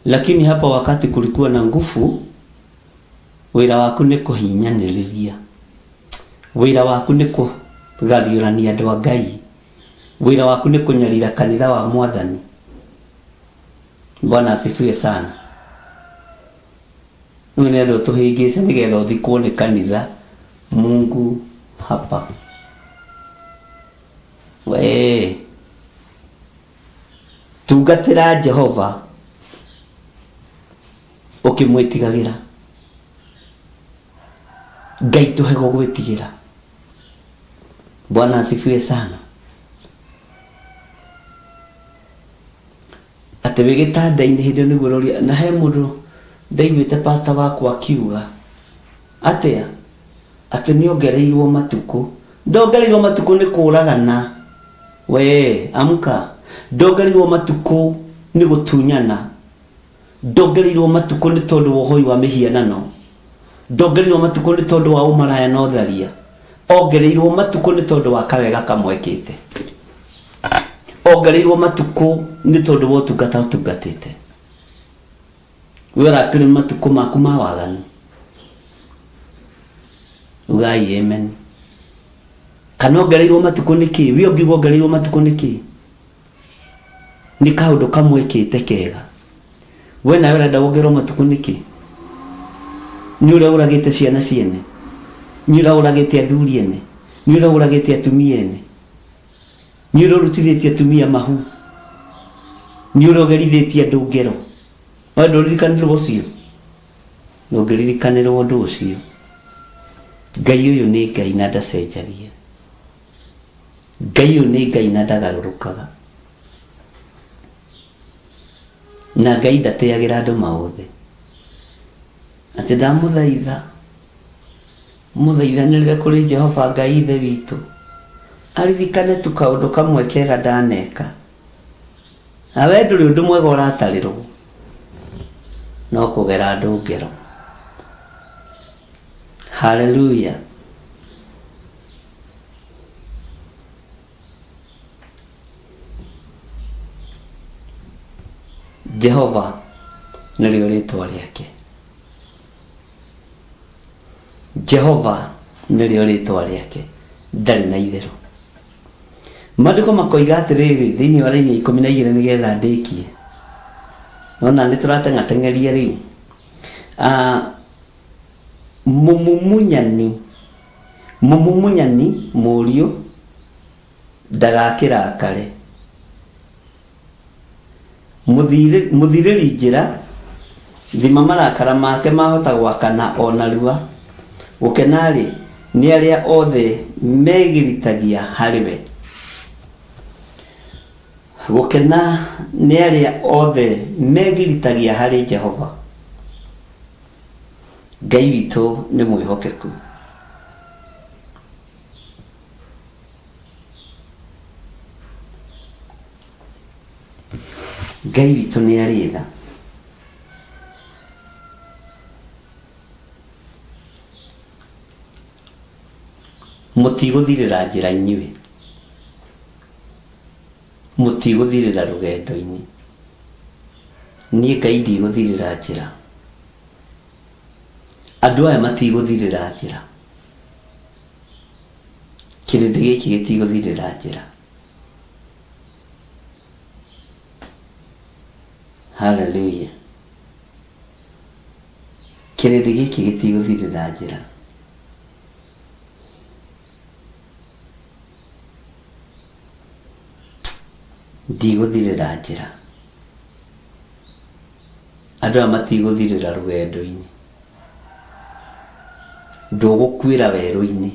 [SPEAKER 2] lakini hapa wakati kulikuwa na nguvu wĩra waku nĩ kũhinyanĩrĩria wĩra waku nĩ kũgariũrania andũ a Ngai wĩra waku nĩ kũnyarira kanitha wa mwathani Bwana asifiwe sana Rĩu nĩ andũ tũhĩngĩce nĩgetha ũthikwo nĩ kanitha Mungu hapa wee tungatĩra Jehova ũkĩmwĩtigagĩra Ngai tũhe gũgwĩtigĩra Bwana asifiwe sana atĩ wĩ gĩtanda-inĩ hĩndĩ ĩyo nĩguo ũroria na he mũndũ ndaiguĩte pastor wakwa akiuga atĩa atĩ nĩ ongereirwo matukũ ndongereirwo matukũ nĩ kũragana we amka ndongereirwo matukũ nĩ gũtunyana Ndongereirwo matukũ nĩ tondũ wa ũhoi wa mĩhianano. Ndongereirwo matukũ nĩ tondũ wa ũmaraya na ũtharia. Ongereirwo matukũ nĩ tondũ wa kawega kamwekĩte. Ongereirwo matukũ nĩ tondũ wa ũtungata ũtungatĩte. We ũrakĩrĩ matukũ maku ma waganu. Ugai amen. Kana ongereirwo matukũ nĩkĩ? We ũngiuga ongereirwo matukũ nĩkĩ? Nĩ kaũndũ kamwe ĩkĩte kega. We nawe ũrenda wongererwo matukũ nĩkĩ? Nĩ ũrĩa ũragĩte ciana ciene? Nĩ ũrĩa ũragĩte athuri ene? Nĩ ũrĩa ũragĩte atumia ene? Nĩ ũrĩa ũrutithĩtie atumia mahu? Nĩ ũrĩa ũgerithĩtie andũ ngero? We ndũririkanĩrwo ũcio? Ndũngĩririkanĩrwo ũndũ ũcio. Ngai ũyũ nĩ Ngai na ndacenjagia. Ngai ũyũ nĩ Ngai na ndagarũrũkaga. Na Ngai ndatĩagĩra andũ maũthĩ. Atĩ ndamũthaitha, mũthaithanĩrĩre kũrĩ Jehova Ngai Ithe witũ, aririkane tu kaũndũ kamwe kega ndaneka. Na we ndũrĩ ũndũ mwega ũratarĩrwo, no kũgera andũ ngero. Haleluya! Jehova nĩrĩo rĩtwa rĩake. Jehova nĩrĩo rĩtwa rĩake, ndarĩ na itherũ. Maandĩko makoiga atĩrĩrĩ thĩinĩ wa raini ya 12 nĩgetha ndĩkie. Nona nĩ tũrateng'ateng'eria rĩu. Ah, mũmumunyani mũmumunyani mũriũ ndagakĩrakare. Mũthirĩri njĩra, thima marakara make mahota gwakana o narua, gũkena-rĩ, nĩ arĩa othe megiritagia harĩ we. Gũkena nĩ arĩa othe megiritagia harĩ Jehova. Ngai witũ nĩ mwĩhokeku. Ngai witũ nĩ arĩ tha. Mũtigũthirĩra njĩra inyuĩ. Mũtigũthirĩra rũgendo-inĩ. Niĩ Ngai ndigũthirĩra njĩra. Andũ aya matigũthirĩra njĩra. Kĩrĩndĩ gĩkĩ gĩtigũthirĩra njĩra. Hallelujah. Kĩrĩndĩ gĩkĩ gĩtigũthirĩra njĩra. Ndigũthirĩra njĩra. Andũ aya matigũthirĩra rũgendo-inĩ. Ndũgũkuĩra werũ-inĩ.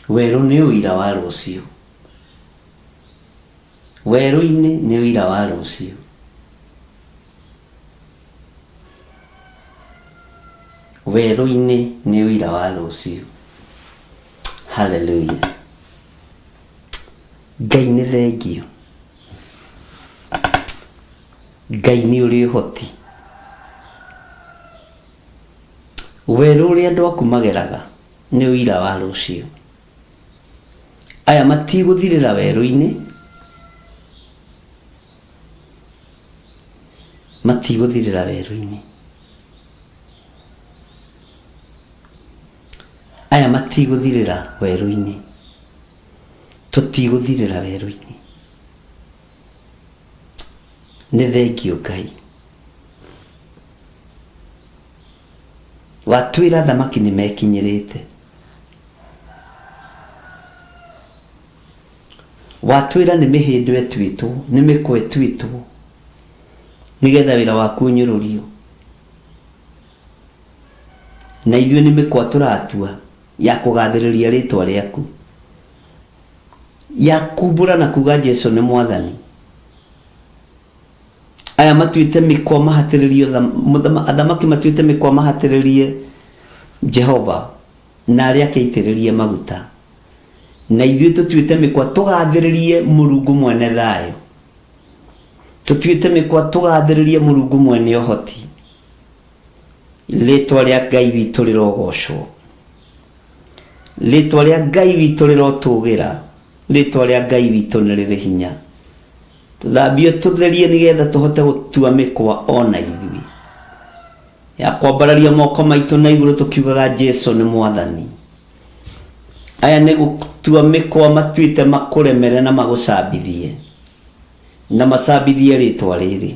[SPEAKER 2] Werũ nĩ ũira wa rũciũ. Werũ-inĩ nĩ ũira wa rũciũ. Werũ-inĩ nĩ ũira wa rũciũ. Hallelujah. Ngai nĩ thengiũ. Ngai nĩ ũrĩ ũhoti. Werũ ũrĩa andũ aku mageraga nĩ ũira wa rũciũ. Aya matigũthirĩra werũ-inĩ, matigũthirĩra werũ-inĩ. Aya matigũthirĩra werũ-inĩ, tũtigũthirĩra werũ-inĩ. Nĩ thengiũ Ngai. Watwĩra athamaki nĩ mekinyĩrĩte. Watwĩra nĩ mĩhĩndo ĩtuĩtwo, nĩ mĩkwa ĩtuĩtwo, nĩgetha wĩra waku ũnyũrũrio. Na ithuĩ nĩ mĩkwa tũratua ya kũgathĩrĩria rĩtwa rĩaku, ya kumbũra na kuga Jesu nĩ Mwathani. Aya matuĩte mĩkwa mahatĩrĩrie athamaki matuĩte mĩkwa mahatĩrĩrie Jehova na arĩa ake aitĩrĩrie maguta. Na ithuĩ tũtuĩte mĩkwa tũgathĩrĩrie Mũrungu mwene thayũ. Tũtuĩte mĩkwa tũgathĩrĩrie Mũrungu mwene ũhoti. Rĩtwa rĩa Ngai witũ rĩrogocwo. Rĩtwa rĩa Ngai witũ rĩrotũgĩra. Rĩtwa rĩa Ngai witũ nĩ rĩrĩ hinya. Tũthambio tũtherie nĩgetha tũhote gũtua mĩkwa o na ithuĩ. Ya kwambararia moko maitũ na igũrũ tũkiugaga Jesu nĩ Mwathani. Aya nĩ gũtua mĩkwa matuĩte makũremere na magũcambithie. Na macambithie rĩtwa rĩrĩ.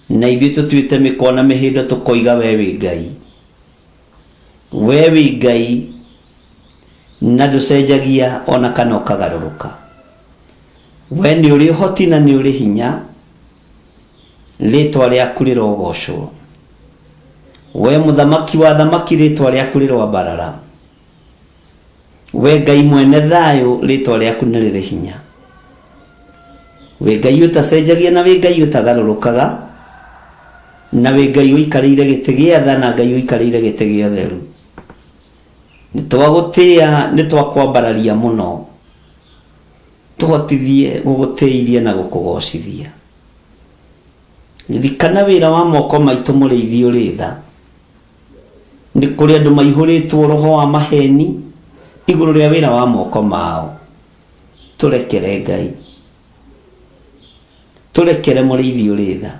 [SPEAKER 2] Na ithuĩ tũtuĩte mĩkwa na mĩhĩndo tũkoiga we wĩ Ngai. We wĩ Ngai na ndũcenjagia o na kana ũkagarũrũka. We nĩ ũrĩ ũhoti na nĩ ũrĩ hinya, rĩtwa rĩaku rĩrogocwo. We mũthamaki wa athamaki rĩtwa rĩaku rĩroambarara. We Ngai mwene thayũ, rĩtwa rĩaku nĩ rĩrĩ hinya. Wĩ Ngai ũtacenjagia na wĩ Ngai ũtagarũrũkaga, na wĩ Ngai ũikarĩire gĩtĩ gĩa tha na Ngai ũikarĩire gĩtĩ gĩa ũtheru. Nĩ twagũtĩĩa, nĩ twakwambararia mũno. Tũhotithie gũgũtĩithia na gũkũgocithia. Ririkana wĩra wa moko maitũ mũrĩithi ũrĩ tha. Nĩ kũrĩ andũ maihũrĩtwo roho wa maheni igũrũ rĩa wĩra wa moko mao. Tũrekere Ngai. Tũrekere mũrĩithi ũrĩ tha.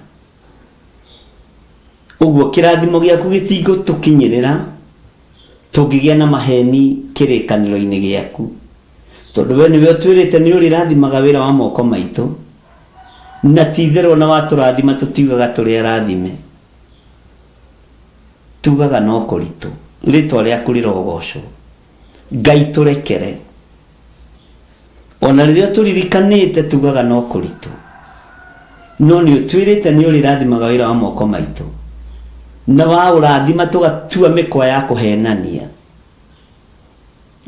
[SPEAKER 2] Ũguo kĩrathimo gĩaku gĩtingũtũkinyĩrĩra tũngĩgĩa na maheni kĩrĩkanĩro-inĩ gĩaku. Tondũ we nĩwe ũtwĩrĩte nĩ ũrĩrathimaga wĩra wa moko maitũ, na ti itherũ ona watũrathima tũtiugaga tũrĩ arathime. Tugaga no kũritũ. Rĩtwa rĩaku rĩrogocwo. Ngai tũrekere. Ona rĩrĩa ũtũririkanĩte tugaga no kũritũ. No nĩ ũtwĩrĩte nĩ ũrĩrathimaga wĩra wa moko maitũ. Na waũrathima tũgatua mĩkwa ya kũhenania.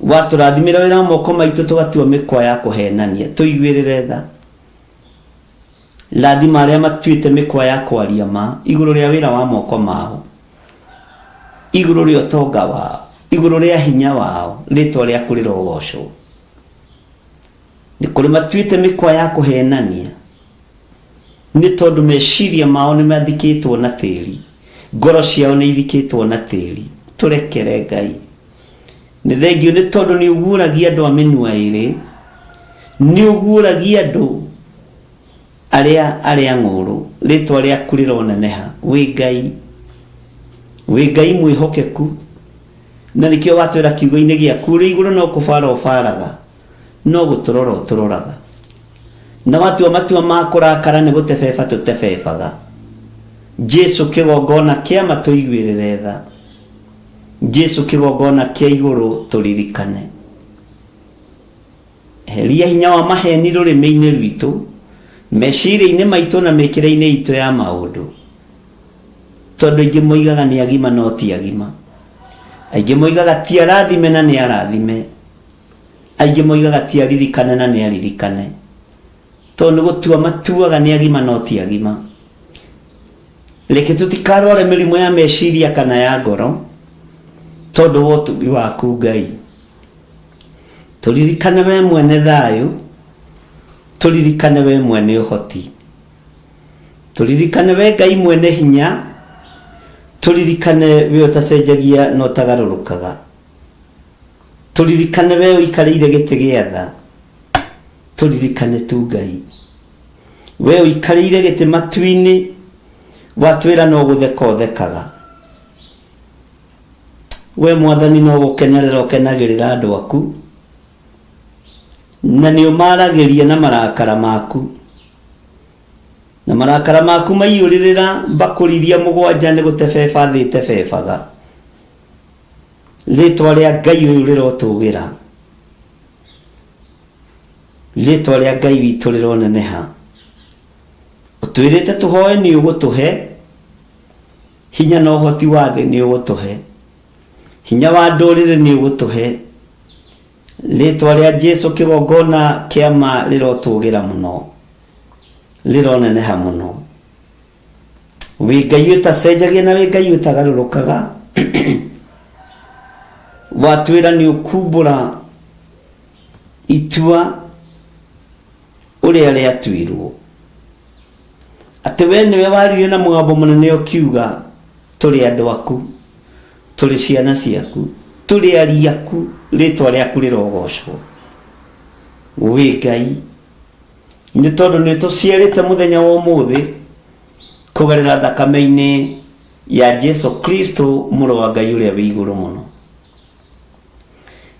[SPEAKER 2] Watũrathimĩra wĩra wa moko maitũ tũgatua mĩkwa ya kũhenania. Tũiguĩrĩre tha. Rathima arĩa matuĩte mĩkwa ya kwaria ma igũrũ rĩa wĩra wa moko mao, igũrũ rĩa ũtonga wao, igũrũ rĩa hinya wao, rĩtwa rĩaku rĩrogocwo. Nĩ kũrĩ matuĩte mĩkwa ya kũhenania, nĩ tondũ meciria mao nĩ mathikĩtwo na tĩri, ngoro ciao nĩ ithikĩtwo na tĩri. Tũrekere Ngai. Nĩ thengiũ nĩ tondũ nĩ ũguũragia andũ a mĩnua ĩrĩ, nĩ ũguũragia andũ arĩa arĩa ng'ũũrũ, rĩtwa rĩaku rĩroneneha. Wĩ Ngai, wĩ Ngai mwĩhokeku, na nĩkĩo watwĩra kiugo-inĩ gĩaku, ũrĩ igũrũ no kũbara ũbaraga, no gũtũrora ũtũroraga. Na watua matua ma kũrakara nĩ gũtebeba tũtebebaga. Jesu kĩgongona kĩa ma tũiguĩrĩre tha. Jesu kĩgongona kĩa igũrũ tũririkane. Eheria hinya wa maheni rũrĩmĩ-inĩ rwitũ, meciria-inĩ maitũ na mĩkĩre-inĩ itũ ya maũndũ. Tondũ aingĩ moigaga nĩ agima no ti agima. Aingĩ moigaga ti arathime na nĩ arathime. Aingĩ moigaga ti aririkane na nĩ aririkane. Tondũ nĩ gũtua matuaga nĩ agima no ti agima. Reke tũtikarware mĩrimũ ya meciria kana ya ngoro tondũ wa ũtugi waku Ngai. Tũririkane we mwene thayũ, tũririkane we mwene ũhoti. Tũririkane we Ngai mwene hinya, tũririkane we ũtacenjagia na ũtagarũrũkaga. Tũririkane we ũikarĩire gĩtĩ gĩa tha, tũririkane tu Ngai. We ũikarĩire gĩtĩ matu-inĩ, watwĩra no gũtheka ũthekaga. We Mwathani no gũkenerera ũkenagĩrĩra andũ aku, na nĩ ũmaragĩria na marakara maku. Na marakara maku maiyũrĩrĩra mbakũri iria mũgwanja nĩ gũtebeba thĩ ĩtebebaga. Rĩĩtwa rĩa Ngai ũyũ rĩrotũgĩra. Rĩĩtwa rĩa Ngai witũ rĩroneneha. Ũtwĩrĩte tũhoe nĩ ũgũtũhe, hinya na ũhoti wa thĩ nĩ ũgũtũhe, hinya wa ndũrĩrĩ nĩ ũgũtũhe. Rĩĩtwa rĩa Jesu kĩgongona kĩa ma rĩrotũgĩra mũno, rĩroneneha mũno. Wĩ Ngai ũtacenjagia na wĩ Ngai ũtagarũrũkaga. Watwĩra nĩ ũkumbũra itua ũrĩa rĩatuirwo. Atĩ we nĩwe waririe na mũgambo mũnene ũkiuga, tũrĩ andũ aku, tũrĩ ciana ciaku, tũrĩ aria aku, rĩtwa rĩaku rĩrogocwo. Wĩ Ngai. Nĩ tondũ nĩ ũtũciarĩte mũthenya wa ũmũthĩ kũgerera thakame-inĩ ya Jesu Kristo mũrũ wa Ngai ũrĩa wĩ igũrũ mũno.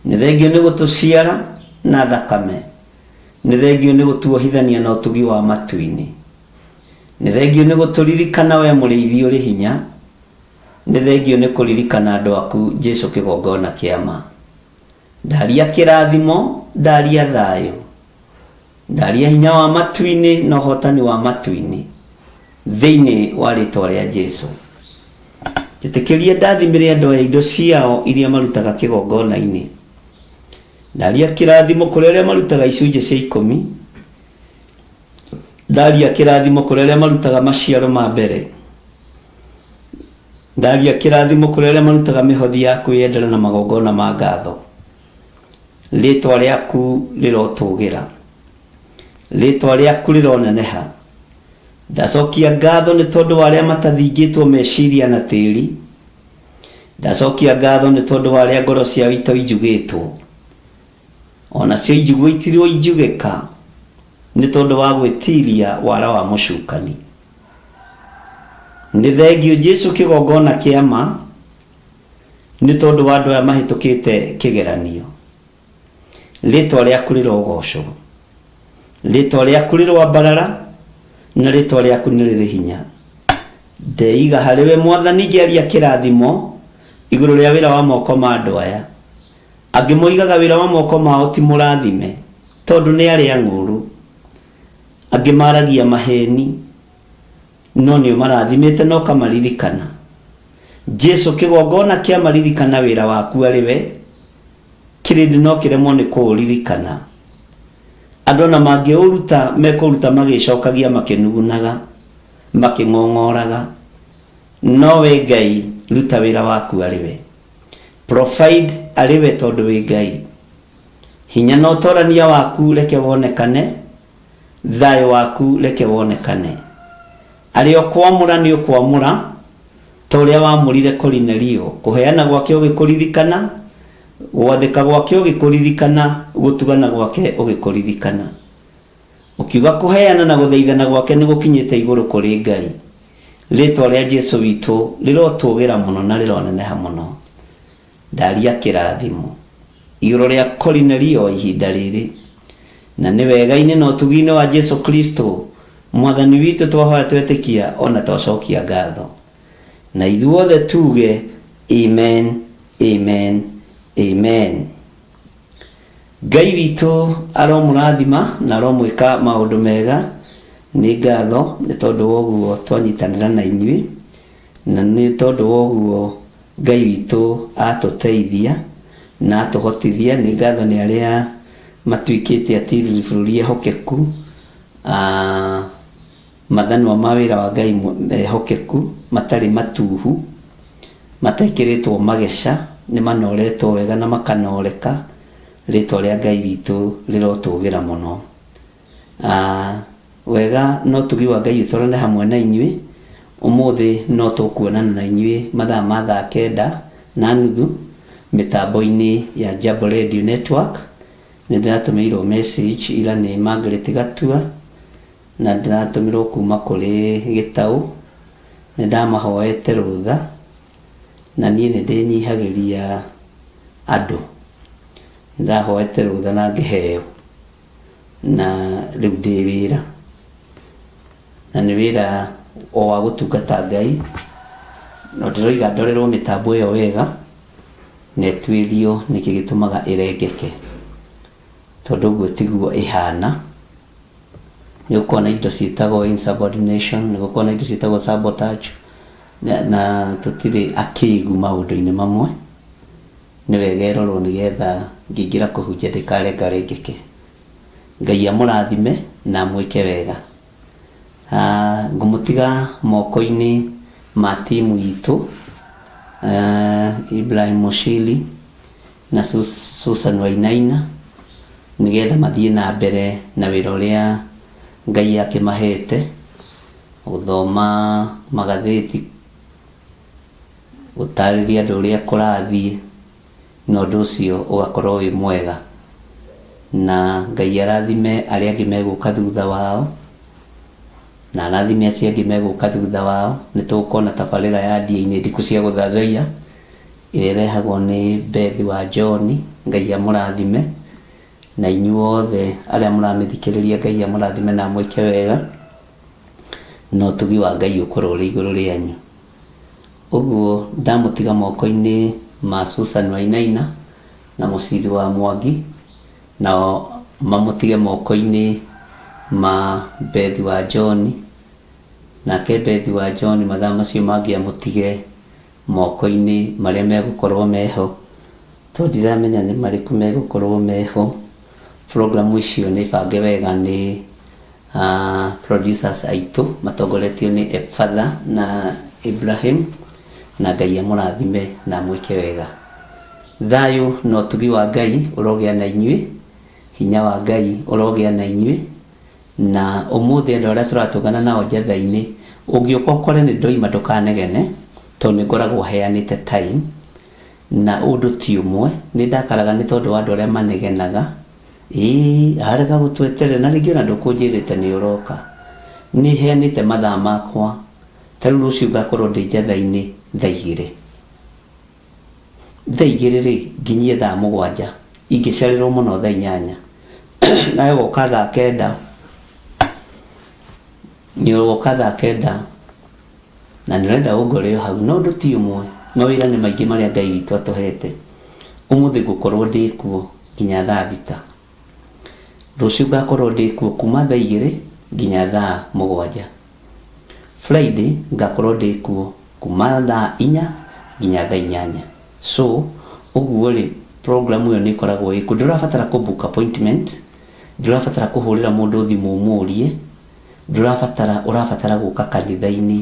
[SPEAKER 2] Nĩ thengio nĩ gũtũciara na thakame. Nĩ thengio nĩ gũtuohithania na ũtugi wa matu-inĩ. Nĩ thengio nĩ gũtũririkana we mũrĩithi ũrĩ hinya. Nĩ thengio nĩ kũririkana andũ aku Jesu kĩgongona kĩa ma. Ndaria kĩrathimo, ndaria thayũ. Ndaria hinya wa matu-inĩ na ũhotani wa matu-inĩ thĩinĩ wa rĩtwa rĩa Jesu. Njĩtĩkĩria ndathimĩre andũ aya indo ciao iria marutaga kĩgongona-inĩ. Ndaria kĩrathimo kũrĩ arĩa marutaga icunjĩ cia ikũmi. Ndaria kĩrathimo kũrĩ arĩa marutaga maciaro ma mbere. Ndaria kĩrathimo kũrĩ arĩa marutaga mĩhothi ya kwĩyendera na magongona ma ngatho. Rĩtwa rĩaku rĩrotũgĩra. Rĩtwa rĩaku rĩroneneha. Ndacokia ngatho nĩ tondũ wa arĩa matathingĩtwo meciria na tĩri. Ndacokia ngatho nĩ tondũ wa arĩa ngoro ciao itoinjugĩtwo. O nacio injugwo itiroinjugĩka nĩ tondũ wa gwĩtiria wara wa mũcukani. Nĩ thengiũ Jesu kĩgongona kĩa ma nĩ tondũ wa andũ aya mahĩtũkĩte kĩgeranio. Rĩtwa rĩaku rĩrogocwo. Rĩtwa rĩaku rĩroambarara na rĩtwa rĩaku nĩ rĩrĩ hinya. Ndeiga harĩ we Mwathani ngĩaria kĩrathimo igũrũ rĩa wĩra wa moko ma andũ aya. Angĩ moigaga wĩra wa moko mao ti mũrathime tondũ nĩ arĩa ng'ũũrũ. Angĩ maragia maheeni, no nĩ ũmarathimĩte na ũkamaririkana. Jesu, kĩgongona kĩamaririkana wĩra waku arĩ we, kĩrĩndĩ no kĩremwo nĩ kũũririkana. Andũ o na mangĩũruta, mekũũruta magĩĩcokagia makĩnugunaga, makĩng'ong'oraga. No we Ngai, ruta wĩra waku arĩ we. Provide arĩ we tondũ wĩ Ngai. Hinya na ũtorania waku reke wonekane, thayũ waku reke wonekane. Arĩa ũkwamũra nĩ ũkwamũra, ta ũrĩa wamũrire Korinelio, kũheana gwake ũgĩkũririkana, gwathĩka gwake ũgĩkũririkana, gũtugana gwake ũgĩkũririkana. Ũkiuga kũheana na gũthaithana gwake nĩ gũkinyĩte igũrũ kũrĩ Ngai. Rĩĩtwa rĩa Jesu witũ rĩrotũgĩra mũno na rĩroneneha mũno. Ndaria kĩrathimo igũrũ rĩa Korinelio ihinda rĩrĩ. Na nĩ wega-inĩ na ũtugi-inĩ wa Jesu Kristo Mwathani witũ twahoya twetĩkia o na twacokia ngatho. Na ithuothe tuge Amen, Amen, Amen. Ngai witũ aromũrathima na aromwĩka maũndũ mega. Nĩ ngatho nĩ tondũ wa ũguo twanyitanĩra na inyuĩ, na nĩ tondũ wa ũguo Ngai witũ atũteithia na atũhotithia. Nĩ ngatho nĩ arĩa matuĩkĩte atirĩrĩri bũrũri ehokeku, mathanwa ma wĩra wa Ngai ehokeku, matarĩ matuhu, matekĩrĩtwo mageca, nĩ manoretwo wega na makanoreka. Rĩtwa rĩa Ngai witũ rĩrotũgĩra mũno. Wega na ũtugi wa Ngai ũtwarane hamwe na inyuĩ. Ũmũthĩ no tũkuonana na inyuĩ mathaa ma thaa kenda na nuthu mĩtambo-inĩ ya Jambo Radio Network. Nĩ ndĩratũmĩirwo message ira nĩ Margaret Gatua na ndĩratũmĩrwo kuma kũrĩ Gĩtaũ. Nĩ ndamahoete rũtha na niĩ nĩ ndĩnyihagĩria andũ. Nĩ ndahoete rũtha na ngĩheo. Na rĩu ndĩ wĩra, na nĩ wĩra o wa gũtungata Ngai, no ndĩroiga ndorerwo mĩtambo ĩyo wega, na ĩtuĩrio nĩkĩ gĩtũmaga ĩrengeke, tondũ ũguo tiguo ĩhana. Nĩ gũkoragwo na indo ciĩtagwo insubordination, nĩ gũkoragwo na indo ciĩtagwo sabotage, na tũtirĩ akĩgu maũndũ-inĩ mamwe. Nĩ wega ĩrorwo nĩgetha ngĩingĩra kũhunjia ndĩkarengarengeke. Ngai amũrathime na amwĩke wega. Ngũmũtiga moko-inĩ ma timu itũ, Ibrahim Mushiri na Susan Wainaina, nĩgetha mathiĩ na mbere na wĩra ũrĩa Ngai akĩmahete, gũthoma magathĩti. Gũtarĩria andũ ũrĩa kũrathiĩ, na ũndũ ũcio ũgakorwo wĩ mwega. Na Ngai arathime arĩa angĩ megũka thutha wao, na arathime acio angĩ megũka thutha wao. Nĩ tũgũkorwo na tabarĩra ya Ndiainĩ Ndiku cia Gũthathaiya, ĩrĩa ĩrehagwo nĩ Beth wa John, Ngai amũrathime. Na inyuothe arĩa mũramĩthikĩrĩria Ngai amũrathime na amwĩke wega. Na ũtugi wa Ngai ũkorwo ũrĩ igũrũ rĩanyu. Ũguo ndamũtiga moko-inĩ ma Susan Wainaina na Mũciri wa Mwangi, nao mamũtige moko-inĩ ma Beth wa John, nake Beth wa John mathaa macio mangĩ amũtige moko-inĩ marĩa megũkorwo meho. To ndiramenya nĩ marĩkũ megũkorwo meho. Programu icio nĩ bange wega nĩ producers aitũ matongoretio nĩ Epfatha na Ibrahim, na Ngai amũrathime na amwĩke wega. Thayũ na ũtugi wa Ngai ũrogĩa na inyuĩ, hinya wa Ngai ũrogĩa na inyuĩ, na ũmũthĩ andũ arĩa tũratũngana nao Njatha-inĩ, ũngĩũka ũkore nĩ ndoima ndũkanegene, tondũ nĩ ngoragwo heanĩte time, na ũndũ ti ũmwe, nĩ ndakaraga nĩ tondũ wa andũ arĩa manegenaga, ĩĩ arega gũtweterera, na rĩngĩ ona ndũkũnjĩrĩte nĩ ũroka. Nĩ heanĩte mathaa makwa, ta rĩu rũciũ ngakorwo ndĩ Njatha-inĩ thaa igĩrĩ. Thaa igĩrĩ rĩ, nginyie thaa 7, ingĩcererwo mũno thaa 8. Nawe ũgoka thaa 9, nĩ ũgoka thaa 9, na nĩ ũrenda ũngore o hau, no ũndũ ti ũmwe, mawĩra nĩ maingĩ marĩa Ngai witũ atũhete. Ũmũthĩ ngũkorwo ndĩ kuo nginya thaa 6. Rũciũ ngakorwo ndĩ kuo kuma thaa 2 nginya thaa 7. Friday ngakorwo ndĩ kuo kuma thaa 4 nginya thaa 8. So ũguo rĩ, program ĩyo nĩ ĩkoragwo ĩkuo. Ndũrabatara kũ book appointment, ndũrabatara kũhũrĩra mũndũ thimũ ũmũrie, ndũrabatara, ũrabatara gũka kanitha-inĩ.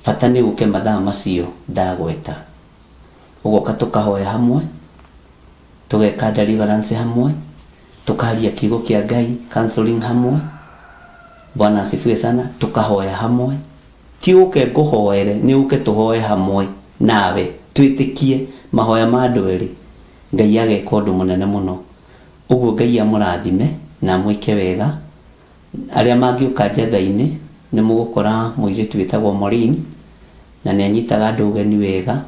[SPEAKER 2] Bata nĩ ũke mathaa macio ndagweta. Ũgoka tũkahoya hamwe, tũgeka deliverance hamwe, tũkaria kiugo kĩa Ngai, counseling hamwe. Bwana asifiwe sana, tũkahoya hamwe. Ti ũke ngũhoere, nĩ ũke tũhoe hamwe nawe, twĩtĩkie mahoya ma andũ erĩ, Ngai ageka ũndũ mũnene mũno. Ũguo Ngai amũrathime na amwĩke wega. Arĩa mangĩũka Njatha-inĩ nĩ mũgũkora mũirĩtu wĩtagwo Maureen, na nĩ anyitaga andũ ũgeni wega,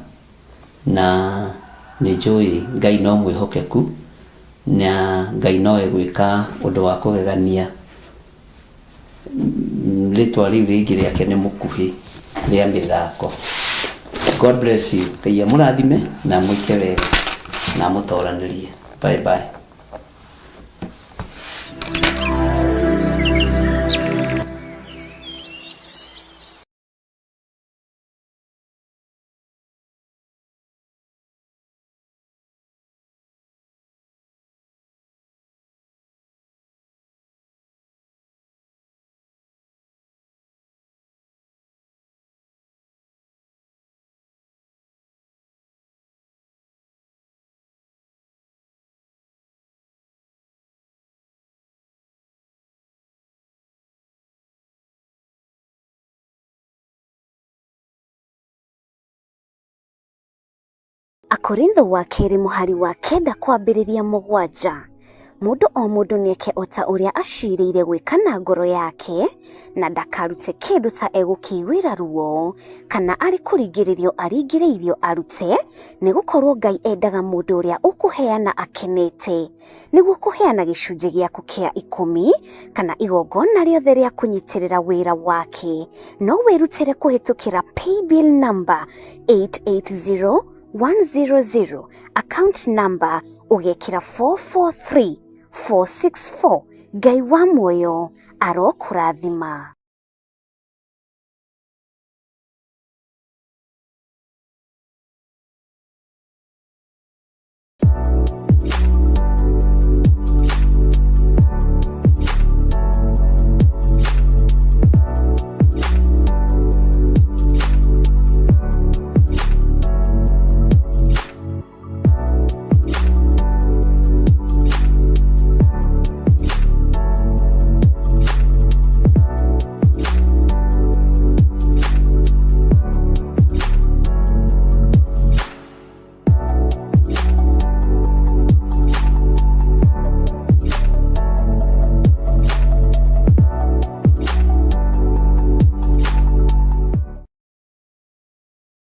[SPEAKER 2] na nĩ njũĩ Ngai no mwĩhokeku, na Ngai no egwĩka ũndũ wa kũgegania. Rĩtwa rĩu rĩngĩ rĩake nĩ mũkuhĩ rĩa mĩthako. God bless you. Ngai amũrathime na amwĩke wega na amũtoranĩrie. Bye bye.
[SPEAKER 5] Akorintho wa kerĩ mũhari wa 9 kwambĩrĩria 7. Mũndũ o mũndũ nĩeke o ta ũrĩa acirĩire gwĩka na ngoro yake, na ndakarute kĩndũ ta egũkĩiguĩra ruo, kana arĩ kũringĩrĩrio aringĩrĩirio arute, nĩgũkorwo Ngai endaga mũndũ ũrĩa ũkũheana akenete. Nĩguo kũheana gĩcunjĩ gĩaku kĩa 10 kana igongona rĩothe rĩa kũnyitĩrĩra wĩra wake, no wĩrutĩre kũhĩtũkĩra paybill number 880100, account number ũgekĩra 443464. Ngai wa muoyo arokũrathima.